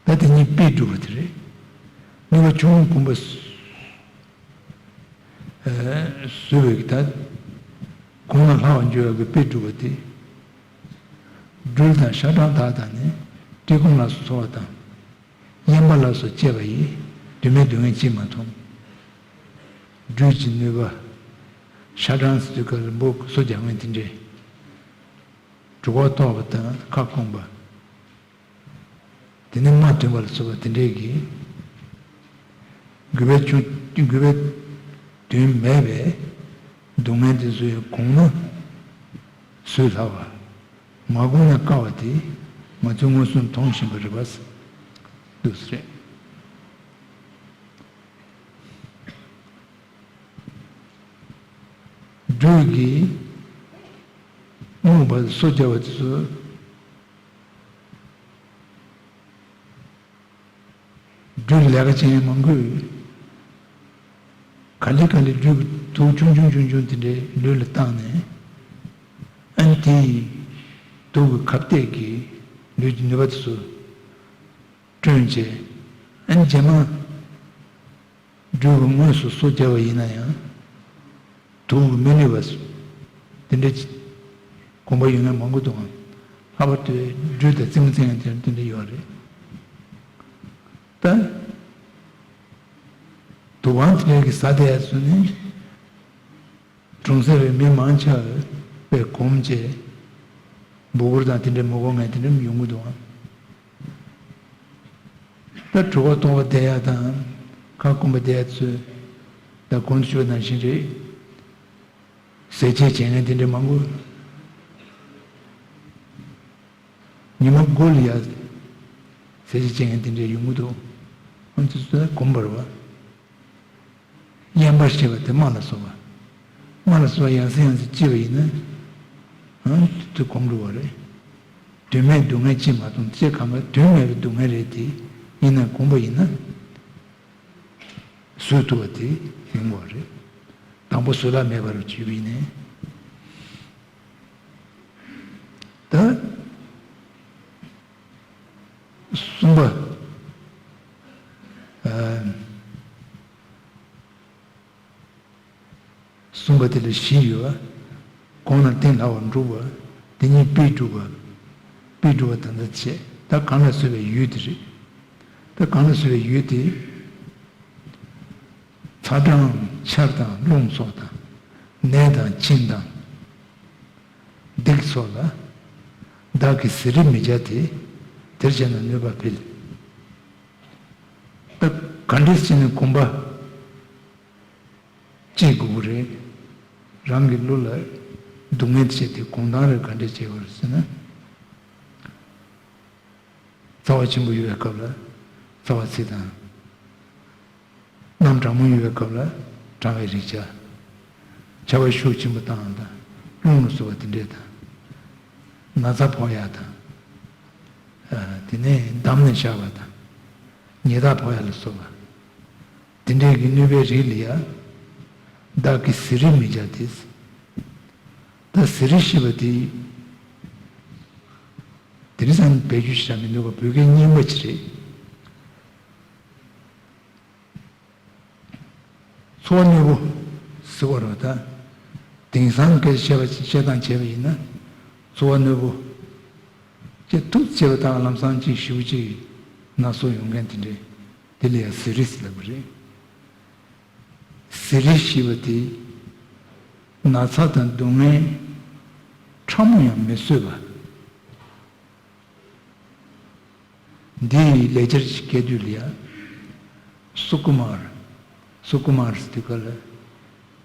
ད་དེ་ཉིད་དཔེས་སྒྲུབ་པ་དེ་རེད། གནོད་པ་ཆུང་ངུ་གོམས་པ། བཟོད་པའི་ད། གོང་ན་ལྷག་པར་འགྱུར་བའི་དཔེས་སྒྲུབ་པ་སྟེ། སྦྲུལ་དང་ཤ་སྦྲང་དག་དང་ནི། བཀྲེས་སྐོམ་ལ་སོགས་པ་དང་། གཡན་པ་ལ་སོགས་སྤྱད་པ་ཡིས། དོན་མེད་སྡུག་བསྔལ་ཅིས་མ་མཐོང་། སྦྲུལ་གྱི་གནོད་པ། ཤ་སྦྲང་ཟེར་དུས་སྐབས་ལ་འབུ་སོ་རྒྱག་མཁན་དེ་འདྲས། གྲོད་ཁོག་ལྟོགས་པ་དང་ཁ་སྐོམ་པ། དེ་ནས་རྨ་ཐོན་པ་ལ་སོགས་པ་དེ་འདྲས་ཀྱིས། རྒུད་པའི་ཆུ་རྒུད་པའི་དོན་མེད་པའི་སྡུག་བསྔལ་དེ་ཚོའི་གོང་ན་བཟོད་སླ་བ། མ་གོམས་ན་དཀའ་བ་དེ་ང་ཚོས་མངོན་སུམ་མཐོང་བཞིན་པ་རེད་པ། འདུག་སེ་རེད། སྦྲུལ་གྱིས་རྨུགས་པ་སོ་རྒྱག་པ་དེ་ཚོ། སྦྲུལ་ལས་ཀ་བྱེད་མཁན་མང་པོས་ག་ལེ་ག་ལེ་སྦྲུལ་གྱི་དུག་ཆུང་ཆུང་ཆུང་ཆུང་དེ་འདྲའི་ལུས་ལ་བཏགས་ནས། ཨ་ནི་དེ་ཡི་དུག་གི་ཁབ་གཏད་ཀྱིས་ལུས་ཀྱི་ནུས་པ་དེ་ཚོ་བསྐྲུན་བྱས། ཨ་ནི་རྗེས་མ། སྦྲུལ་གྱིས་དངོས་སུ་སོ་བརྒྱབ་པ་ཡིན་ན་ཡང་། དུག་གིས་མི་གནོད་པ། དེ་འདྲ་ཅིག་གོམས་པ་ཡོད་མཁན་མང་པོ་འདུག་ཨང་། ལྷག་པར་དུ་སྦྲུལ་དང་རྩེད་མོ་རྩེ་མཁན་དེ་འདྲ་ཡོད་རེད། ད། དུག་ཁང་དེ་འདྲ་གི་ཟ་བསྡད་ཡ་ཚོ་ནི། གྲོང་གསེབ་པའི་མི་མང་ཆེ་བས་གོམས་བྱས། འབུ་གུར་དང་དེ་འདྲ་མི་གོ་མཁན་དེ་འདྲ་ཡོང་གི་འདུག་ཨང་། ད་གྲོད་ཁོག་ལྟོགས་པ་བསྡད་ཡ་དང་། ཁ་སྐོམ་པ་བསྡད་ཡ་ཚོས་ད་གོང་དུ་ཞུས་པ་ནང་བཞིན་རེད། ཟས་བཅད་བྱེད་མཁན་དེ་འདྲ་མང་པོ། ཉི་མ་དགུ་ལ་ཡ་ཟས་བཅད་བྱེད་མཁན་དེ་འདྲ་ཡོང་གི་འདུག་ཨང་། དེ་ཚོ་གོམས་པ་རེད་པ། གཡན་པར་བྱེད་པ་དེ་རྨ་ལ་སོགས་པ། རྨ་ལ་སོགས་པ་ཡང་སེ་ཡང་སེ་ལྕི་བ་ཡིན་ན། ཨང་། དེ་གོམས་འགྲོ་བ་རེད། དོན་མེད་སྡུག་བསྔལ་ཅིས་མ་མཐོང་། ཅེས་གང་ག་དོན་མེད་པའི་སྡུག་བསྔལ་རེད་དེ། ཡིན་ན་གོམས་པ་ཡིན་ན། བཟོད་ཐུབ་པ་དེ་ཡིན་དགོས་རེད། དང་པོ་བཟོད་གླགས་མེད་པར་བྱས་པ་ཡིན་ནའི། ད། གསུམ་པ། ཨ། གསུམ་པ་དེ་ལ་བཞི་ཡོད་པ། གོང་ན་གཏན་ལྷག་པར་འགྲུབ་པ། དེ་ཉིད་དཔེས་སྒྲུབ་པ། དཔེས་སྒྲུབ་པ་དང་ཚ་བྱས། ད་གང་ལ་བཟོད་པའི་ཡུལ་དེ་རེད། ད་གང་ལ་བཟོད་པའི་ཡུལ་དེ། ཚ་གྲང་ཆར་དང་རླུང་སོགས་དང་། ནད་དང་གཅིན་དང་། སྡིག་སོགས་ལ། བདག་གིས་ཟད་རེས་མི་བྱ་སྟེ། དེར་བྱས་ན་གནོད་པ་འཕེལ། ད་ག་འདྲས་བྱས་ནས་གོམས་པ་བྱེད་དགོས་ཀྱི་རེད། རང་གི་བློ་ལ་སྡུག་བསྔལ་བྱེད་དེ་གོམས་སྟངས་རེ་ག་འདྲས་བྱེད་དགོས་རེད་ཟེར་ན། རྩ་བ་ཆེན་པོ་ཡོད་པའི་སྐབས་ལ་རྩ་བ་ཚིག་དང་། གནམ་གྲང་མོ་ཡོད་པའི་སྐབས་ལ་ གྲང་བའི་རེག་བྱ། ཆར་པ་ཤུགས་ཆེན་པོ་བཏང་དང་། རླུང་ལ་སོགས་པ་དེ་འདྲས་དང་། ན་ཚ་ཕོག་ཡག་དང་། ཨ། དེ་ནས་འདམ་ནས་བཞག་པ་དང་། ཉེས་དག་ཕོག་ཡག་ལ་སོགས་པ། དེ་འདྲས་ཀྱི་གནོད་པའི་རིགས་ལ་ཡང་། བདག་གིས་ཟས་རིགས་མི་བྱ་སྟེ། ད་ཟས་རིགས་ཞེས་པ་དེ། དེང་སང་བེད་སྤྱོད་བྱེད་མི་འདུག་ག་བོད་སྐད་རྙིང་པ་ཅིག་རེད། འཚོ་བ་རྣོན་པོ་ཟེར་བ་རེད་ད། དེང་སང་སྐད་ཆ་བཤད་པ་བཤད་སྟངས་བྱས་པ་ཡིན་ན། འཚོ་བ་རྣོན་པོ། ཅེས་ཐུགས་བརྩེ་བ་དང་ལམ་སང་ཅིག་ཞེ་པོ་ཅིག་ན་ཟུག་ཡོང་མཁན་དེ་འདྲས། དེ་ལ་ཡང་ཟས་རིགས་ཟེར་ལབ་པ་རེད། ཟས་རིགས་ཞེས་པ་དེ། ན་ཚ་དང་སྡུག་བསྔལ་ཕྲ་མོ་ཡང་མི་བཟོད་པ། འདི་ཡི་ལེགས་སྦྱར་གྱི་སྐད་དོད་ལ་ཡང་། སུ་ཀུ་མར། སུ་ཀུ་མར་ཟེར་དུས་སྐབས་ལ།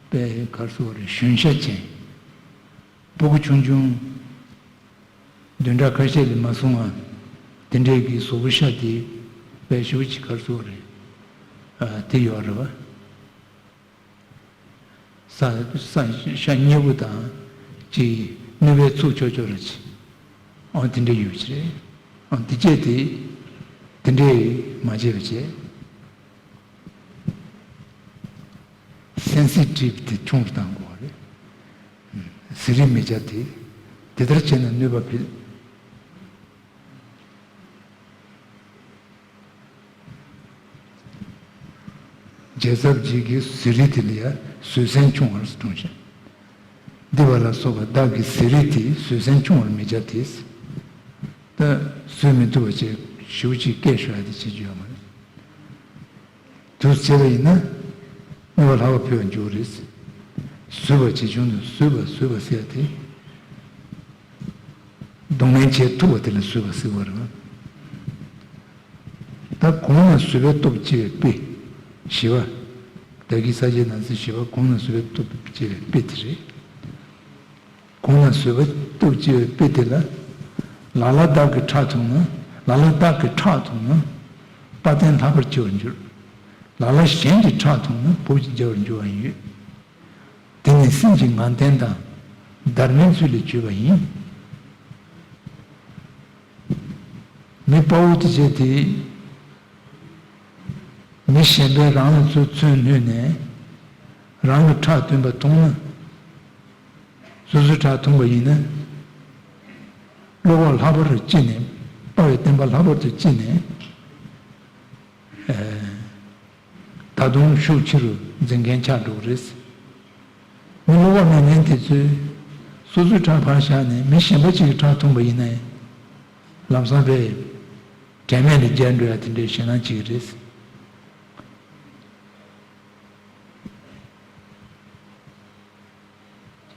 དཔེ་ག་རེ་ཟེར་དགོས་རེད། གཞོན་ཤ་ཅན། སྤུ་གུ་ཆུང་ཆུང་། བདུན་ཕྲག་ཁ་ཤས་ལས་མ་སོང་བ། དེ་འདྲས་ཀྱི་གཟུགས་པོ་ཤ་དེ། དཔེ་ཞེ་པོ་ཅིག་ག་རེ་ཟེར་དགོས་རེད། ཨ། དེ་ཡོད་རེད་བ། ས་ས་ཤ་མཉེ་པོ་དང་། ཅིག་གནོད་པའི་ཚུགས་ཆོག་ཆོག་ར་ཅིག་ཨང་། དེ་འདྲ་ཡོད་ཅིག་རེད། ཨང་། དེ་བྱས་ཏེ། དེ་འདྲས་མ་བྱས་པ་བྱས། སེན་སི་ཊིབ་དེ་ཆུང་རུ་བཏང་དགོས་པ་རེད། ཟས་རིགས་མི་བྱ་སྟེ། དེ་ལྟར་བྱས་ན་གནོད་པ་འཕེལ། རྒྱལ་ཚབ་ཅིག་གིས་ཟས་རིགས་དེ་ལ་ཡང་བཟོད་བསྲན་ཆུང་བར་གཏོང་ཞིང་། འདི་བ་ལ་སོགས་པ་བདག་གིས་ཟས་རིགས་དེ་བཟོད་བསྲན་ཆུང་བར་མི་བྱ་སྟེ། ད་བཟོད་མི་ཐུབ་པ་བྱས་ཞེ་པོ་ཅིག་སྐད་ཤོར་ཡ་དེ་བྱེད་རྒྱུ་ཡོད་མ་རེད། དུ་བྱས་པ་ཡིན་ན། གནོད་པ་ལྷག་པ་འཕེལ་བར་འགྱུར་རེད། བཟོད་པ་ཇི་བྱུང་དུ་བཟོད་པ་བཟོད་པ་ཟེར་ཡ་དེ། གདོང་ལེན་བྱེད་ཐུབ་པ་དེ་ལ་བཟོད་པ་ཟེར་བ་རེད། ད་གོང་ན་བཟོད་པའི་སྟོབས་ཆེ་བའི་དཔེ། བཞི་པ། བདག་གིས་ས་སྐྱའི་ནང་ཚན་བཞི་པ་གོང་ན་བཟོད་པའི་སྟོབས་ཆེ་བའི་དཔེ་དེ་རེད། གོང་ན་བཟོད་པའི་སྟོབས་ཆེ་བའི་དཔེ་དེ་ལ། ལ་ལ་བདག་གི་ཁྲག་འཐུང་ན། ལ་ལ་བདག་གི་ཁྲག་འཐུང་ན། དཔའ་བརྟན་ལྷག་པར་ཆེ་བར་འགྱུར། ལ་ལ་གཞན་གྱི་ཁྲག་འཐུང་ན་བུ་གཅིག་བརྒྱ་བར་འགྱུར་བ་ཡིན། དེ་ནི་སེམས་ཀྱི་ངར་ལྡན་དང་། སྡར་མའི་ཚུལ་ལས་བྱུང་བ་ཡིན། མི་དཔའ་བོ་དེ་བྱས་ཏེ། མི་གཞན་པས་རང་ལ་ཚུར་མཚོན་བསྣུན་ནས། རང་གི་ཁྲག་བཏུང་བ་མཐོང་ན། སོ་སོའི་ཁྲག་འཐུང་བ་ཡིན་ན། བློ་ཁོག་ལྷག་པར་དུ་ལྕི་ནས། དཔའ་བའི་བསྟན་པ་ལྷག་པར་དུ་ལྕི་ནས། ཨ། ད་དུང་ཤུགས་ཆེ་རུ་འཛིན་མཁན་ཆགས་འགྲོ་གི་རེད། མི་བློ་ཁོག་མེད་མཁན་དེ་ཚོས་སོ་སོའི་ཁྲག་ཕར་བཞག་ནས་མི་གཞན་པ་གཅིག་གི་ཁྲག་འཐུང་བ་ཡིན་ན། ལམ་སང་དཔེ་དྲན་མེད་ལ་བརྒྱལ་འགྲོ་ཡ་དེ་འདྲའི་ཞེད་སྣང་སྐྱེ་གི་རེད།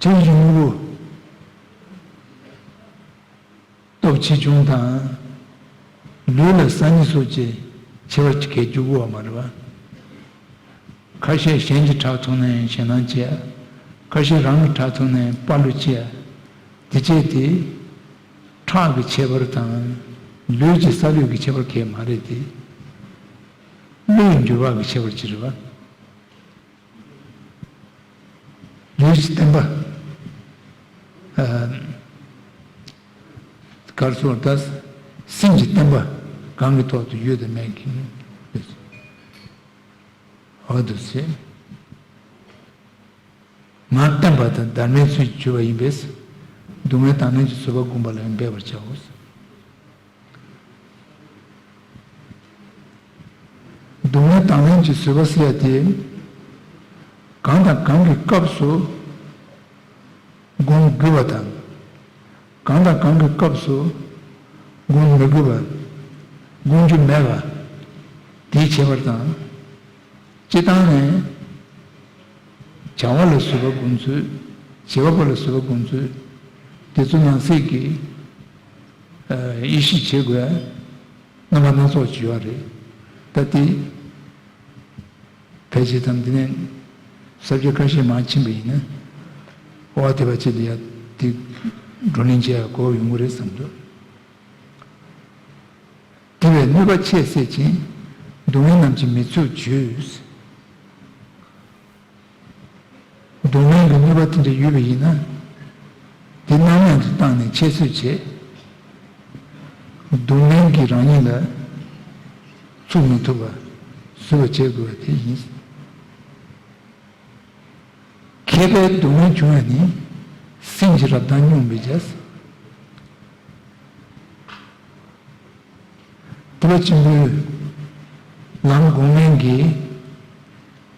ཁྲག་གི་དངོས་པོ་སྟོབས་ཆེ་ཆུང་དང་། ལུས་ལ་སང་ཉིན་སོགས་ཀྱི་ཁྱད་པར་གྱིས་འགྱུར་བ་མ་རེད་པ། ཁ་ཤས་གཞན་གྱི་ཁྲག་འཐུང་ན་ཡང་ཞེད་སྣང་སྐྱེ་ཡ། ཁ་ཤས་རང་གི་ཁྲག་འཐུང་ན་ཡང་དཔའ་བློ་སྐྱེ་ཡ། དེ་བྱས་ཏེ། ཁྲག་གི་ཁྱད་པར་དང་། ལུས་ཀྱི་སཱ་ལུས་ཀྱི་ཁྱད་པར་གང་ཡང་མ་རེད་དེ། བློའི་འགྱུར་བ་གི་ཁྱད་པར་ཅིག་རེད་པ། ལུས་ཀྱི་བརྟན་པ། ཨ། གར་སོང་ད། སེམས་ཀྱི་བརྟན་པ་གང་གི་ཐོག་ཏུ་ཡོད་དམ་མེད་ཀྱི། འོ་དུ་ཟེར། ངར་བརྟན་པ་དང་སྡར་མའི་ཚུལ་གྱིས་གྱུར་པ་ཡིན་པས། སྡུག་བསྔལ་དང་ལེན་གྱི་བཟོད་པ་བསྒོམ་པ་ལ་ཡང་འབད་པར་བྱའོ། སྡུག་བསྔལ་དང་ལེན་གྱི་བཟོད་པ་ཟེར་ཡ་དེ། གང་དང་གང་གི་སྐབས་སུ་སྒོམ་དགོས་པ་དང་། གང་དང་གང་གི་སྐབས་སུ་སྒོམ་མི་དགོས་པ། སྒོམ་རྒྱུ་མེད་པ། དེའི་ཁྱད་པར་དང་། སྤྱིར་བཏང་ནས་བྱ་བ་ལ་བཟོད་པ་སྒོམ་ཚུལ། བྱེད་པ་པོ་ལ་བཟོད་པ་སྒོམ་ཚུལ། དེ་ཚོ་ནང་གསེས་ཀྱི། ཨ། དབྱེ་ཞིབ་བྱེད་དགོས། རྣམ་པ་སྣ་ཚོགས་ཅིག་ཡོད་རེད། ད་དེ་ཕལ་ཆེར་དང་དེ་ནས་ས་བཅད་ཁ་ཤས་མར་ཕྱིན་པ་ཡིན་ན། དབའ་དད་པ་ཅིག་ལ་ཡ་དེ་བགྲོ་གླེང་བྱེད་ཡ་གོ་ཡོང་གི་རེད་བསམ་འདུག་དེ་བས་གནོད་པ་ཆེས་བསད་ཅིང་། སྡུག་བསྔལ་རྣམས་ཀྱིས་མི་ཚུགས་བྱོས། བ་དེ་འདྲ་ཡོད་པ་ཡིན་ན། དེ་སྣང་མེད་དུ་བཏང་ནས་ཁྱད་གསོད་བྱས། སྡུག་བསྔལ་གྱིས་རང་ཉིད་ལ་ཚུགས་མི་ཐུབ་པ་བཟོད་པ་བྱེད་དགོས་པ་དེ་ཡིན། མཁས་པས་སྡུག་བསྔལ་བྱུང་བ་ནི། སེམས་ཀྱི་རབ་དང་སྙོམས་པའི་རྒྱ། དེ་བ་ཆེན་པོའི་ལམ་སྒོམ་མཁན་གྱི་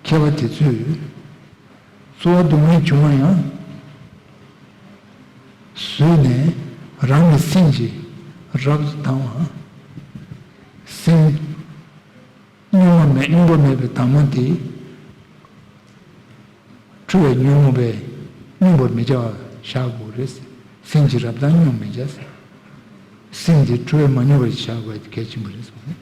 མཁས་པ་དེ་ཚོས། གསོ་བ་སྡུག་བསྔལ་བྱུང་བ་ཡང་བཟོད་ནས། རང་གི་སེམས་ཀྱི་རབ་ཏུ་དང་བ། སེམས་སྙོམས་པ་མེད། སྙོམས་པ་མེད་པའི་དྭངས་མ་དེ། འཁྲུལ་བའི་ཉོན་མོངས་པས་སྙོམས་པར་མི་བྱ་བར་བཞག་དགོས་རེད། སེམས་ཀྱི་རབ་དང་སྙོམས་མི་བྱ། སེམས་དེ་འཁྲུལ་བས་མ་ཉོན་པར་བཞག་དགོས་པ་གལ་ཆེན་པོ་རེད་གསུངས།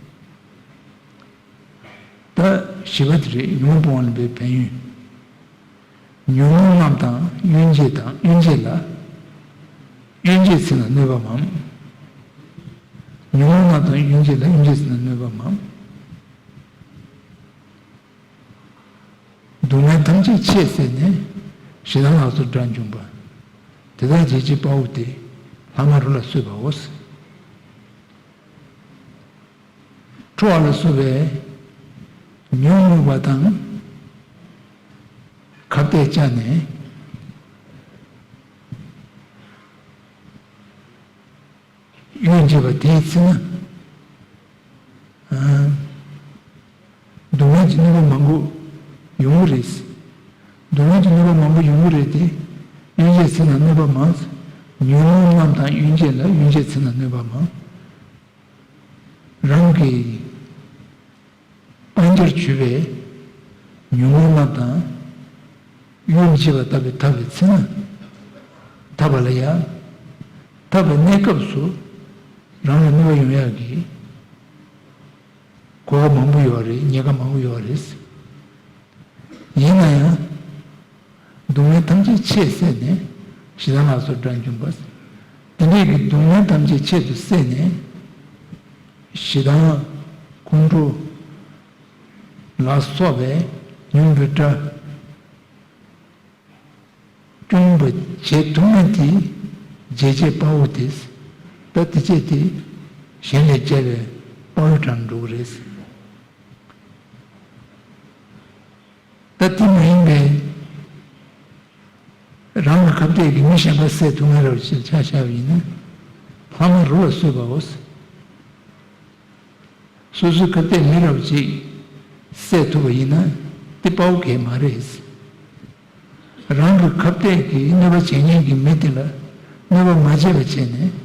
ད་བཞི་པ་དེ་རེད། ཉོན་མོངས་སྤོང་བ་ལ་འབད་པའི་ཕན་ཡོན། ཉོན་མོངས་རྣམས་དང་གཡུལ་འགྱེད་དང་། གཡུལ་འགྱེད་ལ། གཡུལ་འགྱེད་ཚིག་ན་གནོད་པ་མང་། ཉོན་མོངས་རྣམས་དང་གཡུལ་འགྱེད་ལ། གཡུལ་འགྱེད་ཚིག་ན་གནོད་པ་མང་། སྡུག་བསྔལ་ཐམས་ཅད་ཆེས་བསད་ནས། ཞེ་སྡང་ལ་སོགས་དགྲ་འཇོམས་པ། དེ་དག་བྱེད་ཅེས་དཔའ་བོ་སྟེ། ལྷག་མ་རོ་ལ་གསོད་པའོ། ཁྲོ་བ་ལ་སོགས་པའི་ཉོན་མོངས་པ་དང་ཁ་གཏད་བཅག་ནས། གཡུལ་འགྱེད་པ་དེའི་ཚེ་ན། ཨ། སྡུག་བསྔལ་གྱི་གནོད་པ་མང་པོ་ཡོང་གི་རེད། སྡུག་བསྔལ་གྱི་གནོད་པ་མང་པོ་ཡོང་གི་རེད་དེ། གཡུལ་འགྱེད་ཚེ་ན་གནོད་པ་མང་། ཉོན་མོངས་རྣམས་དང་གཡུལ་འགྱེད་ལ། གཡུལ་འགྱེད་ཚེ་ན་གནོད་པ་མང་། རང་གི་དཔལ་འབྱོར་ཆུད་པའི་ཉོན་མོངས་རྣམས་དང་གཡུལ་མི་བྱེད་པ་ལྟ་བུའི་འཐབ་པའི་ཚེ་ན། འཐབ་པ་ལ་ཡང་། འཐབ་པའི་གནས་སྐབས་སུ་རང་ལ་གནོད་པ་ཡོང་ཡག་གི་གོ་སྐབས་མང་པོ་ཡོད་རེད། ཉེན་ཁ་མང་པོ་ཡོད་རེད། ཡིན་ན་ཡང་། སྡུག་བསྔལ་ཐམས་ཅད་ཆེས་བསད་ནས། ཞེ་སྡང་ལ་སོགས་དགྲ་འཇོམས་པ། དེ་འདྲའི་གི་སྡུག་བསྔལ་ཐམས་ཅད་ཆེད་དུ་བསད་ནས། ཞེ་སྡང་། ཁོང་ཁྲོ་ལ་སོགས་པའི་ཉོན་མོངས་པའི་དགྲ་འཇོམས་པ་བྱེད་ཐུབ་མཁན་དེ། བྱེད་ཅེས་དཔའ་བོ་སྟེ། ད་དེ་བྱས་ཏེ་གཞན་ལས་རྒྱལ་བའི་དཔའ་བོའི་གྲས་འགྲོ་གི་རེད། ད་དེ་མ་ཡིན་པའི་རང་གི་ཁ་གཏད་ཀྱིས་མི་གཞན་པ་བསད་ཐུབ་མཁན་རབ་ཅིག་ཆ་བཞག་པ་ཡིན་ན། ལྷག་མ་རོ་ལ་གསོད་པའོ། སོ་སོའི་ཁ་གཏད་མི་རབ་ཅིག་བསད་ཐུབ་པ་ཡིན་ན། དེ་དཔའ་བོ་གལ་མ་རེད། རང་གི་ཁ་གཏད་ཀྱིས་གནོད་པ་བྱེད་མཁན་གྱི་མི་དེ་ལ་གནོད་པ་མ་བྱས་པ་བྱས་ནས་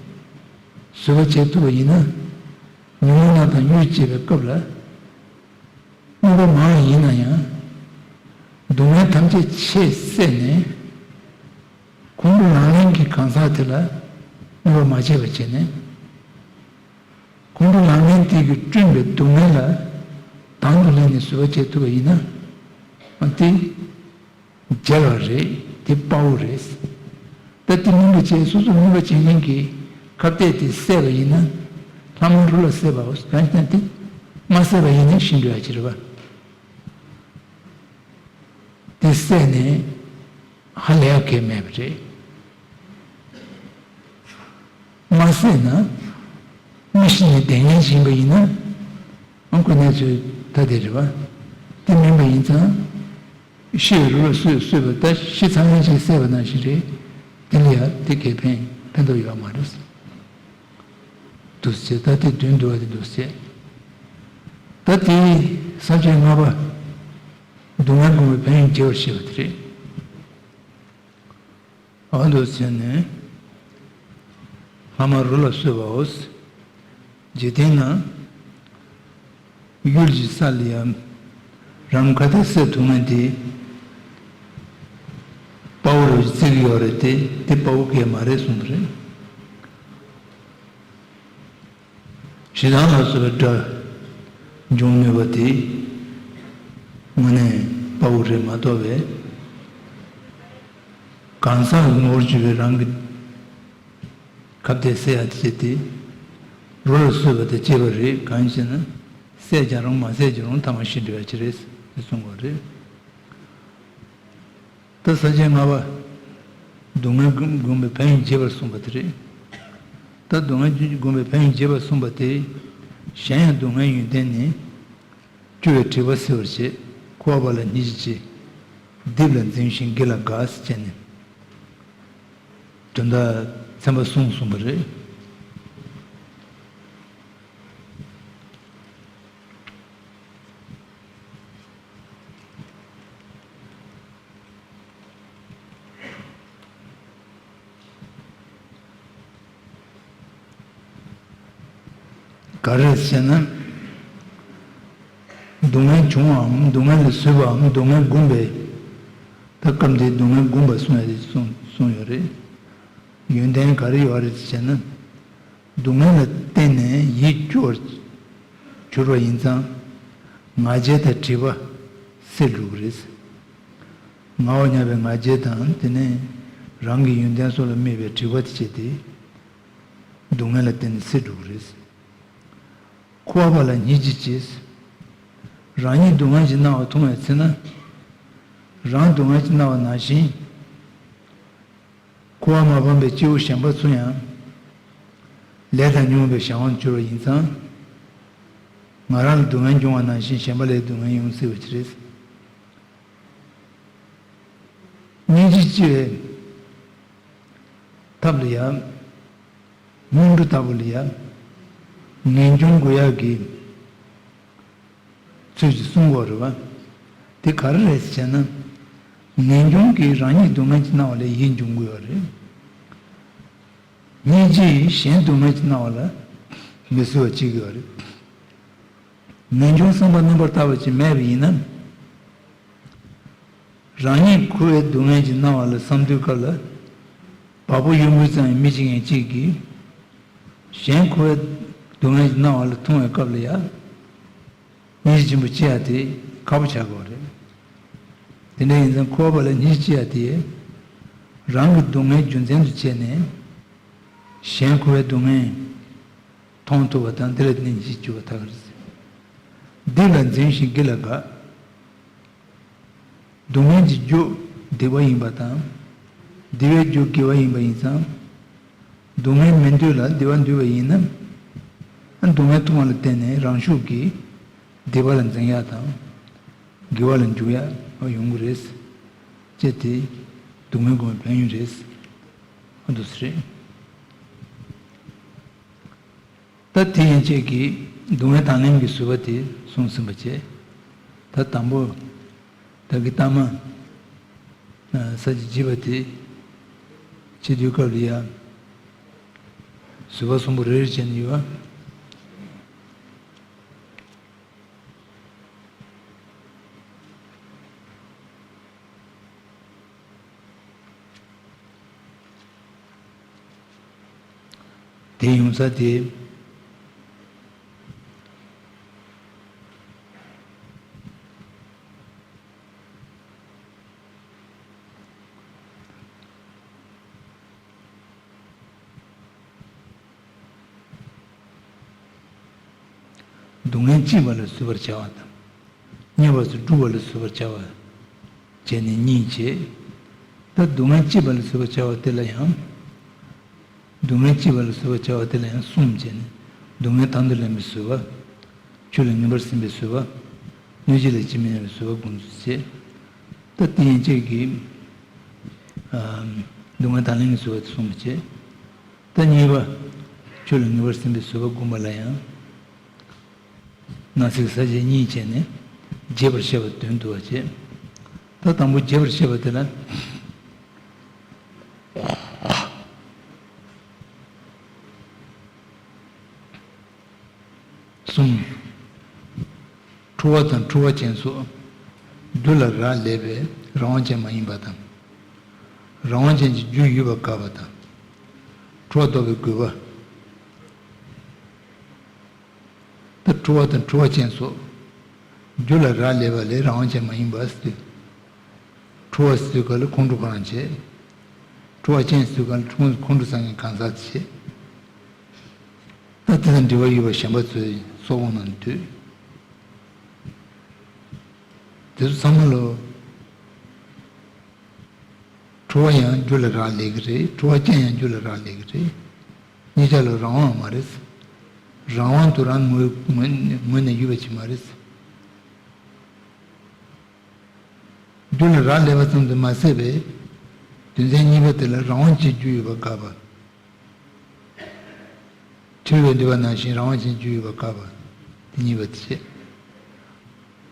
བཟོད་པ་བྱེད་ཐུབ་པ་ཡིན་ན། ཉོན་མོངས་རྣམས་དང་གཡུལ་འགྱེད་པའི་སྐབས་ལ། གནོད་པ་མང་བ་ཡིན་ན་ཡང་། སྡུག་བསྔལ་ཐམས་ཅད་ཆེས་བསད་ནས། ཁོང་ཁྲོ་ལངས་ལན་གྱི་གང་ཟག་དེ་ལ་གནོད་པ་མ་བྱས་པ་བྱས་ནས། ཁོང་ཁྲོ་ལངས་ལན་དེ་གིས་བསྐྲུན་པའི་སྡུག་བསྔལ་ལ་དང་དུ་ལེན་ནས་བཟོད་པ་བྱེད་ཐུབ་པ་ཡིན་ན། དེ་རྒྱལ་བ་རེད། དེ་དཔའ་བོ་རེད། ད་དེ་མིན་པ་བྱས། སོ་སོ་གནོད་པ་བྱེད་མཁན་གྱི་ཁ་གཏད་དེ་བསད་པ་ཡིན་ན། ལྷག་མ་རོ་ལ་གསོད་པའོ། གང་ཡིན་ན་དེ་མ་བསད་པ་ཡིན་ན་ཤི་འགྲོ་ཡ་ཅིག་རེད་པ། དེ་བསད་ནས་ཧ་ལས་ཡ་གལ་མེད་པ་རེད། མ་བསད་ན་མི་ཤི་ནས་བསྡད་མཁན་ཞིག་ཡིན་པ་ཡིན་ན། ཨང་ཁོ་གནས་ཚུལ་ད་དེ་རེད་པ། དེ་མིན་པ་ཡིན་ཙང་། ཤི་བའི་རོ་ལ་གསོད་གསོད་པ། ད་ཤི་ཚར་མཁན་ཞིག་བསད་པ་ནང་བཞིན་རེད། དེ་ལ་ཡ་དེ་གའི་ཕན་ཕན་ཐོགས་ཡོད་མ་རེད། འདུག་ཟེར། ད་དེ་བདུན་འདུག་པ། དེ་འདུག་ཟེར། ད་དེ་ས་བཅད་ལྔ་པ། སྡུག་བསྔལ་སྤོང་བའི་ཕན་ཡོན་རྒྱས་པར་བཤད་པ་དེ་རེད། འོ་འདུག་ཟེར་ནས། ལྷག་མ་རོ་ལ་གསོད་པའོ། འཇིག་རྟེན་ན་གཡུལ་གྱི་ས་ལ་ཡང་རང་ཁ་གཏད་བསད་ཐུབ་མཁན་དེ་དཔའ་བོ་རུ་བརྩི་གི་ཡོད་རེད་དེ། དེ་དཔའ་བོ་གལ་མ་རེད་གསུངས་པ་རེད། ཞེ་སྡང་ལ་སོགས་པའི་དགྲ་འཇོམས་ནུས་པ་དེ། དངོས་གནས་དཔའ་བོ་རེད་མ་གཏོགས་པའི། གང་ཟག་གི་ངོ་བོར་གྱུར་པའི་རང་གི་ཁ་གཏད་བསད་ཡ་དེ་བྱས་ཏེ། རོ་ལ་གསོད་པ་དང་བཅས་པ་རེད། གང་ཡིན་ཞེ་ན། བསད་ཀྱང་རུང་། མ་བསད་ཀྱང་རུང་། ཐ་མ་ཤི་འགྲོ་ཡ་ཅིག་རེད་ཟེར་གསུངས་པ་རེད། ད་ས་བཅད་ལྔ་པ། སྡུག་བསྔལ་བསྒོམས་པའི་ཕན་ཡོན་རྒྱས་པར་གསུངས་པ་དེ་རེད། ད་སྡུག་བསྔལ་བསྒོམས་པའི་ཕན་ཡོན་རྒྱས་པར་གསུངས་པ་དེ། གཞན་ཡང་སྡུག་བསྔལ་ཡོན་ཏན་ནི། སྐྱོ་བའི་དྲེགས་པ་སེལ་བར་བྱེད། འཁོར་བ་པ་ལ་སྙིང་རྗེ་སྐྱེ། སྡིག་ལ་འཛེམ་ཞིང་དགེ་ལ་དགའ་ཟེར་བྱས་ནས། དོན་དག་ཚན་པ་གསུམ་གསུངས་པ་རེད། ག་རེ་ཟེར་ན། སྡུག་བསྔལ་བྱུང་བའམ་སྡུག་བསྔལ་ལས་བཟོད་པའམ་སྡུག་བསྔལ་བསྒོམས་པས། ད་སྐབས་འདིའི་སྡུག་བསྔལ་བསྒོམས་པ་གསུངས་ཡ་དེ་གསུངས་གསུངས་ཡོད་རེད། ཡོན་ཏན་ག་རེ་ཡོད་རེད་ཟེར་ན། སྡུག་བསྔལ་ལ་བརྟེན་ནས་ཡིད་སྐྱོ་བར་གྱུར་པ་ཡིན་ཙང་། ང་རྒྱལ་དང་དྲེགས་པ་སེལ་འགྲོ་གི་རེད། ངའོ་སྙམ་པའི་ང་རྒྱལ་དང་དེ་ནས་རང་གི་ཡོན་ཏན་སོགས་ལ་དམིགས་པའི་དྲེགས་པ་དེ་བྱས་ཏེ། སྡུག་བསྔལ་ལ་བརྟེན་ནས་སེལ་འགྲོ་གི་རེད། འཁོར་བ་པ་ལ་སྙིང་རྗེ་སྐྱེ། རང་ཉིད་སྡུག་བསྔལ་གྱི་སྣང་བ་མཐོང་བའི་ཚེ་ན། རང་སྡུག་བསྔལ་གྱི་སྣང་བ་ནང་བཞིན། འཁོར་བ་མ་སྤངས་པའི་སྐྱེ་བོ་གཞན་པ་ཚོ་ཡང་། ལས་དང་ཉོན་མོངས་པའི་གཞན་དབང་དུ་གྱུར་པ་ཡིན་ཙང་། ང་རང་ལ་སྡུག་བསྔལ་འབྱུང་བ་ནང་བཞིན་གཞན་པ་ལ་སྡུག་བསྔལ་ཡོང་སྲིད་པ་ཅིག་རེད། སྙིང་རྗེ་སྐྱེ་བའི་ཐབས་ལ་ཡ། སྔོན་འགྲོ་ལྟ་བུ་ལ་ཡ། ངེས་འབྱུང་དགོས་ཡག་གི་ཚུལ་གྱིས་གསུང་དགོས་རེད་བ། དེ་ག་རེ་རེད་ཟེར་ན། ངེས་འབྱུང་གིས་རང་ཉིད་སྡུག་བསྔལ་གྱི་སྣང་བ་ལ་ཡིད་འབྱུང་གི་ཡོད་རེད། སྙིང་རྗེ་ཡིས་གཞན་སྡུག་བསྔལ་གྱི་སྣང་བ་ལ་མི་བཟོད་པ་བྱེད་ཀྱི་ཡོད་རེད། ངེས་འབྱུང་བསམ་པ་རྣམ་པར་དག་པ་ཅིག་མེད་པ་ཡིན་ན། རང་ཉིད་འཁོར་བའི་སྡུག་བསྔལ་གྱི་སྣང་བ་ལ་བསམ་དུས་སྐབས་ལ། བ་སྤུ་གཡོ་འགུལ་ཙམ་ཡང་མི་བྱེད་མཁན་གཅིག་གིས། གཞན་འཁོར་བའི་སྡུག་བསྔལ་གྱི་སྣང་བ་ལ་མཐོང་བའི་སྐབས་ལ་ཡང་། སྙིང་རྗེ་ཆེན་པོ་སྐྱེ་ཡ་དེ་ཁག་པོ་ཆགས་ཀྱི་ཡོད་རེད། དེ་འདྲ་ཡིན་ཙང་འཁོར་བ་པ་ལ་སྙིང་རྗེ་སྐྱེ་ཡ་དེ། རང་གི་སྡུག་བསྔལ་རྒྱུ་མཚན་དུ་བྱས་ནས། གཞན་འཁོར་བའི་སྡུག་བསྔལ་མཐོང་ཐུབ་པ་དང་དེ་ལ་སྙིང་རྗེ་སྐྱེ་བ་ཐག་རེད། སྡིག་ལ་འཛེམ་ཞིང་དགེ་ལ་དགའ། སྡུག་བསྔལ་གྱི་རྒྱུ་སྡིག་པ་ཡིན་པ་དང་། སྡིག་པའི་རྒྱུ་དགེ་བ་ཡིན་པ་ཡིན་ཙང་། སྡུག་བསྔལ་མི་འདོད་ལ་སྡིག་པ་འདོད་པ་ཡིན་ན། སྡུག་བསྔལ་མཐོང་བ་ལ་བརྟེན་ནས་རང་ཤུགས་ཀྱིས་སྡིག་པ་ལ་འཛེམ་ཡག་དང་། དགེ་བ་ལ་འཇུག་ཡག་ཡོང་གི་རེད། ཅེས་དེ་སྡུག་བསྔལ་སྒོམ་པའི་ཕན་ཡོན་རེད། ཨ་འདུག་སེ་རེད། ད་དེ་ཡན་ཆད་ཀྱིས་སྡུག་བསྔལ་དང་ལེན་གྱི་བཟོད་པ་དེ་གསུངས་ཟིན་པ་བྱས། ད་དང་པོ། བདག་གི་ལྟ་མ། ས་བཅད་བརྒྱད་པ་དེ། བྱེད་དུས་སྐབས་ལ་ཡ། བཟོད་པ་གསུམ་པོ་རེ་རེ་བྱས་ནས་ཡོད། དེ་ཡོང་ས་དེ། སྡུག་བསྔལ་སྐྱེས་པ་ལ་བཟོད་པར་བྱ་བ་དང་། རྙེད་པ་སོགས་སྒྲུབ་པ་ལ་བཟོད་པར་བྱ་བ། བྱས་ནས་གཉིས་བྱས། ད་སྡུག་བསྔལ་སྐྱེས་པ་ལ་བཟོད་པར་བྱ་བ་དེ་ལ་ཡང་། སྡུག་བསྔལ་སྐྱེས་པ་ལ་བཟོད་པར་བྱ་བ་དེ་ལ་ཡང་གསུམ་བྱས་ནས། སྡུག་བསྔལ་དང་དུ་ལེན་པའི་བཟོད་པ། ཆོས་ལ་ངེས་པར་ཟིན་པའི་བཟོད་པ། གནོད་བྱེད་ལ་ཇི་མི་སྙམ་པའི་བཟོད་པ་དགོངས་སུ་བྱས། ད་དེ་ཡན་ཆད་ཀྱིས། ཨ། སྡུག་བསྔལ་དང་ལེན་གྱི་བཟོད་པ་དེ་གསུངས་པ་བྱས། ད་གཉིས་པ། ཆོས་ལ་ངེས་པར་ཟིན་པའི་བཟོད་པ་བསྒོམ་པ་ལ་ཡང་། ནང་གསེས་ས་བཅད་གཉིས་བྱས་ནས་རྒྱས་པར་བཤད་པ་དོན་བསྡུ་བ་བྱས། ད་དང་པོ་རྒྱས་པར་བཤད་པ་དེ་ལ། གསུམ། ཁྲོ་བ་དང་ཁྲོ་བ་ཅན་སོགས་རྒྱུ་ལ་རག་ལས་པས་རང་དབང་ཅན་མ་ཡིན་པ་དང་། རང་དབང་ཅན་གྱི་རྒྱུ་ཡོད་པ་དགག་པ་དང་། ཁྲོ་བ་ལྡོག་པའི་དགོས་པ། ད་ཁྲོ་བ་དང་ཁྲོ་བ་ཅན་སོགས་རྒྱུ་ལ་རག་ལས་པ་ལས་རང་དབང་ཅན་མ་ཡིན་པ་ཟེར་དུས། ཁྲོ་བ་ཟེར་དུས་སྐབས་ལ་ཁོང་ཁྲོ་གང་རང་བྱེད། ཁྲོ་བ་ཅན་ཟེར་དུས་སྐབས་ལ་ཁོང་ཁོང་ཁྲོ་ཟ་མཁན་གང་ཟག་བྱེད། ད་དེ་དང་འབྲེལ་བ་ཡོད་པ་གཞན་པ་ཚོའི་སྲོག་ཁོང་ནང་འདུས། དེ་ཚོ་ཚང་མ་ལོ། འཁྲུལ་བ་ཡང་རྒྱུ་ལ་རག་ལས་ཀྱི་རེད། འཁྲུལ་བ་ཅན་ཡང་རྒྱུ་ལ་རག་ལས་ཀྱི་རེད། གཉིས་ཆ་ལ་རང་དབང་མ་རེད། རང་དབང་དུ་རང་ངོས་ངོས་ངོས་ནས་ཡོད་པ་ཅིག་མ་རེད། རྒྱུ་ལ་རག་ལས་པ་ཙམ་དུ་མ་ཟད་པའི་རྒྱུ་མཚན་གཉིས་པ་དེ་ལ་རང་དབང་ཅན་རྒྱུ་ཡོད་པ་དགག་པ། འཁྲུལ་བས་འདུལ་བ་ནང་བཞིན་རང་དབང་ཅན་རྒྱུ་ཡོད་པ་དགག་པ། དེ་གཉིས་པ་དེ་བྱས།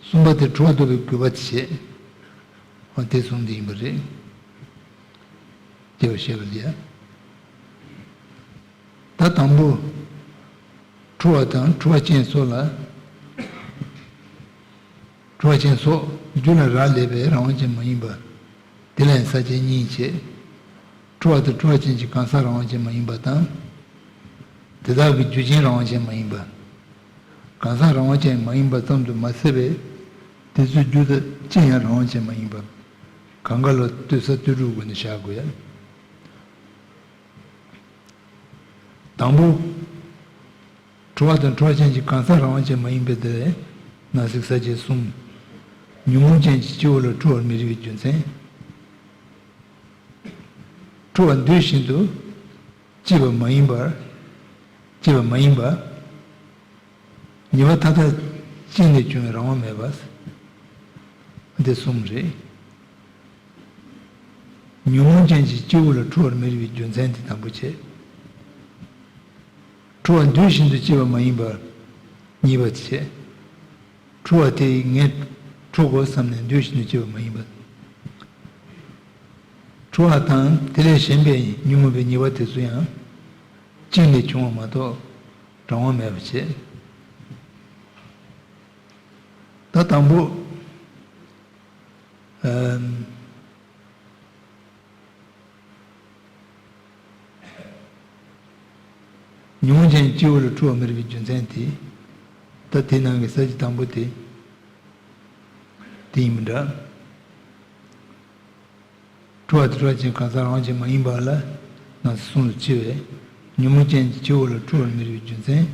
གསུམ་པ་དེ་འཁྲུལ་བ་ལྡོག་པའི་དགོས་པ་དེ་བྱས། འོ་དེ་གསུམ་དེ་ཡིན་པ་རེད། དེ་བ་བཤད་པ་ལ་ཡ། ད་དང་པོ། འཁྲུལ་བ་དང་འཁྲུལ་བ་ཅན་སོགས་ལ། འཁྲུལ་བ་ཅན་སོགས་རྒྱུ་ལ་རག་ལས་པའི་རང་དབང་ཅན་མ་ཡིན་པ། དེ་ལ་ཡང་ས་བཅད་གཉིས་བྱས། འཁྲུལ་བ་དང་འཁྲུལ་བ་ཅན་གྱི་གང་ཟག་རང་དབང་ཅན་མ་ཡིན་པ་དང་། དེ་དག་གི་རྒྱུ་ཅན་རང་དབང་ཅན་མ་ཡིན་པ། གང་ཟག་རང་དབང་ཅན་མ་ཡིན་པ་ཙམ་དུ་མ་ཟད་པའི་དེ་ཚོའི་རྒྱུ་དང་རྐྱེན་ཡང་རང་དབང་ཅན་མ་ཡིན་པ། གང་ག་ལ་ལྟོས་ས་ལྟོས་གྲུབ་སྒོ་ནས་བཞག་དགོས་ཡ། དང་པོ། འཁྲུལ་བ་དང་འཁྲུལ་བ་ཅན་གྱི་གང་ཟག་རང་དབང་ཅན་མ་ཡིན་པའི་དེ་ནང་གསེས་ས་བཅད་གསུམ། ཉོན་མོངས་ཅན་གྱི་སྐྱེ་བོ་ལ་འཁྲུལ་བར་མི་རིགས་པའི་རྒྱུ་མཚན། འཁྲུལ་བ་འདོད་བཞིན་དུ་སྐྱེས་པ་མ་ཡིན་པར། སྐྱེས་པ་མ་ཡིན་པ། ཉེས་པ་མཐའ་དག་རྐྱེན་ལས་བྱུང་བའི་རང་དབང་མེད་པ། འདི་གསུམ་རེད། ཉོན་མོངས་ཅན་གྱི་སྐྱེ་བོ་ལ་འཁྲུལ་བར་མི་རིགས་པའི་རྒྱུ་མཚན་དེ་དང་པོ་བྱས། འཁྲུལ་བ་འདོད་བཞིན་དུ་སྐྱེས་པ་མ་ཡིན་པར་གཉིས་པ་བྱས། འཁྲུལ་བ་དེ་ངས་འཁྲུལ་དགོས་བསམ་ནས་འདོད་བཞིན་དུ་སྐྱེས་པ་མ་ཡིན་པ། འཁྲུལ་བ་དང་དེ་ལས་གཞན་པའི་ཉོན་མོངས་པའི་ཉེས་པ་དེ་ཚོ་ཡང་རྐྱེན་ལས་བྱུང་བ་མ་གཏོགས་རང་དབང་མེད་པ་བྱས། ད་དང་པོ། ཨམ། ཉོན་མོངས་ཅན་གྱི་སྐྱེ་བོ་ལ་འཁྲུལ་བ་མི་རིགས་པའི་རྒྱུ་མཚན་དེ། ད་དེ་ནང་གི་ས་བཅད་དང་པོ་དེ། དེ་ཡིན་པ་འདྲ། འཁྲུལ་བ་དང་འཁྲུལ་བ་ཅན་གང་ཟག་རང་དབང་ཅན་མ་ཡིན་པ་ལ་ནང་གསེས་གསུམ་དུ་ཕྱེ་བས། ཉོན་མོངས་ཅན་གྱི་སྐྱེ་བོ་ལ་འཁྲུལ་བར་མི་རིགས་པའི་རྒྱུ་མཚན།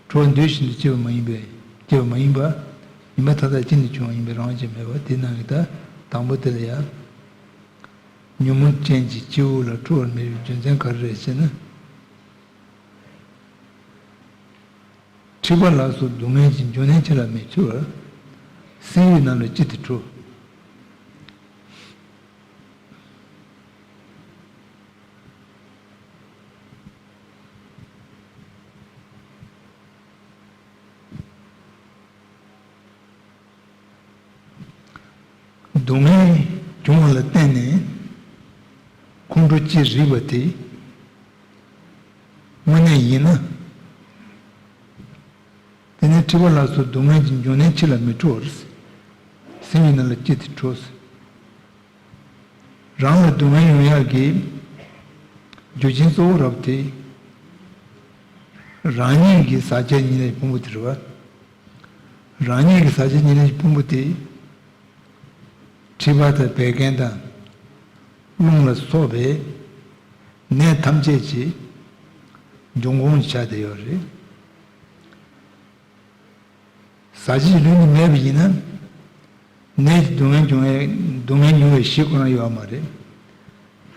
འཁྲུལ་བ་འདོད་བཞིན་དུ་སྐྱེས་པ་མ་ཡིན་པས་སྐྱེས་པ་མ་ཡིན་པ། ཉེས་པ་མཐའ་དག་རྐྱེན་ལས་བྱུང་བ་ཡིན་པས་རང་དབང་ཅན་མེད་པ་དེ་ནང་གི་ད་དང་པོ་དེ་ལ་ཡང་། ཉོན་མོངས་ཅན་གྱི་སྐྱེ་བོ་ལ་འཁྲུལ་བར་མི་རིགས་རྒྱུ་མཚན་ག་རེ་རེད་ཟེར་ན། འཁྲུལ་པ་ལ་སོགས་སྡུག་བསྔལ་གྱི་འབྱུང་གནས་ཕྱི་ལ་མི་འཁྲུལ་བར། སེམས་ཡུལ་རྣམས་ལ་ཅི་སྟེ་འཁྲུལ། སྡུག་བསྔལ་བྱུང་བ་ལ་བརྟེན་ནས་ཁོང་ཁྲོ་སྐྱེ་རིགས་པ་དེ་དངོས་གནས་ཡིན་ན། དེ་ནས་འཁྲུལ་པ་ལ་སོགས་སྡུག་བསྔལ་གྱི་འབྱུང་གནས་ཕྱི་ལ་མི་འཁྲུལ་བར། སེམས་ཡུལ་རྣམས་ལ་ཅི་སྟེ་འཁྲུལ། རང་ལ་སྡུག་བསྔལ་ཡོང་ཡག་གི་རྒྱུ་རྐྱེན་གཙོ་བོ་རབ་དེ། རང་ཉིད་ཀྱི་ཟག་བཅས་གཉིས་ལས་ཀྱི་ཕུང་པོ་དེ་རེད་བ། རང་ཉིད་ཀྱི་ཟག་བཅས་གཉིས་ལས་ཀྱི་ཕུང་པོ་དེ། མཁྲིས་པ་དང་བད་ཀན་དང་། རླུང་ལ་སོགས་པའི་ནད་ཐམས་ཅད་ཀྱི་འབྱུང་ཁུངས་ཆགས་བསྡད་ཡོད་རེད། ཟག་བཅས་ཀྱི་ལུས་འདི་མེད་པ་ཡིན་ན། ནད་ཀྱི་སྡུག་བསྔལ་འབྱུང་བའི་སྡུག་བསྔལ་མྱོང་བའི་གཞི་ཁོ་རང་ཡོད་མ་རེད།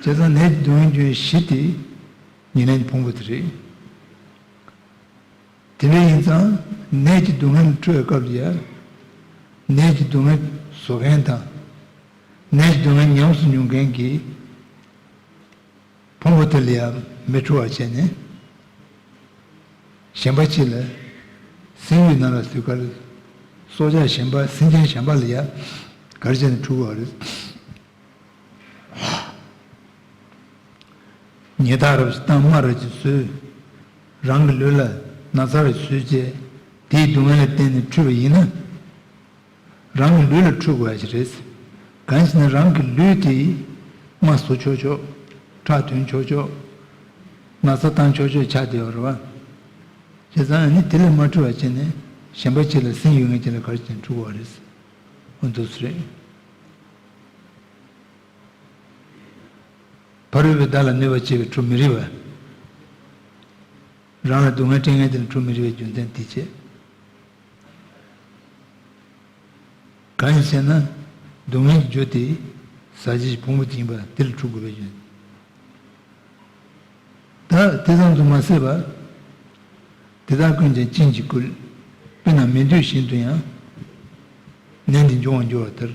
བྱས་ཙང་ནད་ཀྱི་སྡུག་བསྔལ་འབྱུང་བའི་གཞི་དེ་ཉེར་ལེན་གྱི་ཕུང་པོ་དེ་རེད། དེ་འདྲ་ཡིན་ཙང་ནད་ཀྱི་སྡུག་བསྔལ་ལ་འཁྲུལ་བའི་སྐབས་ལ་ཡང་། ནད་ཀྱི་སྡུག་བསྔལ་བཟོ་མཁན་དང་། ནད་ཀྱི་སྡུག་བསྔལ་ཉམས་སུ་མྱོང་མཁན་གྱི་ཕུང་པོ་དེ་ལ་ཡང་མི་འཁྲུལ་བར་བྱས་ནས། གཞན་པ་གཅིག་ལ། སེམས་ཡུལ་རྣམས་ལ་ཟེར་ག་རེ། སྲོག་ཆགས་གཞན་པ་སེམས་ཅན་གཞན་པ་ལ་ཡང་ག་རེ་བྱས་ནས་འཁྲུལ་བ་རེད། ཉེས་རྡུང་རབ་ཅིག་བཏང་། རྨ་རབ་ཅིག་བཟོས། རང་གི་ལུས་ལ་ན་ཚ་རབ་བཟོས་བྱས་དེའི་སྡུག་བསྔལ་ལ་བརྟེན་ནས་འཁྲུལ་བ་ཡིན་ན། རང་གི་ལུས་ལ་འཁྲུལ་དགོས་ཡ་ཞིག་རེད། གང་ཞེ་ན་རང་གི་ལུས་དེ་རྨ་བཟོ་ཆོག་ཆོག་ཁྲག་ཐོན་ཆོག་ཆོག་ན་ཚ་བཏང་ཆོག་ཆོག་ཆགས་བསྡད་ཡོད་རེད་བ། བྱས་ཙང་ཨ་ནི་དེ་ལ་མ་འཁྲུལ་བ་བྱས་ནས་གཞན་པ་གཅིག་ལ་སེམས་ཡོད་མཁན་གཅིག་ལ་ག་རེ་བྱས་ནས་འཁྲུལ་དགོས་པ་རེད། འོ་འདུག་སེ་རེད། ཕ་རོལ་པོས་བདག་ལ་གནོད་པ་བྱས་པས་འཁྲུལ་མི་རིགས་པ། རང་ལ་སྡུག་བསྔལ་སྤྲད་མཁན་དེ་ལ་འཁྲུལ་མི་རིགས་པའི་རྒྱུ་མཚན་དེ་བྱས། གང་ཡིན་ཟེར་ན། སྡུག་བསྔལ་གྱི་རྒྱུ་དེ་ ཟག་བཅས་ཀྱི་ཕུང་པོ་དེ་ཡིན་པ་དེ་ལ་འཁྲུལ་དགོས་པའི་རྒྱུ། ད་དེ་ཙམ་དུ་མ་ཟད་པར། དེ་དག་ཀུན་ཀྱང་རྐྱེན་གྱིས་བསྐུལ། དཔེར་ན་མི་འདོད་བཞིན་དུ་ཡང་ནད་འདི་འབྱུང་བར་འགྱུར་བ་ལྟར།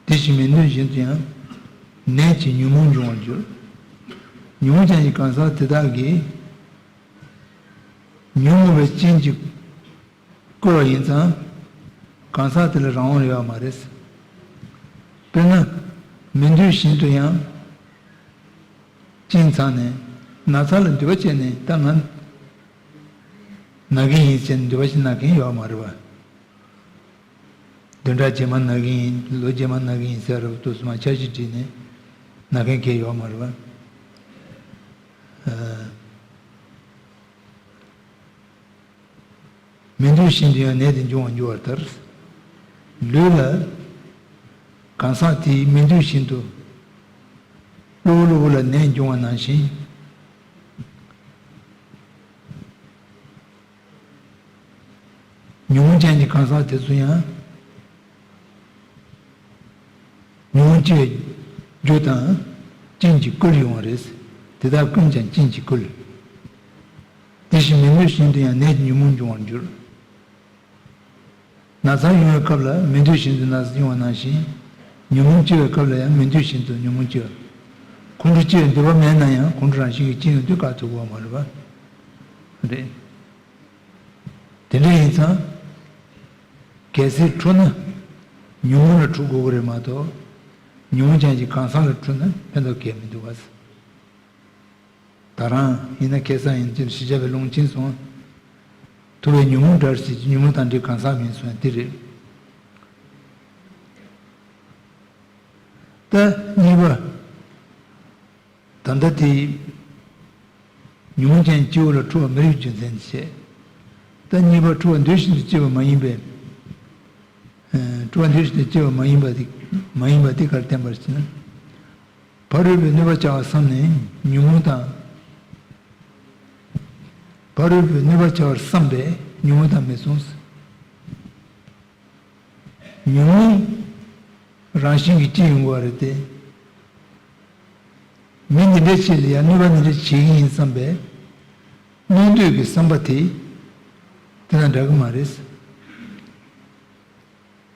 དེ་བཞིན་མི་འདོད་བཞིན་དུ་ཡང་ནད་ཀྱི་ཉོན་མོངས་འབྱུང་བར་འགྱུར། ཉོན་མོངས་ཅན་གྱི་གང་ཟག་དེ་དག་གིས་ཉོན་མོངས་པའི་རྐྱེན་གྱིས་བསྐུལ་བ་ཡིན་ཙང་། གང་ཟག་དེ་ལ་རང་དབང་ཡོད་པ་མ་རེད། དཔེར་ན། མི་འདོད་བཞིན་དུ་ཡང་། གཅིན་ཚང་ནས་ན་ཚ་ལ་འདུད་པ་བྱས་ནས་ད་ང་ན་གི་ཡིན་ཟེར་ནས་འདུད་པ་བྱས་ན་མཁན་ཡོད་མ་རེད་པ། བདུན་ཕྲག་རྗེས་མ་ན་གི་ཡིན། ལོ་རྗེས་མ་ན་གི་ཡིན་ཟེར་རབ་ཏུ་སུ་མ་འཆར་གཞི་བྲིས་ནས་ན་མཁན་གང་ཡོད་མ་རེད་པ། ཨ། མི་འདོད་བཞིན་དུ་ཡང་ནད་དེ་འབྱུང་བར་འགྱུར་བ་ལྟར། ལུས་ལ་གང་ཟག་དེའི་མི་འདོད་བཞིན་དུ་གློ་བུར་གློ་བུར་ལ་ནད་འབྱུང་བ་ནང་བཞིན། ཉོན་མོངས་ཅན་གྱི་གང་ཟག་དེ་ཚོ་ཡང་། ཉོན་མོངས་སྐྱེ་བའི་རྒྱུ་དང་རྐྱེན་གྱིས་བསྐུལ་ཡོང་བ་རེད། དེ་དག་ཀུན་ཀྱང་རྐྱེན་གྱིས་བསྐུལ། དེ་བཞིན་མི་འདོད་བཞིན་དུ་ཡང་ནད་ཀྱི་ཉོན་མོངས་འབྱུང་བར་འགྱུར། ན་ཚ་ཡོང་བའི་སྐབས་ལ་མི་འདོད་བཞིན་དུ་ན་ཚ་ཡོང་བ་ནང་བཞིན། ཉོན་མོངས་སྐྱེ་བའི་སྐབས་ལ་ཡང་མི་འདོད་བཞིན་དུ་ཉོན་མོངས་སྐྱེ་བ། ཁོང་ཁྲོ་སྐྱེ་བའི་འདོད་པ་མེད་ན་ཡང་ཁོང་ཁྲོ་རང་བཞིན་གྱིས་སྐྱེ་ཡོང་དུས་བཀག་ཐུབ་ཀྱི་ཡོད་མ་རེད་པ། རེད། དེ་འདྲ་ཡིན་ཙང་། གལ་སྲིད་འཁྲུལ་ན་ཉོན་མོངས་ལ་འཁྲུལ་དགོས་ཀྱི་རེད་མ་གཏོགས། ཉོན་མོངས་ཅན་གྱི་གང་ཟག་ལ་འཁྲུལ་ན་ཕན་ཐོགས་གང་ཡང་མི་འདུག་ག། ད་རང་ཡིན་ན་ཁ་སང་ཡིན་ཅིག་ཞི་བྱ་བའི་ཀློང་ཆེན་སོང་། ཐུབ་པའི་ཉོན་མོངས་འདྲ་ཞིག་ཉོན་མོངས་དང་འདྲེས་གང་ཟག་མིན་སོང་དེ་རེད། ད་གཉིས་པ། ད་ལྟ་དེ། ཉོན་མོངས་ཅན་སྐྱེ་བོ་ལ་འཁྲུལ་བ་མི་རིགས་རྒྱུ་མཚན་བྱས། ད་གཉིས་པ་འཁྲུལ་བ་འདོད་བཞིན་དུ་སྐྱེ་བ་མ་ཡིན་པས། ཨ། འཁྲུལ་བ་འདོད་བཞིན་དུ་སྐྱེ་བ་མ་ཡིན་པ་དེ། མ་ཡིན་པ་དེ་ག་རེ་བསྟན་པར་བྱས་ན། ཕ་རོལ་པོས་གནོད་པ་བསྐྱལ་བར་བསམས་ནས་ཉོན་མོངས་དང་། ཕ་རོལ་པོས་གནོད་པ་བསྐྱལ་བར་བསམས་པས་ཉོན་མོངས་དང་མི་མཚུངས། ཉོན་མོངས་རང་བཞིན་གྱིས་སྐྱེ་ཡོང་གི་རེད་དེ། མི་འདི་འདྲ་ཞིག་ལ་ཡང་གནོད་པ་འདི་འདྲ་བྱེད་ཀྱི་ཡིན་བསམ་པས། གནོད་འདོད་ཀྱི་བསམ་པ་དེ། དེ་དང་འདྲ་གི་མ་རེད།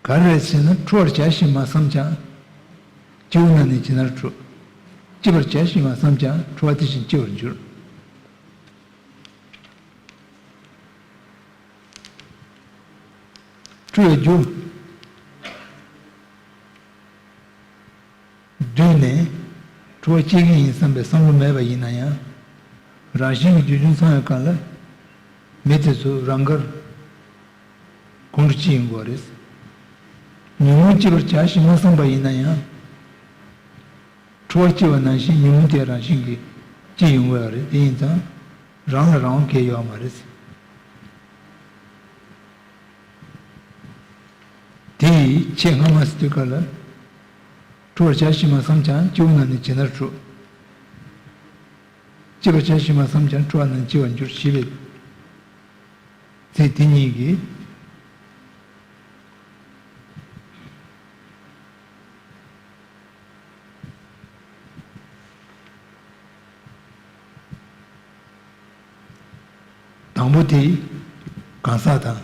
ག་རེ་རེད་ཟེར་ན་འཁྲུལ་བར་བྱ་ཞེས་མ་བསམས་ཀྱང་། སྐྱེ་བོ་རྣམས་ནི་ཇི་ལྟར་འཁྲུལ། སྐྱེ་བར་བྱ་ཞེས་མ་བསམས་ཀྱང་འཁྲུལ་བ་དེ་བཞིན་སྐྱེ་བར་འགྱུར། འཁྲུལ་བའི་རྒྱུ། བསྡུས་ནས་འཁྲུལ་བ་སྐྱེ་གི་ཡིན་བསམ་པའི་བསམ་བློ་མེད་པ་ཡིན་ན་ཡང་། རང་བཞིན་གྱི་རྒྱུ་ཅུང་ཚང་བའི་སྒང་ལ། མི་དེ་ཚོ་རང་དགར་ཁོང་ཁྲོ་སྐྱེ་ཡོང་གི་རེད། ཉོན་མོངས་སྐྱེ་བར་བྱ་ཞེས་མ་བསམས་པ་ཡིན་ན་ཡང་། འཁྲུལ་བ་སྐྱེ་བ་ནང་བཞིན་ཉོན་མོངས་དེ་རང་བཞིན་གྱིས་སྐྱེ་ཡོང་གི་རེད། དེ་ཡིན་ཙང་། རང་ལ་རང་དབང་གང་ཡང་ཡོད་མ་རེད། དེ་ཡི་ཆེས་སྔ་མ་ཟེར་དུས་སྐབས་ལ། འཁྲུལ་བར་བྱ་ཞེས་མ་བསམས་ཀྱང་སྐྱེ་བོ་རྣམས་ནི་ཇི་ལྟར་འཁྲུལ། སྐྱེ་བར་བྱ་ཞེས་མ་བསམས་ཀྱང་འཁྲུལ་བ་རྣམས་སྐྱེ་བར་འགྱུར་ཞེས་པའི་ཚིག་དེ་གཉིས་ཀྱིས། དང་པོ་དེ་གང་ཟག་དང་།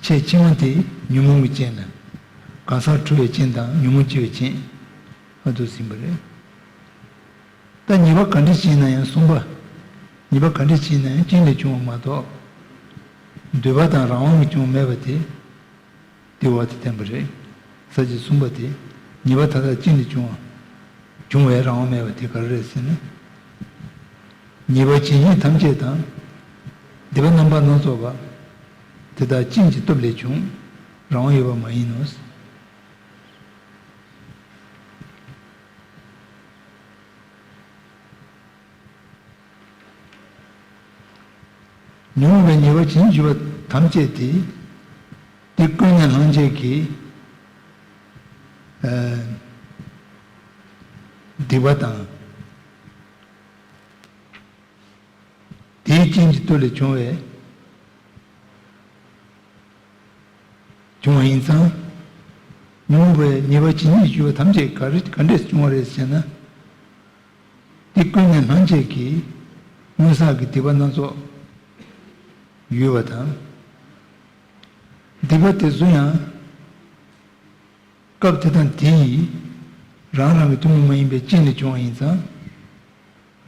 ཆེས་ཕྱི་མ་དེ་ཉོན་མོངས་ཀྱི་རྐྱེན་དང་། གང་ཟག་འཁྲུལ་བའི་རྐྱེན་དང་ཉོན་མོངས་སྐྱེ་བའི་རྐྱེན། ཨ། དུ་ཟིན་པ་རེད། ད་གཉིས་པ་ག་འདྲ་ཞིག་ཡིན་ན་ཡང་གསུམ་པ། གཉིས་པ་ག་འདྲ་ཞིག་ཡིན་ན་ཡང་རྐྱེན་ལས་བྱུང་བ་མ་གཏོགས། འདོད་པ་དང་རང་དབང་གིས་བྱུང་མེད་པ་དེ། དེ་བ་དེ་བསྟན་པ་རེད། ས་བཅད་གསུམ་པ་དེ། ཉེས་པ་མཐའ་དག་རྐྱེན་ལས་བྱུང་བ། བྱུང་བའི་རང་དབང་མེད་པ་དེ་ག་རེ་རེད་ཟེར་ན། ཉེས་པ་ཇི་སྙེད་ཐམས་ཅད་དང་། སྡིག་པ་རྣམ་པ་སྣ་ཚོགས་པ། དེ་དག་རྐྱེན་གྱི་སྟོབས་ལས་བྱུང་། རང་དབང་ཡོད་པ་མ་ཡིན་ནོ། ཉོན་མོངས་པའི་ཉེས་པ་ཇི་སྙེད་ཡོད་པ་ཐམས་ཅད་དེ། དེ་ཀུན་ནས་བསླངས་བྱས་ཀྱི། ཨ། སྡིག་པ་དང་། དེའི་རྐྱེན་གྱི་སྟོབས་ལས་བྱུང་བའི། བྱུང་བ་ཡིན་ཙང་། ཉོན་མོངས་པའི་ཉེས་པ་ཇི་སྙེད་ཞུ་བ་ཐམས་ཅད་ག་རེ་ག་འདྲས་བྱུང་བ་རེད་ཟེར་ན། དེ་ཀུན་ནས་སྣང་བྱེད་ཀྱི་མངོན་བསགས་ཀྱི་སྡིག་པ་སྣ་ཚོགས་ཡོད་པ་དང་། སྡིག་པ་དེ་ཚོ་ཡང་སྐབས་དེ་དང་དེ་ཡི་རང་རང་གི་ཐུན་མོང་མ་ཡིན་པའི་རྐྱེན་ལས་བྱུང་བ་ཡིན་ཙང་།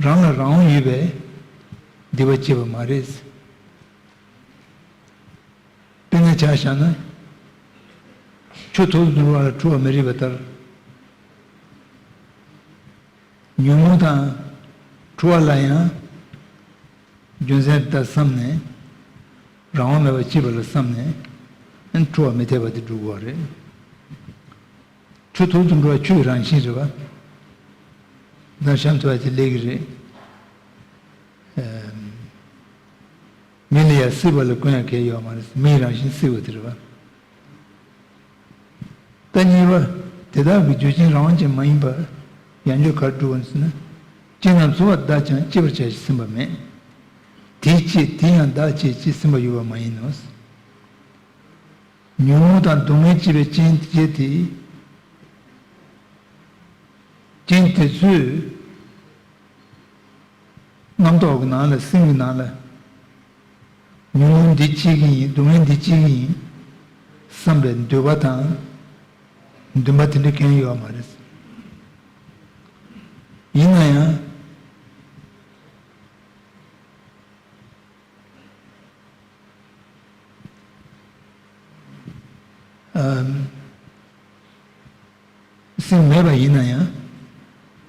རང་ལ་རང་དབང་ཡོད་པས་སྡིག་པ་བྱེད་པ་མ་རེད། དཔེར་ན་ཆ་བཞག་ན། ཆུ་ཐོག་ཏུ་འགྲོ་བ་ལ་འཁྲུལ་བ་མི་རིགས་པ་ལྟར། ཉོན་མོངས་དང་འཁྲུལ་བ་ལ་ཡང་རྒྱུ་མཚན་དེ་དག་བསམས་ནས་རང་དབང་མེད་པར་སྐྱེས་པ་ལ་བསམས་ནས་འཁྲུལ་བ་མི་འཐད་པ་དེ་སྒྲུབ་དགོས་པ་རེད། ཆུ་ཐོག་ཏུ་འགྲོ་བ་ཆུ་ཡི་རང་བཞིན་རེད་པ། ད་གཤམ་དུ་བ་དེ་ལས་ཀྱི་རེད། མི་ལ་ཡང་བསིལ་བ་ལ་ཀུན་ཡང་གལ་ཡོད་མ་རེད། མིའི་རང་བཞིན་བསིལ་བ་དེ་རེད་པ། ད་གཉིས་པ། དེ་དག་གི་རྒྱུ་རྐྱེན་རང་དབང་ཅན་མ་ཡིན་པ་ཡང་བསྐྱར་ག་རེ་སྒྲུབ་པ་ཟེར་ན། རྐྱེན་རྣམས་ཚོགས་པ་དག་ཀྱང་སྐྱེད་པར་བྱ་ཞེས་ཟིན་པ་མེད། དེའི་ཕྱིར་དེ་ཡང་བདག་བྱེད་ཅེས་ཟིན་པ་ཡོད་པ་མ་ཡིན་ནོ། ཉོན་མོངས་དང་སྡུག་བསྔལ་སྐྱེད་པའི་རྐྱེན་དེ་དེ། རྐྱེན་དེ་ཚོས། རྣམ་རྟོག་གི་ནང་ལ་སེམས་ཀྱི་ནང་ལ། ཉོན་མོངས་འདི་སྐྱེ་གི་ཡིན། སྡུག་བསྔལ་འདི་སྐྱེ་གི་ཡིན། བསམ་པའི་འདོད་པ་དང་། འདུན་པ་དེ་འདྲ་གང་ཡང་ཡོད་མ་རེད། ཡིན་ན་ཡང་། ཨམ། སེམས་མེད་པ་ཡིན་ན་ཡང་།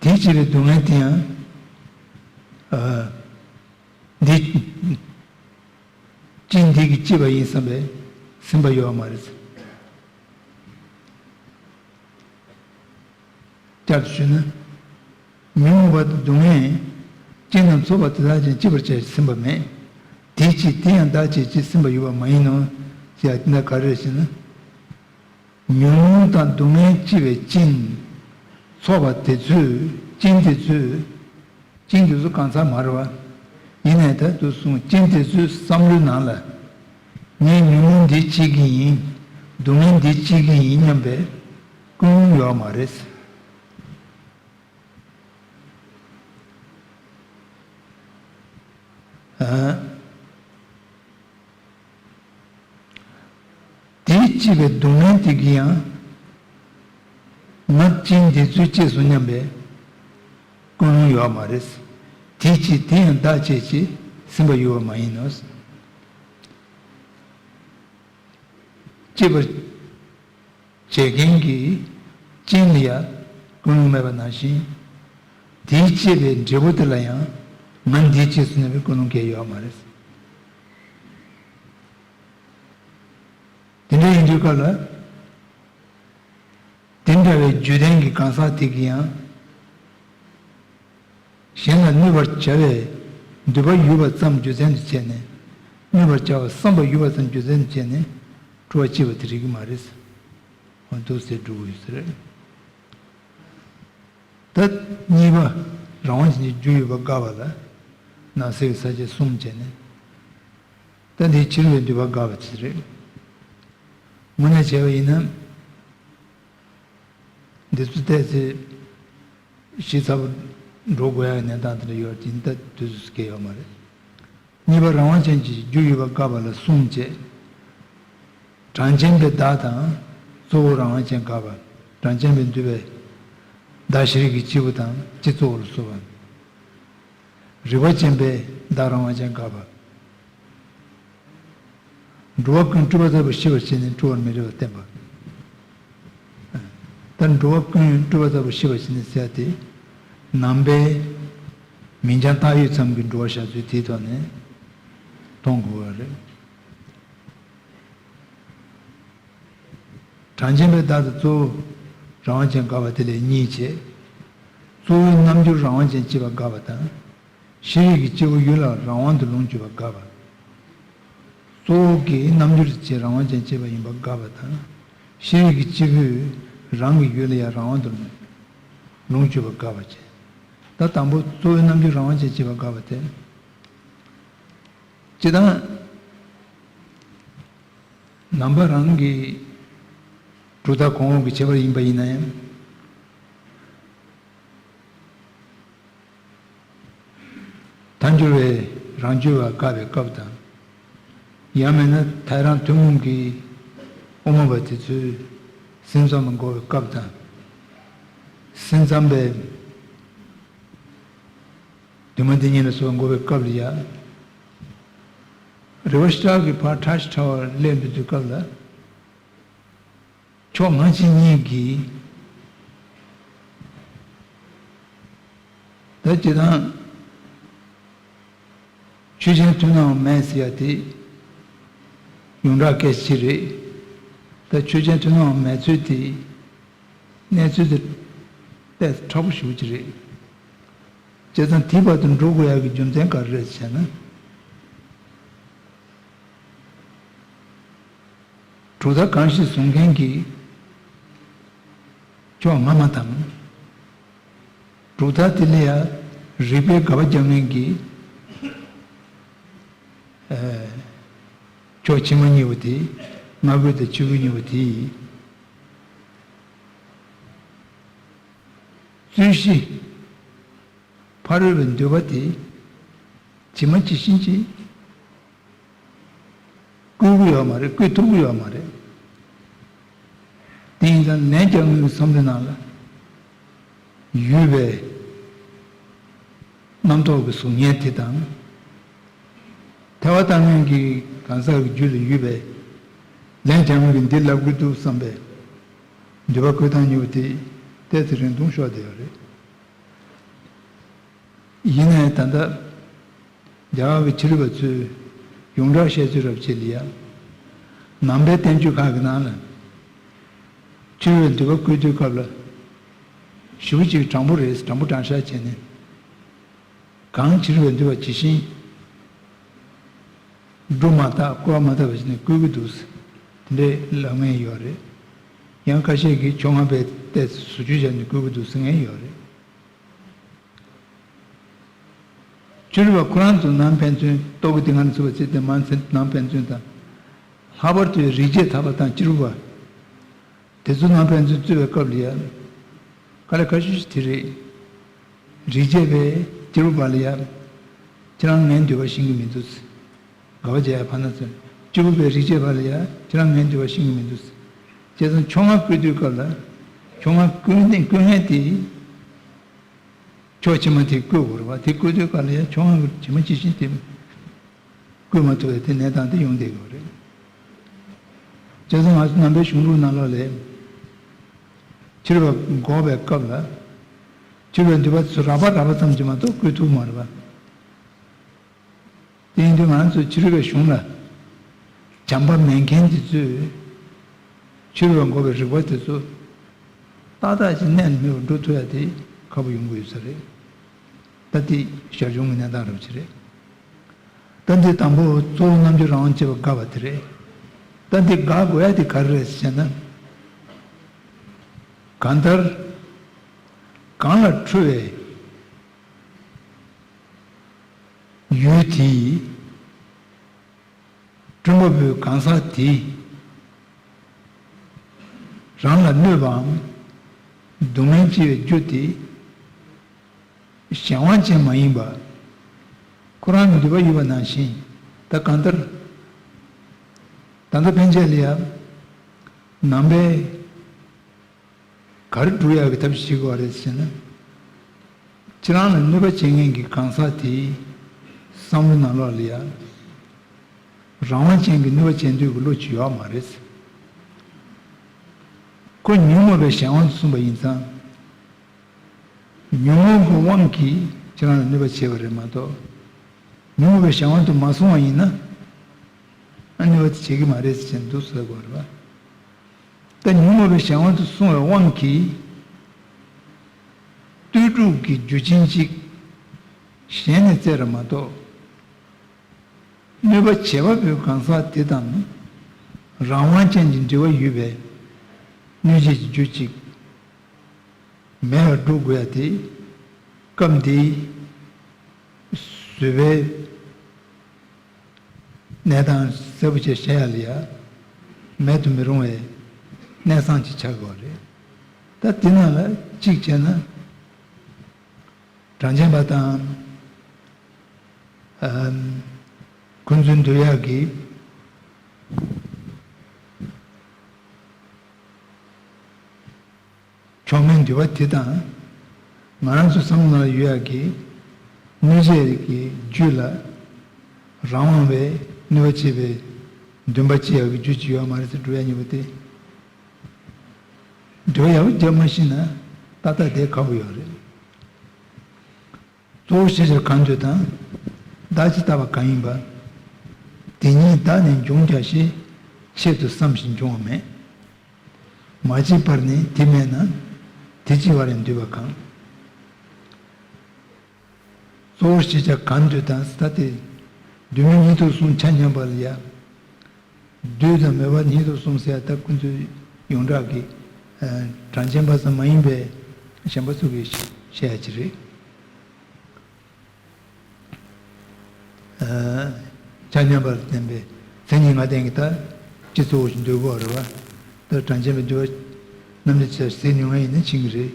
དེས་བསྐྱེད་པའི་སྡུག་བསྔལ་དེ་ཡང་། ཨ། འདི། རྐྱེན་འདི་གིས་བསྐྱེད་པ་ཡིན་བསམ་པས་ཟིན་པ་ཡོད་མ་རེད། བསྐྱར་དུ་ཞུས་ན། ཉོན་མོངས་པ་དང་སྡུག་བསྔལ། རྐྱེན་རྣམས་ཚོགས་པ་དེ་དག་ཀྱང་སྐྱེད་པར་བྱ་ཞེས་ཟིན་པ་མེད། དེའི་ཕྱིར་དེ་ཡང་བདག་བྱེད་ཅེས་ཟིན་པ་ཡོད་པ་མ་ཡིན་ནོ། ཞེས་པ་དེ་འདྲ་ག་རེ་རེད་ཟེར་ན། ཉོན་མོངས་དང་སྡུག་བསྔལ་སྐྱེ་བའི་རྐྱེན། ཚོགས་པ་དེ་ཚོས། རྐྱེན་དེ་ཚོས། རྐྱེན་དེ་ཚོ་གང་ཟག་མ་རེད་པ། ཡིན་ནའི་ད་དུ་གསུངས། རྐྱེན་དེ་ཚོས་བསམ་བློའི་ནང་ལ། ངས་ཉོན་མོངས་འདི་སྐྱེ་གི་ཡིན། སྡུག་བསྔལ་འདི་སྐྱེ་གི་ཡིན་སྙམ་པའི་ཀུན་སློང་ཡོད་མ་རེད། ཨ། དེས་བསྐྱེད་པའི་སྡུག་བསྔལ་དེ་གིས་ཡང་། ང་རྐྱེན་འདི་ཚོས་བསྐྱེད་སོང་སྙམ་པའི་ཀུན་སློང་ཡོད་མ་རེད། དེའི་ཕྱིར་དེ་ཡང་བདག་བྱེད་ཅེས་ཟིན་པ་ཡོད་པ་མ་ཡིན་ནོ། བསྐྱེད་པར་བྱེད་མཁན་གྱི་རྐྱེན་ལ་ཡང་ཀུན་སློང་མེད་པ་ནང་བཞིན། དེས་བསྐྱེད་པའི་འབྲས་བུ་དེ་ལ་ཡང་ང་འདིས་བསྐྱེད་སོང་སྙམ་པའི་ཀུན་སློང་གང་ཡང་ཡོད་མ་རེད། དེ་འདྲ་ཡིན་དུས་སྐབས་ལ། དེ་འདྲ་བའི་རྒྱུ་ལྡན་གྱི་གང་ཟག་དེ་གིས་ཡང་། གཞན་ལ་གནོད་པར་བྱ་བའི་འདོད་པ་ཡོད་པ་ཙམ་རྒྱུ་མཚན་དུ་བྱས་ནས། གནོད་པར་བྱ་བ་བསམ་པ་ཡོད་པ་ཙམ་རྒྱུ་མཚན་དུ་བྱས་ནས་འཁྲུལ་བ་སྐྱེ་བ་དེ་རིགས་མ་རེད། འོ་འདུག་ཟེར་སྒྲུབ་དགོས་ཡོད་ས་རེད། ད་གཉིས་པ། རང་དབང་ཅན་གྱི་རྒྱུ་ཡོད་པ་དགག་པ་ལ་ནང་གསེས་ཀྱི་ས་བཅད་གསུམ་བྱས་ནས། ད་འདིའི་ཕྱི་རོལ་པའི་འདུས་པ་དགག་པ་དེ་རེད། དངོས་གནས་བྱས་པ་ཡིན་ན། འདི་ཚོ་ཏོག་ཙམ་ཞིབ་ཚགས་པོ་འགྲོ་དགོས་ཡག་གི་གནས་སྟངས་དེ་འདྲ་ཡོད་ཅིང་ད་དུས་སུ་སྐྱེལ་ཡོད་མ་རེད། གཉིས་པ་རང་དབང་ཅན་གྱི་རྒྱུ་ཡོད་པ་དགག་པ་ལ་གསུམ་བྱས། གྲངས་ཅན་པའི་བདག་དང་གཙོ་བོ་རང་དབང་ཅན་དགག་པ། གྲངས་ཅན་པའི་འདུས་པའི་བདག་ཤེས་རིག་གི་སྐྱེས་བུ་དང་སྤྱི་གཙོ་བོ་ལ་སོགས་པ། རིགས་པ་ཅན་པའི་བདག་རང་དབང་ཅན་དགག་པ། འགྲོ་བ་ཀུན་སྤྲོས་པ་ལྟ་བུར་ཤེས་པར་བྱས་ནས་སྤྲོ་བར་མི་རིགས་པ་བསྟན་པ། ད་འགྲོ་བ་ཀུན་སྤྲོས་པ་ལྟ་བུར་ཤེས་པར་བྱས་ནས་ཟེར་ཡ་དེ། ནང་པའི་མིང་རྐྱང་བཏགས་ཡོད་ཙམ་གྱི་འགྲོ་བ་བཞག་ཚུལ་དེའི་ཐོག་ནས་མཐོང་དགོས་པ་རེད། གྲངས་ཅན་པའི་བདག་དང་གཙོ་བོ་རང་དབང་ཅན་དགག་པ་དེ་ལས་གཉིས་བྱས། གཙོ་བོའི་རྣམ་འགྱུར་རང་དབང་ཅན་བྱེད་པ་དགག་པ་དང་། ཤེས་རིག་གི་སྐྱེས་བུ་ཡུལ་ལ་རང་དབང་དུ་ལོངས་སྤྱོད་པ་དགག་པ། གཙོ་བོ་གི་རྣམ་འགྱུར་དེ་རང་དབང་ཅན་བྱེད་པ་ཡིན་པ་དགག་པ་དང་། ཤེས་རིག་གི་སྐྱེས་བུས་རང་གི་ཡུལ་ལ་ཡང་རང་དབང་དུ་ལོངས་སྤྱོད་པ་དགག་པ་བྱས། ད་དང་པོ་གཙོ་བོའི་རྣམ་འགྱུར་རང་དབང་ཅན་བྱེད་པ་དགག་པ་དེ། སྤྱིར་བཏང་། ནང་པ་རང་གི་ གྲུབ་མཐའ་གོང་འོག་གི་ཁྱད་པར་ཡིན་པ་ཡིན་ན་ཡང་། མཐའ་འགྱུར་བས་རང་རྒྱུད་པ་བཀག་པའི་སྐབས་དང་། ཡང་མིན་ན་ཐལ་རང་ཐུན་མོང་གི་དབུ་མ་པ་དེ་ཚོས་སེམས་ཙམ་པ་འགོག་པའི་སྐབས་དང་། སེམས་ཙམ་པས་འདུས་མ་བདེ་གཉིས་ལ་སོགས་པ་འགོག་པའི་སྐབས་ལ་ཡ། རེ་བ་ཤ་སྟག་གི་ཕར་ཁྲ་ཤ་ཁྲ་བར་སླེབས་པའི་དུས་སྐབས་ལ། ཕྱོགས་སྔ་ཕྱི་གཉིས་ཀྱིས། ད་སྤྱིར་བཏང་ཆོས་ཅན་མཐུན་སྣང་མེད་ཟེར་ཡ་དེ་ཡོངས་གྲགས་སྐད་ཆ་རེད། ད་ཆོས་ཅན་མཐུན་སྣང་མེད་ཚུལ་དེ་གནས་ཚུལ་དེ་དཔེ་མཁྲེགས་པོ་ཞེ་པོ་ཅིག་རེད། བྱས་ཙང་དེའི་བར་དུ་འགྲོ་དགོས་ཡ་གི་རྒྱུ་མཚན་ག་རེ་རེད་ཟེར་ན། གྲུབ་མཐའ་གང་ཞིག་བཟུང་མཁན་གྱི་ཕྱོགས་སྔ་མ་དང་། གྲུབ་མཐའ་དེ་ལ་ཡང་རིགས་པས་དགག་པ་རྒྱག་མཁན་གྱི་ཨ་ཕྱོགས་ཕྱི་མ་གཉིས་པོ་དེ། སྔ་རྒོལ་དང་ཕྱི་རྒོལ་གཉིས་པོ་དེ་ཡིས། རྩོད་གཞི་ཕ་རོལ་པོའི་འདོད་པ་དེ་ཇི་མ་ཇི་བཞིན་གྱིས་བཀོད་ཀྱི་ཡོད་མ་རེད། བཀོད་ཐུབ་ཀྱི་ཡོད་མ་རེད། དེ་ཡིན་ཙང་ལན་རྒྱག་མཁན་གྱི་བསམ་བློའི་ནང་ལ་ཡོད་པའི་རྣམ་རྟོག་གི་གཟུགས་བརྙན་དེ་དང་། ཐལ་བ་བཏང་མཁན་གྱི་གང་ཟག་གི་རྒྱུད་ལ་ཡོད་པའི་ལན་རྒྱག་མཁན་གྱིས་འདི་ལབ་ཀྱི་འདུག་བསམ་པའི་འདོད་པ་བཀོད་སྟངས་གཉིས་པོ་དེ་ཏོག་ཙམ་རིང་ཐུང་ཤོར་བསྡད་ཡོད་རེད། ཡིན་ནའི་ད་ལྟ་རྒྱ་གར་གྱི་ཕྱི་རོལ་པ་ཚོས་ཡོངས་གྲགས་བཤད་ཚུལ་རབ་བྱེད་ལ་ཡ། ནང་པའི་བསྟན་བཅོས་ཁག་གི་ནང་ལ་ཕྱི་རོལ་པའི་འདོད་པ་བཀོད་དུས་སྐབས་ལ་ཞེ་པོ་ཅིག་དྲང་པོ་རེད། དྲང་པོ་དྲང་བཞག་བྱས་ནས། གང་ཕྱི་རོལ་པའི་འདོད་པ་ཇི་བཞིན་སྒྲུབ་མ་ཐག་བཀོད་མ་ཐག་པ་བྱས་ནས་བཀོད་ཀྱི་འདུག་དེ་འདྲའི་ལབ་མཁན་ཡོད་རེད། ཡང་ཁ་ཤས་ཀྱིས་ཕྱོགས་སྔ་པའི་ལྟས་སུ་བཟོ་བཅོས་བྱས་ནས་བཀོད་ཀྱི་འདུག་ཟེར་མཁན་ཡོད་རེད། ཕྱི་རོལ་པ་ཁོ་རང་ཚོ་ནང་ཕན་ཚུན་རྟོག་གེ་དེ་སྔ་ནས་ཚུད་པ་ཚེ་དེ་མ་ཚད་ནང་ཕན་ཚུན་དང་། ལྷག་པར་དུ་རིག་བྱེད་ཐར་པ་དང་ཕྱི་རོལ་པ་དེ་ཚོ་ནང་ཕན་ཚུན་རྩོད་པའི་སྐབས་ལ་ཡ། དཀའ་ལས་ཁག་ཤོས་ཤིག་དེ་རེད། རིག་བྱེད་པས་ཕྱི་རོལ་པ་ལ་ཡ། ཁྱེད་རང་ངའི་འདོད་པ་ཤེས་ཀྱི་མི་འདུག་ཟེར། དགག་པ་བྱེད་ཡ་ཕར་ན་ཚུར། ཕྱི་རོལ་པས་རིག་བྱེད་པ་ལ་ཡ། ཁྱེད་རང་ངའི་འདོད་པ་ཤེས་ཀྱི་མི་འདུག་ཟེར། བྱས་ཙང་ཕྱོགས་སྔ་བཀོད་དུས་སྐབས་ལ། ཕྱོགས་སྔ་བཀོད་ནས་བཀོད་མཁན་དེ། ཕྱོགས་ཕྱི་མ་དེ་བཀོད་དགོས་རེད་བ། དེ་བཀོད་དུས་སྐབས་ལ་ཡང་ཕྱོགས་སྔ་ཇི་མ་ཇི་བཞིན་དེ་བཀོད་མ་ཐུབ་པའི་དེ་གནས་སྟངས་དེ་ཡོང་བསྡད་ཡོད་རེད། བྱས་ཙང་ང་ཚོ་ནང་པའི་གཞུང་ལུགས་ནང་ལོགས་ལ་ཕྱི་རོལ་པ་འགོག་པའི་སྐབས་ལ་ཕྱི་རོལ་པའི་འདོད་པ་ཚོ་རགས་པ་རགས་པ་ཙམ་གྱིས་མ་གཏོགས་བཀོད་ཐུབ་མ་རེད་བ། དེ་ཡིན་དུས་ང་ཚོས་ཕྱི་རོལ་པའི་གཞུང་ལ་བྱམས་པ་མེད་མཁན་དེ་ཚོས་ཕྱི་རོལ་པ་འགོག་པའི་རིགས་པ་དེ་ཚོ་ཏག་ཏག་ཅིག་གནད་ནས་མེད་པར་འགྲོ་ཐུབ་ཡ་དེ་ཁག་པོ་ཡོང་གི་ཡོད་ས་རེད། ད་དེ་ཞར་བྱུང་གི་གནས་སྟངས་རབ་ཅིག་རེད། ད་འདི་དང་པོ་གཙོ་བོ་རྣམ་འགྱུར་རང་དབང་བྱེད་པ་དགག་པ་དེ་རེད། ད་འདི་དགག་དགོས་ཡ་དེ་ག་རེ་རེད་ཟེར་ན། གང་ལྟར་གང་ལ་འཁྲུལ་བའི་ཡུལ་དེ་ཡིས། སྤྲུལ་པ་པོའི་གང་ཟག་དེས་རང་ལ་གནོད་པའམ་སྡུག་བསྔལ་སྐྱེ་བའི་རྒྱུ་དེ་གཞན་དབང་ཅན་མ་ཡིན་པ། ཁོ་རང་གི་འདོད་པ་ཡོད་པ་ནང་བཞིན། ད་གང་ལྟར་ད་ལྟ་ཕན་ཆད་ལ་ཡང་ནང་པའི་ག་རེ་སྒྲུབ་ཡག་གི་ཐབས་ཤེས་བྱེད་དགོས་པ་རེད་ཟེར་ན། ཁྱེད་རང་ལ་གནོད་པ་བྱེད་མཁན་གྱི་གང་ཟག་དེའི་བསམ་བློ་ནང་ལོགས་ལ་ཡ། རང་དབང་ཅན་གྱི་གནོད་པ་བྱེད་འདོད་ཀྱི་བློ་ཅིག་ཡོད་མ་རེད། ཁོ་ཉོན་མོངས་པའི་གཞན་དབང་དུ་སོང་བ་ཡིན་ཙང་། ཉོན་མོངས་ཀྱི་དབང་གིས་ཁྱེད་རང་ལ་གནོད་པ་བྱས་པ་རེད་མ་གཏོགས། ཉོན་མོངས་པའི་གཞན་དབང་དུ་མ་སོང་བ་ཡིན་ན། ཨ་ནི་བ་དེ་བྱེད་ཀྱི་མ་རེད་ཟེར་འདུག་ཟེར་དགོས་རེད་བ། ད་ཉོན་མོངས་པའི་གཞན་དབང་དུ་སོང་བའི་དབང་གིས། ལྟོས་གྲུབ་ཀྱི་རྒྱུ་ཅན་གཅིག་གཞན་ནས་བཙལ་རེད་མ་གཏོགས། གནོད་པ་བྱེད་པ་པོའི་གང་ཟག་དེ་དང་རང་དབང་ཅན་གྱི་འབྲེལ་བ་ཡོད་པའི་གནོད་བྱེད་ཀྱི་རྒྱུ་གཅིག་མེད་པར་སྒྲུབ་དགོས་ཡ་དེ་སྐབས་འདིའི་བཟོད་པའི་གནས་སྟངས་གསལ་པོ་བྱས་བཤད་ཡ་ལ་ཡ་མེད་དུ་མི་རུང་བའི་ གནས་སྟངས་ཅིག་ཆགས་དགོས་རེད། ད་དེ་ནང་ལ་གཅིག་བྱས་ན། གྲངས་ཅན་པ་དང་། ཨམ། ཁོ་ཚོའི་འདོད་ཡག་གི་མཆོག་དམན་འདུས་པ་དེ་དང་། ང་རང་ཚོ་བསམ་བློ་ཡོད་ཡག་གི་གནོད་བྱེད་ཀྱི་རྒྱུ་ལ་རང་དབང་བའི་གནོད་པ་བྱེད་པའི་འདུན་པ་སྐྱེ་ཡག་གི་རྒྱུ་ཅིག་ཡོད་མ་རེད་ཟེར། སྒྲུབ་ཡག་གཉིས་པོ་དེ། འགྲེལ་བ་ཡག་པོ་རྒྱབ་མ་ཤེས་ན་ཏག་ཏག་བསྡད་ཁག་པོ་ཡོད་རེད། གཙོ་བོ་ཤེས་བྱར་གང་འདོད་དང་། བདག་ཅེས་བཏགས་པ་གང་ཡིན་པ། དེ་ཉིད་བདག་ནི་འབྱུང་བྱ་ཞེས། ཆེད་དུ་བསམ་ཞིང་འབྱུང་བ་མེད། མ་སྐྱེས་པར་ནི་དེ་མེད་ན། དེ་སྐྱེ་བར་ཡང་འདོད་པ་གང་། གཙོ་བོ་ཤེས་བྱར་གང་འདོད་དང་ཟེར་ད་དེ། འདོད་མེད་གཉིས་སྟོང་གསུམ་ཆ་མཉམ་པ་ལ་ཡ། འདོད་དང་མེད་པ་གཉིས་སྟོང་གསུམ་ཟེར་ཡ་ད་ཁོ་ཚོའི་ཡོངས་གྲགས་ཀྱི། ཨ། གྲངས་ཅན་པ་ཙམ་མ་ཡིན་པའི་གཞན་པ་ཚོ་གིས་བཤད་ཡ་ཅིག་རེད། ཨ། ཆ་མཉམ་པར་ལྡན་པའི་མཚན་ཉིད་ལྔ་ལྡན་གྱི་ད་སྤྱི་གཙོ་བོ་ཞིག་འདོད་དགོས་རེད་བ། ད་གྲངས་ཅན་པའི་འདོད་པ་རྣམ་འགྲེལ་ཆེ་ཟེར་མྱོང་ཡ་ཡིན་ན་ཕྱིན་གྱི་རེད།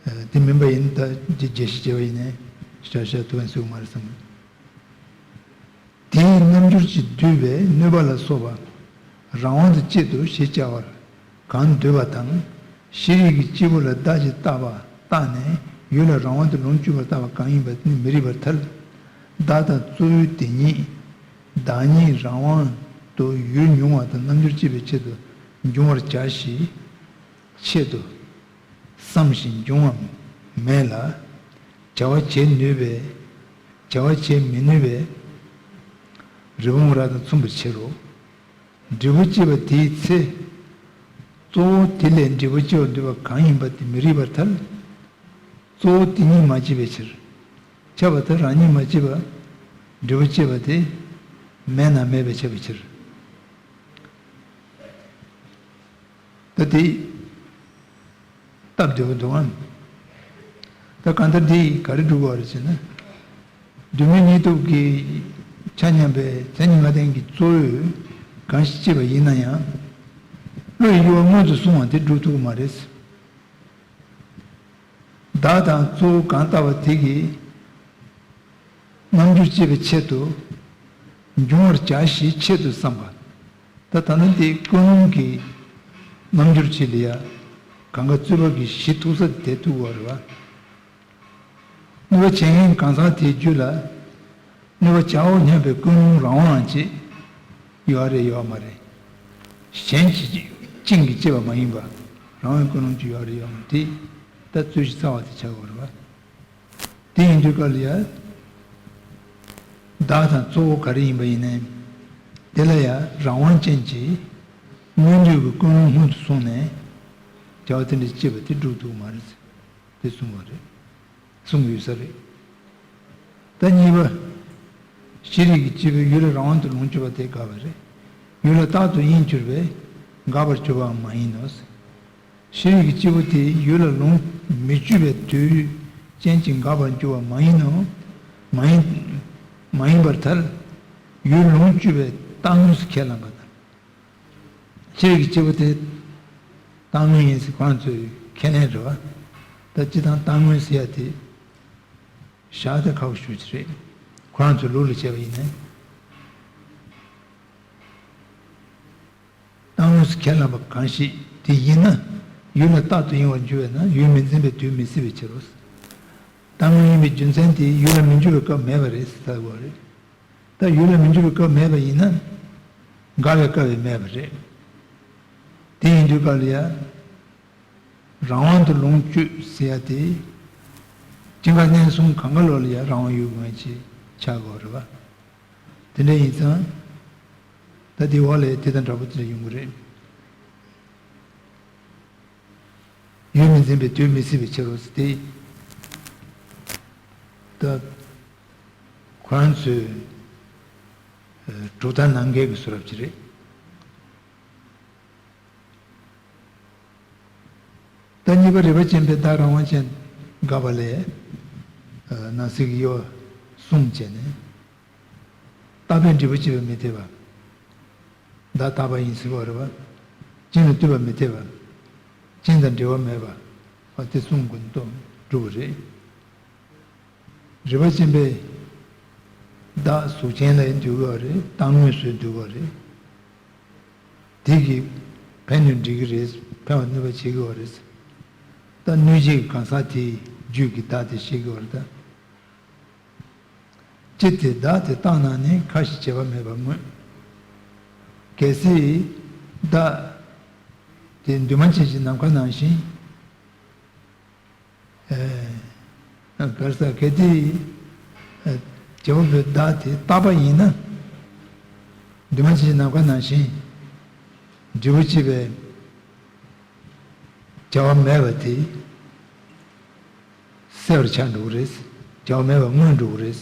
ཨ། དེ་མིན་པ་ཡིན་ད་རྒྱ་རྒྱ་ཞིག་བྱས་པ་ཡིན་ནའི་ཤ་ཤ་ཐུག་ཡང་སུས་མ་རེད་བསམ། དེའི་རྣམ་འགྱུར་གྱིས་བསྡུས་པའི་གནོད་པ་ལ་སོགས་པ་རང་དབང་དུ་སྤྱད་དོ་ཞེས་བྱ་བར་གང་འདོད་པ་དང་། ཤེས་རིག་གི་སྐྱེས་བུ་ལ་བདག་ཅེས་བཏགས་པ་བཏགས་ནས་ཡུལ་ལ་རང་དབང་དུ་ལོངས་སྤྱོད་པར་བཏགས་པ་གང་ཡིན་པ་ནི་མི་རིགས་པར་ཐལ། བདག་དང་གཙོ་བོའི་དེ་ཉིད་བདག་ཉིད་རང་དབང་དུ་ཡུལ་མྱོང་བ་དང་རྣམ་འགྱུར་སྐྱེད་པའི་ཆེད་དུ་འབྱུང་བར་བྱ་ཞེས་ཆེད་དུ་བསམ་ཞིང་འབྱུང་བ་མེད་ལ། བྱ་བ་བྱེད་ནུས་པའི། བྱ་བ་བྱེད་མི་ནུས་པའི་རི་བོང་རྭ་དང་མཚུངས་པའི་ཕྱིར་རོ། འབྲས་བུ་སྐྱེས་པ་དེའི་ཚེ། གཙོ་བོ་དེ་ལས་འབྲས་བུ་སྐྱེ་བར་འདོད་པ་གང་ཡིན་པ་དེ་མི་རིགས་པར་ཐལ། གཙོ་བོ་དེ་ཉིད་མ་སྐྱེས་པའི་ཕྱིར། ཁྱབ་པ་དེ་རང་ཉིད་མ་སྐྱེས་པ། འབྲས་བུ་སྐྱེས་པ་དེ་མེད་ན་མེད་པས་ཁྱབ་པའི་ཕྱིར། ད་དེ་སྟབས་བདེ་བོ་འདུག་ཨང་། ད་གང་ལྟར་འདི་ག་རེ་སྒྲུབ་དགོས་རེད་ཟེར་ན། འདོད་མེད་གཉིས་སྟོང་གི་ཆ་མཉམ་པའི་མཚན་ཉིད་ལྔ་ལྡན་གྱི་གཙོ་བོས་གང་ཞིག་སྐྱེས་པ་ཡིན་ན་ཡང་། བློ་ཡི་གཡོ་བ་སྔོན་དུ་སོང་བ་དེ་སྒྲུབ་ཐུབ་ཀྱི་མ་རེད། བདག་དང་གཙོ་བོ་གང་བཏགས་པ་དེ་གི་རྣམ་འགྱུར་སྐྱེད་པའི་ཆེད་དུ་འབྱུང་བར་བྱ་ཞེས་ཆེད་དུ་བསམ་པ། ད་ད་ནི་དེ་ཀུན་སློང་གི་རྣམ་འགྱུར་ཆེད་ལ་ཡ། གང་ག་རྩོད་པ་གི་གཞི་ཐུག་ས་དེ་ཐུག་པ་རེད་བ། གནོད་པ་བྱེད་མཁན་གང་ཟག་དེའི་རྒྱུད་ལ། གནོད་པ་བྱའོ་སྙམ་པའི་ཀུན་སློང་རང་དབང་ཅིག་ཡོད་རེད་ཡོད་མ་རེད། གཞན་གྱིས་བཅིངས་ཀྱིས་བསྐྱེད་པ་མ་ཡིན་པ། རང་དབང་ཀུན་སློང་ཅིག་ཡོད་རེད་ཡོད་མ་རེད། དེ་ད་རྩོད་གཞི་རྩ་བ་དེ་ཆགས་དགོས་རེད་བ། དེ་ཡིན་དུས་སྐབས་ལ་ཡ། བདག་དང་གཙོ་བོ་ག་རེ་ཡིན་པ་ཡིན་ནའི། དེ་ལ་ཡ་རང་དབང་ཅན་གྱི་སྔོན་དུས་ཀྱི་ཀུན་སློང་སྔོན་དུ་སོང་ནས་བྱ་བ་དེ་འདྲ་སྐྱེས་པ་དེ་སྒྲུབ་ཐུབ་མ་རེད། དེ་གསུང་བ་རེད། གསུང་གི་ཡོད་ས་རེད། ད་གཉིས་པ། ཤེས་རིག་གི་སྐྱེས་བུས་ཡུལ་ལ་རང་དབང་དུ་ལོངས་སྤྱོད་པ་དེ་དགག་པ་རེད། ཡུལ་ལ་རྟག་ཏུ་དབྱིངས་གྱུར་པས་འགག་པར་གྱུར་པའང་མ་ཡིན་ནོ། ཤེས་རིག་གི་སྐྱེས་བུ་དེ་ཡུལ་ལ་ལོངས་མི་སྤྱོད་པའི་དུས་ཅན་གྱི་འགག་པར་འགྱུར་བ་མ་ཡིན་ནོ། མ་ཡིན། མ་ཡིན་པར་ཐལ། ཡུལ་ལོངས་སྤྱོད་པའི་རྟག་དངོས་སུ་ཁས་བླངས་པ་དང་། ཤེས་རིག་གི་སྐྱེས་བུ་དེ་རྟག་དངོས་ཡིན་ཟེར་ཁོ་རང་ཚོའི་ཁས་ལེན་རེད་བ། ད་སྤྱིར་བཏང་རྟག་དངོས་ཟེར་ཡ་དེ་བཞག་ད་ཁག་པོ་ཞེ་པོ་ཅིག་རེད། ཁོ་རང་ཚོའི་ལུགས་ལ་བྱས་པ་ཡིན་ན། རྟག་དངོས་སུ་ཁས་བླངས་པ་གང་ཞིག་དེ་ཡིན་ན་ཡུལ་ལ་རྟག་ཏུ་དབྱིངས་པར་འགྱུར་བས་ན་ཡུལ་མི་འཛིན་པའི་དུས་མི་སྲིད་པའི་ཕྱིར་རོ། རྟག་དངོས་ཡིན་པའི་རྒྱུ་མཚན་དེ་ཡུལ་ལ་མི་འགྱུར་བའི་སྐབས་མེད་པ་རེད་ཟེར་ལྟ་བུ་རེད། ད་ཡུལ་ལ་མི་འགྱུར་བའི་སྐབས་མེད་པ་ཡིན་ན། འགག་པའི་སྐབས་ཡང་མེད་པ་རེད། དེ་ཡིན་དུས་སྐབས་ལ་ཡ། རང་དབང་དུ་ལོངས་སྤྱོད་ཟེར་ཡ་དེ། སྐྱེ་འགག་གནས་གསུམ་གང་ག་ལོག་ལ་ཡ་རང་དབང་ཡོད་དགོས་ཅིག་ཆགས་དགོས་རེད་བ། དེ་འདྲ་ཡིན་ཙང་། ད་དེ་འོག་ལ་དེ་དང་འདྲ་པོ་དེ་འདྲ་ཡོང་གི་རེད། ཡུལ་མི་འཛིན་པའི་དུས་མི་སྲིད་པའི་ཕྱིར་རོ་ཟེར་ཏེ། ད་ཁོ་རང་ཚོས་གྲུབ་མཐའ་ནང་འགལ་གྱི་བཟོ་འདྲ་ཅིག་རེད། ད་གཉིས་པ་རིགས་པ་ཅན་པའི་བདག་རང་དབང་ཅན་དགག་པ་ལས། ནང་གསེས་ཀྱི་དབྱེ་བ་གསུམ་བྱས་ནས། རྟག་པས་འབྲས་བུ་སྐྱེད་པ་མི་འཐད་པ། བདག་རྟག་པ་ཡིན་ཟེར་བ་རེད་བ། རྐྱེན་ལ་ལྟོས་པ་མི་འཐད་པ། རྐྱེན་དང་འབྲེལ་བ་མེད་པ། འོ་དེ་གསུམ་ཀུན་སྟོང་གྲུབ་པ་རེད། རིག་པ་ཆེན་པོས་བདག་གཟུགས་ཅན་ལ་འདུལ་དགོས་པ་རེད། རྟག་དངོས་སུ་འདུལ་དགོས་པ་རེད། དེ་གིས་ཕན་གནོད་འགྲིག་གི་རེད། ཕན་པ་གནོད་པ་བྱེད་ཀྱི་ཡོད་རེད། ད་གནོད་བྱེད་ཀྱི་གང་ཟག་དེའི་རྒྱུད་ཀྱི་བདག་དེ་བཤད་ཀྱི་ཡོད་རེད་ད། ཅི་སྟེ་བདག་དེ་རྟག་ན་ནི་ཁ་ཞེས་བྱ་བ་མེད་པར་མངོན། གལ་སྲིད་བདག་དེ་འདུས་མ་བྱས་ཀྱི་ནམ་མཁའ་ནང་བཞིན། ཨེ། ག་རེ་ཟེར། གལ་ཏེ། ཨེ། བྱེད་པ་པོའི་བདག་དེ་རྟག་པ་ཡིན་ན། འདུས་མ་བྱས་ཀྱི་ནམ་མཁའ་ནང་བཞིན། འབྲས་བུ་སྐྱེད་པའི་བྱ་བ་མེད་པ་དེ། སེལ་བར་ཆགས་འགྲོ་གི་རེད། བྱ་བ་མེད་པར་མངོན་འགྲོ་གི་རེད།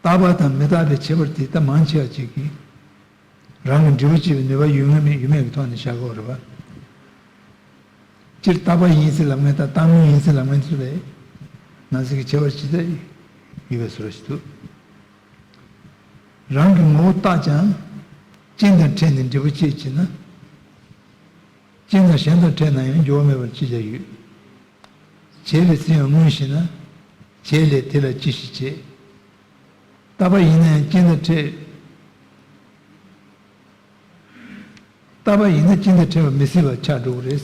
རྟག་པ་དང་མི་རྟག་པའི་ཁྱད་པར་དེ་ལྟ་མང་ཆེ་བ་ཅིག་གིས། རང་གི་འབྲས་བུ་སྐྱེད་པའི་ནུས་པ་ཡོད་ངེས་མེད་ཡོད་མེད་ཀྱི་ཐོག་ནས་བཞག་གི་ཡོད་རེད་པ། སྤྱིར་རྟག་པ་ཡིན་ཟེར་ལབ་མཁན་དང་རྟག་དངོས་ཡིན་ཟེར་ལབ་མཁན་ཚོ་ལས། ནང་གསེས་ཀྱི་ཁྱད་པར་ཇི་ལྟར་ཡོད་པའི་བཟོ་འདྲ་ཞིག་འདུག་རང་གི་ངོ་བོ་རྟག་ཀྱང་། རྐྱེན་དང་འཕྲད་ནས་འབྲས་བུ་སྐྱེད་ཅེ་ན། རྐྱེན་དང་གཞན་དང་འཕྲད་ན་ཡང་འགྱུར་བ་མེད་པར་ཅི་བྱ་ཡོད། བྱས་པའི་ཚེ་ཡང་སྔོན་ཞིག་ན། བྱས་ལས་དེ་ལ་ཅི་ཞིག་བྱེད། རྟག་པ་ཡིན་ན་ཡང་རྐྱེན་དང་འཕྲད། རྟག་པ་ཡིན་ན་རྐྱེན་དང་འཕྲད་པ་མི་སྲིད་པ་ཆགས་འགྲོ་གི་རེད།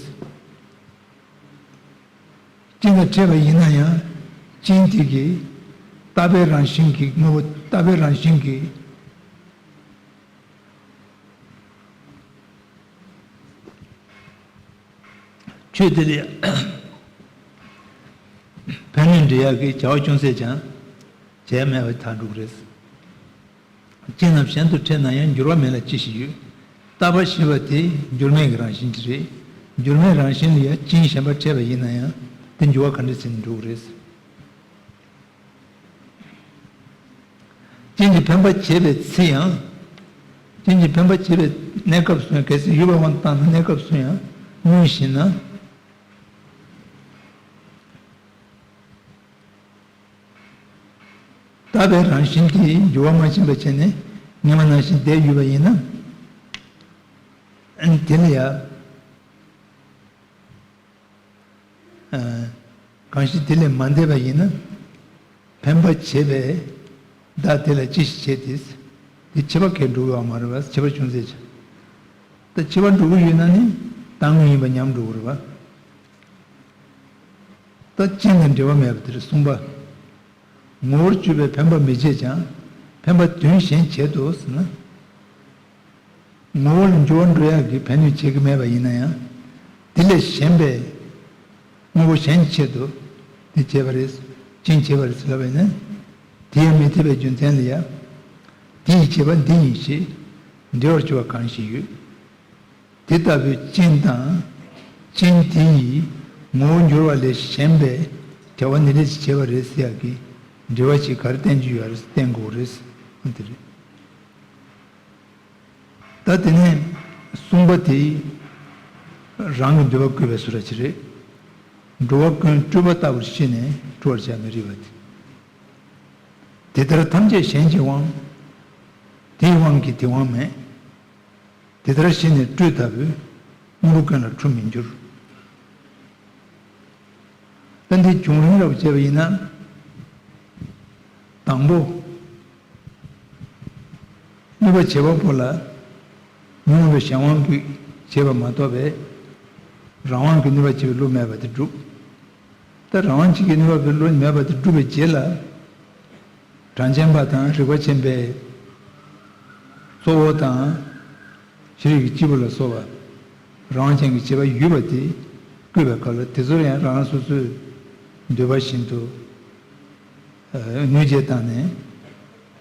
རྐྱེན་དང་འཕྲད་པ་ཡིན་ན་ཡང་རྐྱེན་དེ་གིས་རྟག་པའི་རང་བཞིན་གྱིས་དངོས་པོ་རྟག་པའི་རང་བཞིན་གྱིས། ཆོས་དེ་ལ་ཕན་གནོད་འདྲེ་ཡག་གི་བྱ་བ་ཅུང་ཟད་ཀྱང་བྱས་མེད་པ་ཐལ་འགྲོ་གི་རེད། རྐྱེན་རྣམས་གཞན་དུ་འཕྲད་ན་ཡང་འགྱུར་བ་མེད་ལ་ཅི་ཞིག་ཡོད། རྟག་པ་ཞེས་པ་དེ་འགྱུར་མེད་ཀྱི་རང་བཞིན་གྱི་རེད། འགྱུར་མེད་རང་བཞིན་ལ་ཡང་རྐྱེན་གཞན་པ་འཕྲད་པ་ཡིན་ན་ཡང་དེ་འགྱུར་བ་ག་འདྲ་ཟེར་ནས་འགྲོ་གི་རེད། རྐྱེན་གྱིས་འཕེན་པ་བྱེད་པའི་ཚེ་ཡང་། རྐྱེན་གྱིས་འཕེན་པ་བྱེད་པའི་གནས་སྐབས་སུ་ཡང་། གལ་སྲིད་ཡོད་པའི་དབང་དུ་བཏང་ན་གནས་སྐབས་སུ་ཡང་སྔོན་ཞིག་ན། རྟག་པའི་རང་བཞིན་དེས་འགྱུར་བ་མ་ཕྱིན་པ་བྱས་ནས་སྔོན་མ་ནང་བཞིན་བསྡད་ཡོད་པ་ཡིན་ན། ཨ་ནི་དེ་ལ་ཡང་། ཨ། གང་ཞིག་དེ་ལས་མ་འདས་པ་ཡིན་ན། འཕེན་པ་བྱེད་པའི་བདག་དེ་ལ་ཅི་ཞིག་བྱེད་དེ། དེ་འཆི་བ་གས་འགྲོ་གི་ཡོད་མ་རེད་པ། འཆི་བ་ཅུང་ཟད་ཅིག་ད་འཆི་བ་འགྲོ་གི་ཡོད་ན་ནི་རྟག་དངོས་ཡིན་པ་ཉམས་འགྲོ་གི་རེད་པ། ད་རྐྱེན་དང་འབྲེལ་བ་མེད་པ་དེར་གསུངས་པ། ངོ་བོར་གྱུར་པའི་འཕེན་པ་མི་བྱེད་ཀྱང་། འཕེན་པ་དོན་གཞན་ཆེད་དུ་ཟེར་ན། ངོ་བོ་ལ་འགྱུར་བ་འགྲོ་ཡག་གི་ཕན་གནོད་བྱེད་ཀྱི་མེད་པ་ཡིན་ན་ཡང་། དེ་ལས་གཞན་པའི་དངོས་པོ་གཞན་གྱི་ཆེད་དུ་དེ་བྱེད་པ་རེད། རྐྱེན་བྱེད་པ་རེད་ཟེར་ལབ་པས་ན། དེ་ཡང་མི་འཐད་པའི་རྒྱུ་མཚན་ལ་ཡང་། དེ་ཡི་བྱེད་པ་འདི་ཡིན་ཞེས་འགྲེལ་བར་འགྱུར་བ་གང་ཞིག་ཡོད། དེ་ལྟ་བུའི་རྐྱེན་དང་། རྐྱེན་དེ་ཡིས་ངོ་བོ་འགྱུར་བ་ལས་གཞན་པའི་བྱ་བ་ནི་ལས་ཀྱི་བྱེད་པ་རེད་ཟེར་ཡག་གི་འགྲེལ་བ་ཞིག་ག་རེ་བསྟན་རྒྱུ་ཡོད་རེད། བསྟན་དགོས་རེད། འོ་དེ་རེད། ད་དེ་ནས་གསུངས་པ་དེ་རང་གི་འདོད་པ་བསྐུལ་བའི་བཟོ་འདྲ་ཅིག་རེད། འགྲོ་བ་ཀུན་སྤྲུལ་པ་ལྟ་བུར་ཤེས་ནས་སྤྲོ་བར་བྱ་མི་རིགས་པ་དེ། དེ་ལྟར་ཐམས་ཅད་གཞན་གྱི་དབང་། དེའི་དབང་གིས་དེ་དབང་མེད། དེ་ལྟར་ཤེས་ནས་སྤྲུལ་ལྟ་བུའི། དངོས་པོ་ཀུན་ལ་འཁྲུལ་མི་འགྱུར། ད་འདི་བྱུང་རིམ་འདྲ་པོ་བྱས་པ་ཡིན་ན། དང་པོ། ནུས་པ་བྱེད་པ་པོ་ལ། མི་མངོན་པའི་གཞན་དབང་གིས་བྱས་པ་མ་གཏོགས་པའི། རང་དབང་གིས་ནུས་པ་བྱེད་པའི་བློ་མེད་པ་དེ་གྲུབ། ད་རང་དབང་གཅིག་གིས་ནུས་པ་བྱེད་པའི་བློ་མེད་པ་དེ་གྲུབ་པའི་རྗེས་ལ། གྲངས་ཅན་པ་དང་རིགས་པ་ཆེན་པོའི་གཙོ་བོ་དང་། ཤེས་རིག་གི་སྐྱེས་བུ་ལ་སོགས་པ། རང་དབང་ཅན་གྱི་བྱེད་པ་ཡོད་པ་དེ་བསྐུལ་བའི་སྐབས་ལ། དེ་ཚོར་ཡང་རང་རང་སོ་སོའི་འདོད་པ་བཞིན་དུ། ཨ། དངོས་རྗེས་བཏང་ནས།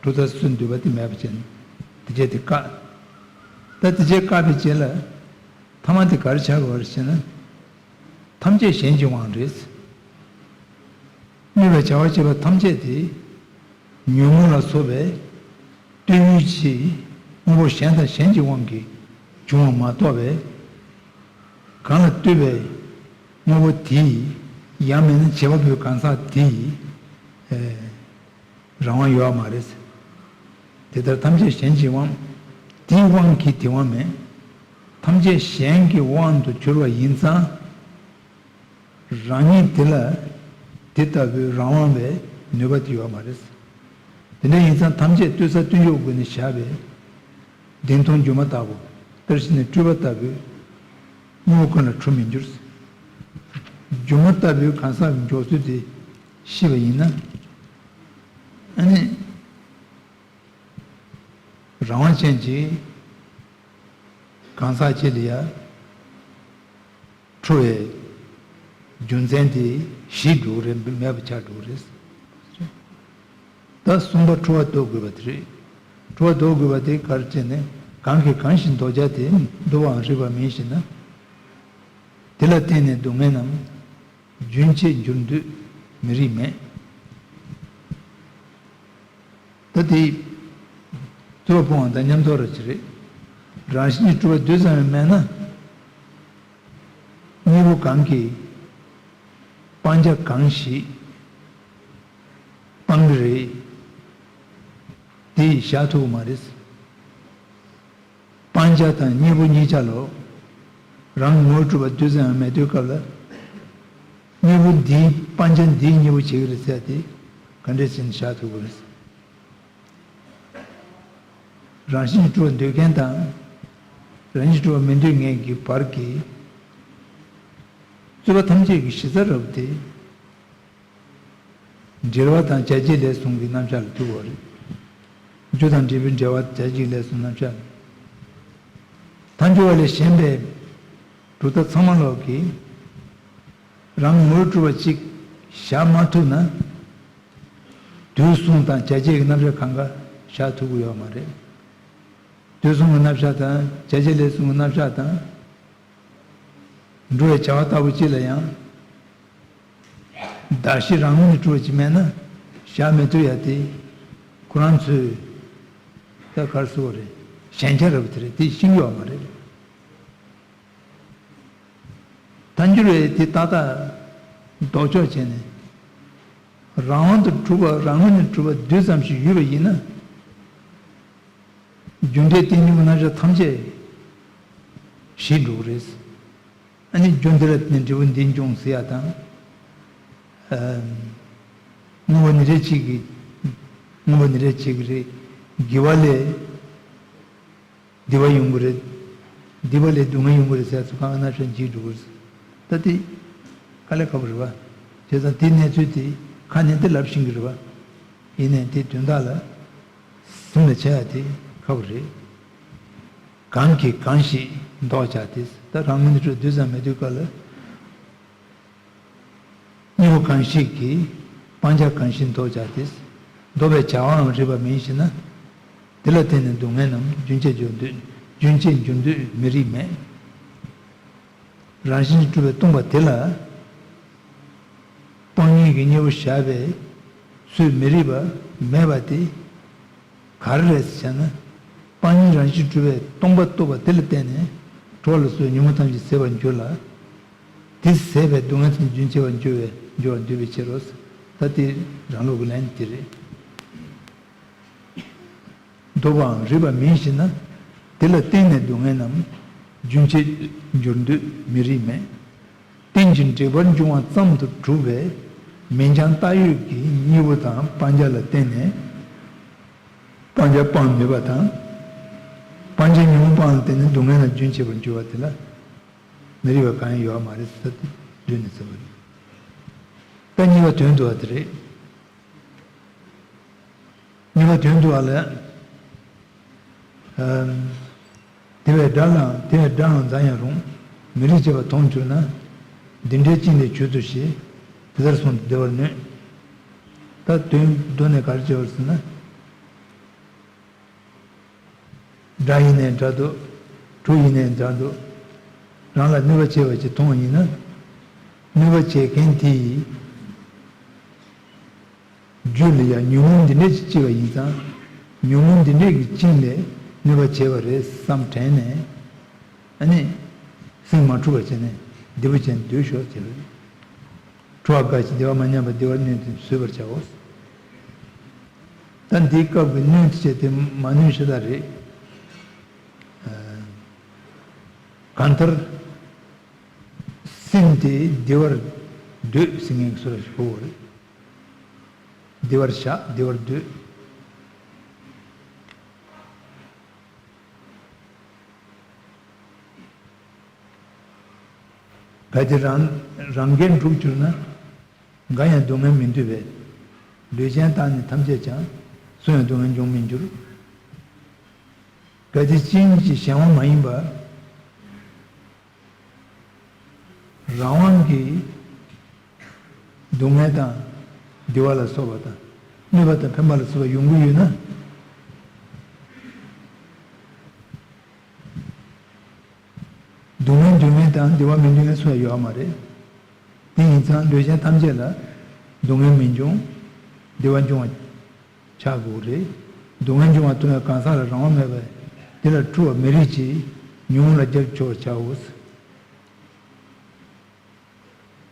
གྲུབ་མཐའ་སོ་སོའི་འདོད་པ་དེ་མེད་པ་བྱས་ནས་དེ་རྗེས་དེ་བཀག་ད་དེ་རྗེས་བཀག་པའི་རྗེས་ལ། ཐ་མ་དེ་ག་རེ་ཆགས་པ་རེད་ཟེར་ན། ཐམས་ཅད་གཞན་གྱི་དབང་རེད། དམིགས་པའི་བྱ་བ་བྱེད་པ་ཐམས་ཅད་དེ། ཉོན་མོངས་ལ་སོགས་པའི་བརྟོལ་ཡུལ་གྱི་དངོས་པོ་གཞན་དང་གཞན་གྱི་དབང་གིས་བྱུང་བ་མ་གཏོགས་པའི། གང་ལ་ལྟོས་པའི་དངོས་པོ་དེ་ཡང་མིན་ན་བྱེད་པ་པོའི་གང་ཟག་དེ་ཡི། ཨེ། རང་དབང་ཡོད་མ་རེད། དེ་ལྟར་ཐམས་ཅད་གཞན་གྱི་དབང་། དེའི་དབང་གིས་དེ་དབང་མེད། ཐམས་ཅད་གཞན་གྱི་དབང་དུ་གྱུར་པ་ཡིན་ཙང་། རང་ཉིད་དེ་ལ་དེ་ལྟ་བུའི་རང་དབང་བའི་ནུས་པ་དེ་ཡོད་མ་རེད། དེ་འདྲ་ཡིན་ཙང་ཐམས་ཅད་ལྟོས་ས་ལྟོས་འཇོག་སྒོ་ནས་བཞག་པའི་བདེན་མཐོང་སྒྱུ་མ་ལྟ་བུ། ལྟར་ཤེས་ནས་སྤྲུལ་པ་ལྟ་བུའི་དངོས་པོ་ཀུན་ལ་འཁྲུལ་མི་འགྱུར། སྒྱུ་མ་ལྟ་བུའི་གང་ཟག་གི་འཇོག་ཚུལ་དེ་ཤེས་པ་ཡིན་ན། ཨ་ནི། རང་དབང་ཅན་གྱི་གང་ཟག་ཅིག་ལ་ཡ་འཁྲུལ་བའི་རྒྱུ་མཚན་དེ་ཞི་འགྲོ་གི་རེད། མེད་པ་ཆགས་འགྲོ་གི་རེད། ད་གསུམ་པ་འཁྲུལ་བ་ཟློག་དགོས་པ་དེ་རེད། འཁྲུལ་བ་ཟློག་དགོས་པ་དེ་ག་རེ་བྱས་ནས། གང་གིས་གང་ཞིག་ཟློག་བྱ་སྟེ། ཟློག་པའམ་རིག་པ་མིན་ཞེ་ན། དེ་ལ་བརྟེན་ནས་སྡུག་བསྔལ་རྣམས། རྒྱུན་ཆད་འགྱུར་འདོད་མི་རིགས་མེད། ད་དེ་རྩོད་པ་སྤོང་བ་དང་མཉམ་དུ་ར་ཅི་རེད། རང་བཞིན་གྱིས་གྲུབ་པ་རྡུལ་ཙམ་ཡང་མེད་ན། དངོས་པོ་གང་གིས་སྤང་བྱ་གང་ཞིག་སྤང་གི་རེད། དེ་བཞག་ཐུབ་ཀྱི་མ་རེད། སྤང་བྱ་དང་དངོས་པོ་གཉིས་ཆ་ལོ། རང་ངོ་བོས་གྲུབ་པ་རྡུལ་ཙམ་ཡང་མེད་དུས་སྐབས་ལ། དངོས་པོ་འདིའི་སྤང་བྱ་འདིའི་དངོས་པོ་བྱེད་ཀྱི་རེད་ཟེར་ཏེ། ག་འདྲས་བྱས་ནས་བཞག་ཐུབ་ཀྱི་རེད། རང་བཞིན་གྱིས་གྲུབ་པ་འདོད་མཁན་དང་། རང་བཞིན་གྱིས་གྲུབ་པ་མི་འདོད་མཁན་གྱི་བར་གྱི་རྩོད་པ་ཐམས་ཅད་ཀྱི་གཞི་རྩ་རབ་སྟེ། འབྲེལ་བ་དང་བྱ་བྱེད་ལས་གསུམ་གྱི་རྣམ་གཞག་ལ་ཐུག་པ་རེད། རྒྱུ་དང་འབྲས་བུའི་འབྲེལ་བ་བྱ་བྱེད་ལས་གསུམ་རྣམ་གཞག་ལ། ཐལ་འགྱུར་བ་ལས་གཞན་པའི་གྲུབ་མཐའ་ཚང་མ་ལོག་གིས། རང་ངོ་བོས་གྲུབ་པ་གཅིག་བཞག་མ་ཐུབ་ན། དུས་གསུམ་དང་བྱ་བྱེད་ཀྱི་རྣམ་གཞག་གང་ག་བཞག་ཐུབ་ཀྱི་ཡོད་མ་རེད། དུས་གསུམ་གྱི་རྣམ་གཞག་དང་བྱ་བྱེད་ལས་གསུམ་གྱི་རྣམ་གཞག་དང་། འགྲོ་བའི་བྱ་བ་ལྟ་བུ་གཅིག་ལ་ཡང་། གདགས་གཞི་རང་ངོས་ནས་གྲུབ་པ་ཅིག་མེད་ན་བཞག་མི་ཐུབ་ཡ་དེ། ཁོ་རང་ཚོས་ད་ག་རེ་ཟེར་དགོས་རེད། ཞན་ཆ་རེད་པ་དེ་རེད། དེ་ཤེས་ཀྱི་ཡོད་མ་རེད། ཐལ་འགྱུར་བས་དེ་ཏག་ཏག་ལྡོག་ཕྱོགས་བྱས་ནས། རང་དབང་དུ་གྲུབ་པ་རང་ངོས་ནས་གྲུབ་པ་རྡུལ་ཙམ་ཞིག་ཡོད་པ་ཡིན་ན། རྒྱུ་འབྲས་རྟེན་འབྱུང་གི་རྣམ་གཞག་ཐམས་ཅད་ཞི་འགྲོ་གི་རེད། ཨ་ནི་རྒྱུ་འདི་ལ་བརྟེན་ནས་འབྲས་བུ་འདི་འབྱུང་ཟེར་ཡ་དང་། ཨ། དངོས་པོ་ནི་རེ་གཅིག་གིས། དངོས་པོ་ནི་རེ་གཅིག་གིས་རེད། དགེ་བ་ལས་སྡིག་པ་ཡོང་གི་རེད། སྡིག་པ་ལས་སྡུག་བསྔལ་ཡོང་གི་རེད་ཟེར་ཡ་ཚོ་གང་ག་རྣམ་གཞག་འཇིག་འགྲོ་གི་རེད། ད་དེ་དཀའ་ལས་ཁག་པོ་རེད་པ། བྱས་ཙང་དེའི་གནས་ཚུལ་དེ་ཁ་ནས་དེ་ལབ་ཤེས་ཀྱི་རེད་པ། ཡིན་ནའི་དེ་དོན་དག་ལ་སེམས་ལ་འཆར་ཡ་དེ་ཁག་པོ་རེད། གང་གིས་གང་ཞིག་ཟློག་བྱ་སྟེ། ད་རང་ངོས་ནས་གྲུབ་རྡུལ་ཙམ་མེད་དུས་སྐབས་ལ། དངོས་པོ་གང་ཞིག་གིས་སྤང་བྱ་གང་ཞིག་ཟློག་བྱ་སྟེ། ཟློག་པའི་བྱ་བའམ་རིགས་པ་མིན་ཞེ་ན། དེ་ལ་བརྟེན་ནས་སྡུག་བསྔལ་རྣམས་རྒྱུན་ཆད་འགྱུར་འདོད། རྒྱུན་ཆད་འགྱུར་འདོད་མི་རིགས་མེད། རང་བཞིན་གྱིས་གྲུབ་པས་སྟོང་པ་དེ་ལ། སྤང་ཉིད་ཀྱི་གཉེན་པོ་བཞག་པའི་ཚུལ་མི་རིགས་པ་མེད་པ་དེ། ག་རེ་རེད་ཟེར་ན། སྤང་གཉེན་རང་བཞིན་གྲུབ་པས་སྟོང་པ་རྟོགས་པ་དེ་ལ་བརྟེན་ནས་གྲོགས་ལ་སོགས་ཉོན་མོངས་ཐམས་ཅད་ཟད་པར་འགྱུར་ལ། དེ་ཟད་པའི་སྡུག་བསྔལ་དེ་རྒྱུན་ཆད་པར་འགྱུར་བས་འགྱུར་བར་འདོད་པའི་ཕྱིར་རོ། ད་དེ་རང་ལུགས་ཀྱི་ལན་དེ་རེད། ལྡོག་པའམ་རིགས་པ་མིན་ཞེ་ན། དེ་ལ་བརྟེན་ནས་སྡུག་བསྔལ་རྣམས་རྒྱུན་ཆད་འགྱུར་འདོད་མི་རིགས་མེད། རྟེན་ཅིང་འབྲེལ་པར་འབྱུང་བ་ཙམ་དུ་གྲུབ་པའི་མིང་རྐྱང་བཏགས་ཡོད་ཀྱི་དངོས་པོ་དང་སྤང་བྱ་ལ་བརྟེན་ནས། སྤང་བྱ་སྤངས་ནུས་པ་དང་། སྤང་བྱ་ཉོན་མོངས་སྤངས་ལ་བརྟེན་ནས་སྡུག་བསྔལ་རྣམས་རྒྱུན་ཆད་པར་འགྱུར་བ་དེ་ལ། མི་རིགས་པ་གང་ཡང་ཡོད་མ་རེད་ཟེར་ཏེ་བསྡུས་ནས་ཟེར་བ་རེད། ད་གཉིས་པ་དོན་བསྡུ་བ་དེ་རེད། གཉིས་པ་དོན་བསྡུ་བ་ལ། ཨམ། དེ་བས་དགྲ་ལའང་དེ་བས་དགྲའང་འཛའ་ཡང་རུང་། མི་རིགས་བཅས་པ་མཐོང་གྱུར་ན། འདི་འདྲའི་བཅིངས་ལས་གྱུར་ཏོ་ཞེས། དེ་ལྟར་གསུངས་ཏེ་བདེ་བར་ནོད། ད་དོན་བསྡུ་ནས་ག་རེ་བྱས་པར་ཟེར་ན། དགྲ་ཡིན་ནའི་དགྲ་འདོད། གྲོགས་ཡིན་ནའི་དགྲ་འདོད། རང་ལ་གནོད་པ་བྱས་པ་ཅིག་མཐོང་བ་ཡིན་ན། གནོད་པ་བྱེད་མཁན་དེ་ཡི་རྒྱུད་ལ་ཡང་ཉོན་མོངས་འདི་འདྲས་ཅིག་སྐྱེས་པ་ཡིན་ཙང་། ཉོན་མོངས་འདི་འདྲས་ཀྱི་རྐྱེན་ལས་གནོད་པ་བྱས་པ་རེད་བསམ་དྲན་ནས། ཨ་ནི། སེམས་མ་འཁྲུགས་པ་བྱས་ནས་བདེ་པོ་བྱས་ནས་སྡོད་ཤོག་ཅེས་པ་རེད། འཁྲུལ་བ་འགའ་ཞིག་བདེ་བ་མ་ཉམས་པར་བདེ་བར་གནས་ཏེ་བཟོད་པར་བྱའོ། ད་འདིའི་སྐབས་ཀྱི་སྣོད་ཀྱི་ཆ་དེ་མ་སྣོད་ཤ་སྟག་རེད། གང་ལྟར་སེམས་དེ་བདེ་བར་འདོད་ཟེར་མཁན་གྱི་བཟོ་འདྲ་ཞིག་གོ་དགོས་རེད། བདེ་བར་བཞག་བདེ་བར་འདོད། གལ་ཏེ་རང་རང་རྒྱལ་འགྲུབ་གྱུར་ན། འགའ་ཡང་སྡུག་བསྔལ་མི་འདོད་པས། ལུས་ཅན་དག་ནི་ཐམས་ཅད་ཀྱང་། སུ་ཡང་སྡུག་བསྔལ་འབྱུང་མི་འགྱུར། གལ་ཏེ་ཅིའི་ཕྱིར་གཞན་དབང་མ་ཡིན་པ། རང་དབང་གིས་སྡུག་བསྔལ་དང་བདེ་བ་ལ་སོགས་པ་དང་གནོད་པ་དང་ཕན་པ་ལ་སོགས་པ་ཡོང་གི་ཡོད་ན། སྡུག་བསྔལ་འདོད་མཁན་དང་བདེ་བ་མི་འདོད་མཁན་སུ་ཡང་ཡོད་མ་རེད། དེ་ཡིན་ཙང་ལུས་ཅན་ཐམས་ཅད་ལ་སྡུག་བསྔལ་མི་འབྱུང་། བདེ་བ་འབྱུང་བ་ཆགས་དགོས་རེད། སྡུག་བསྔལ་འབྱུང་བ་མཐོང་བའི་གང་ཟག་ལ་རང་དབང་མེད་པས་དེ་ལ་སྤྲོ་བ་མི་རིགས་ཀྱིས་ཉོན་མོངས་ལ་རྒྱབ་འཆོར་བར་བྱའོ།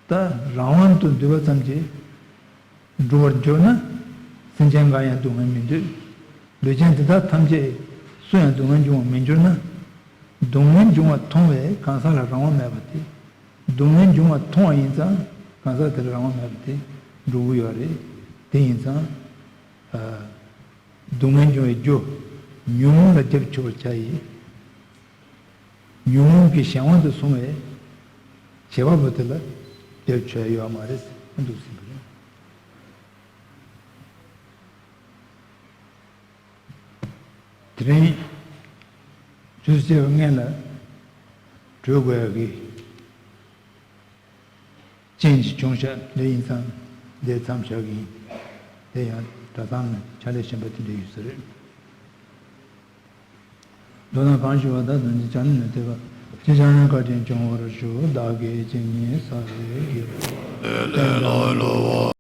ད་རང་དབང་དུ་འདོད་པ་ཙམ་གྱིས་འགྲུབ་པར་འགྱུར་ན། སེམས་ཅན་འགའ་ཡང་སྡུག་བསྔལ་མི་འདོད། ལུས་ཅན་དེ་དག་ཐམས་ཅད་སུ་ཡང་སྡུག་བསྔལ་འབྱུང་བར་མི་འགྱུར་ན། སྡུག་བསྔལ་འབྱུང་བ་མཐོང་བའི་གང་ཟག་ལ་རང་དབང་མེད་པ་དེ། སྡུག་བསྔལ་འབྱུང་བ་མཐོང་བ་ཡིན་ཙང་གང་ཟག་དེ་ལ་རང་དབང་མེད་པ་དེ་འགྲོ་གི་ཡོད་རེད། དེ་ཡིན་ཙང་། ཨ། སྡུག་བསྔལ་འབྱུང་བའི་རྒྱུ་ཉོན་མོངས་ལ་རྒྱབ་འཆོར་བར་བྱ་ཡི། ཉོན་མོངས་ཀྱི་གཞན་དབང་དུ་སོང་བའི་བྱེད་པ་པོ་དེ་ལ་རྒྱབ་འཆོར་ཡ་ཡོད་མ་རེད་ཟེར་འདུག་ཟེར་གྱི་རེད། དེ་རིང་ཆུ་ཚོད་བཅུ་པའི་སྔོན་ལ་གྲོལ་དགོས་ཡ་གི་རྐྱེན་ཞིག་བྱུང་ཤག་ལས་ཡིན་ཙང་འདིར་མཚམས་བཞག་གི་ཡིན། དེ་ཡང་གྲྭ་ཚང་ནས་ཕྱག་ལས་གཞན་པ་དེ་འདྲ་ཡོད་ས་རེད། མདོར་ན་གང་ཞུ་བ་དག་དོན་གྱི་བྱ་ནི་མི་འཐད་པ། ཅི་བྱ་ན་བཀའ་དྲིན་སྐྱོང་བར་ཞུ། བདག་གིས་ཇི་སྙེད་བསགས་པའི་དགེ་བ།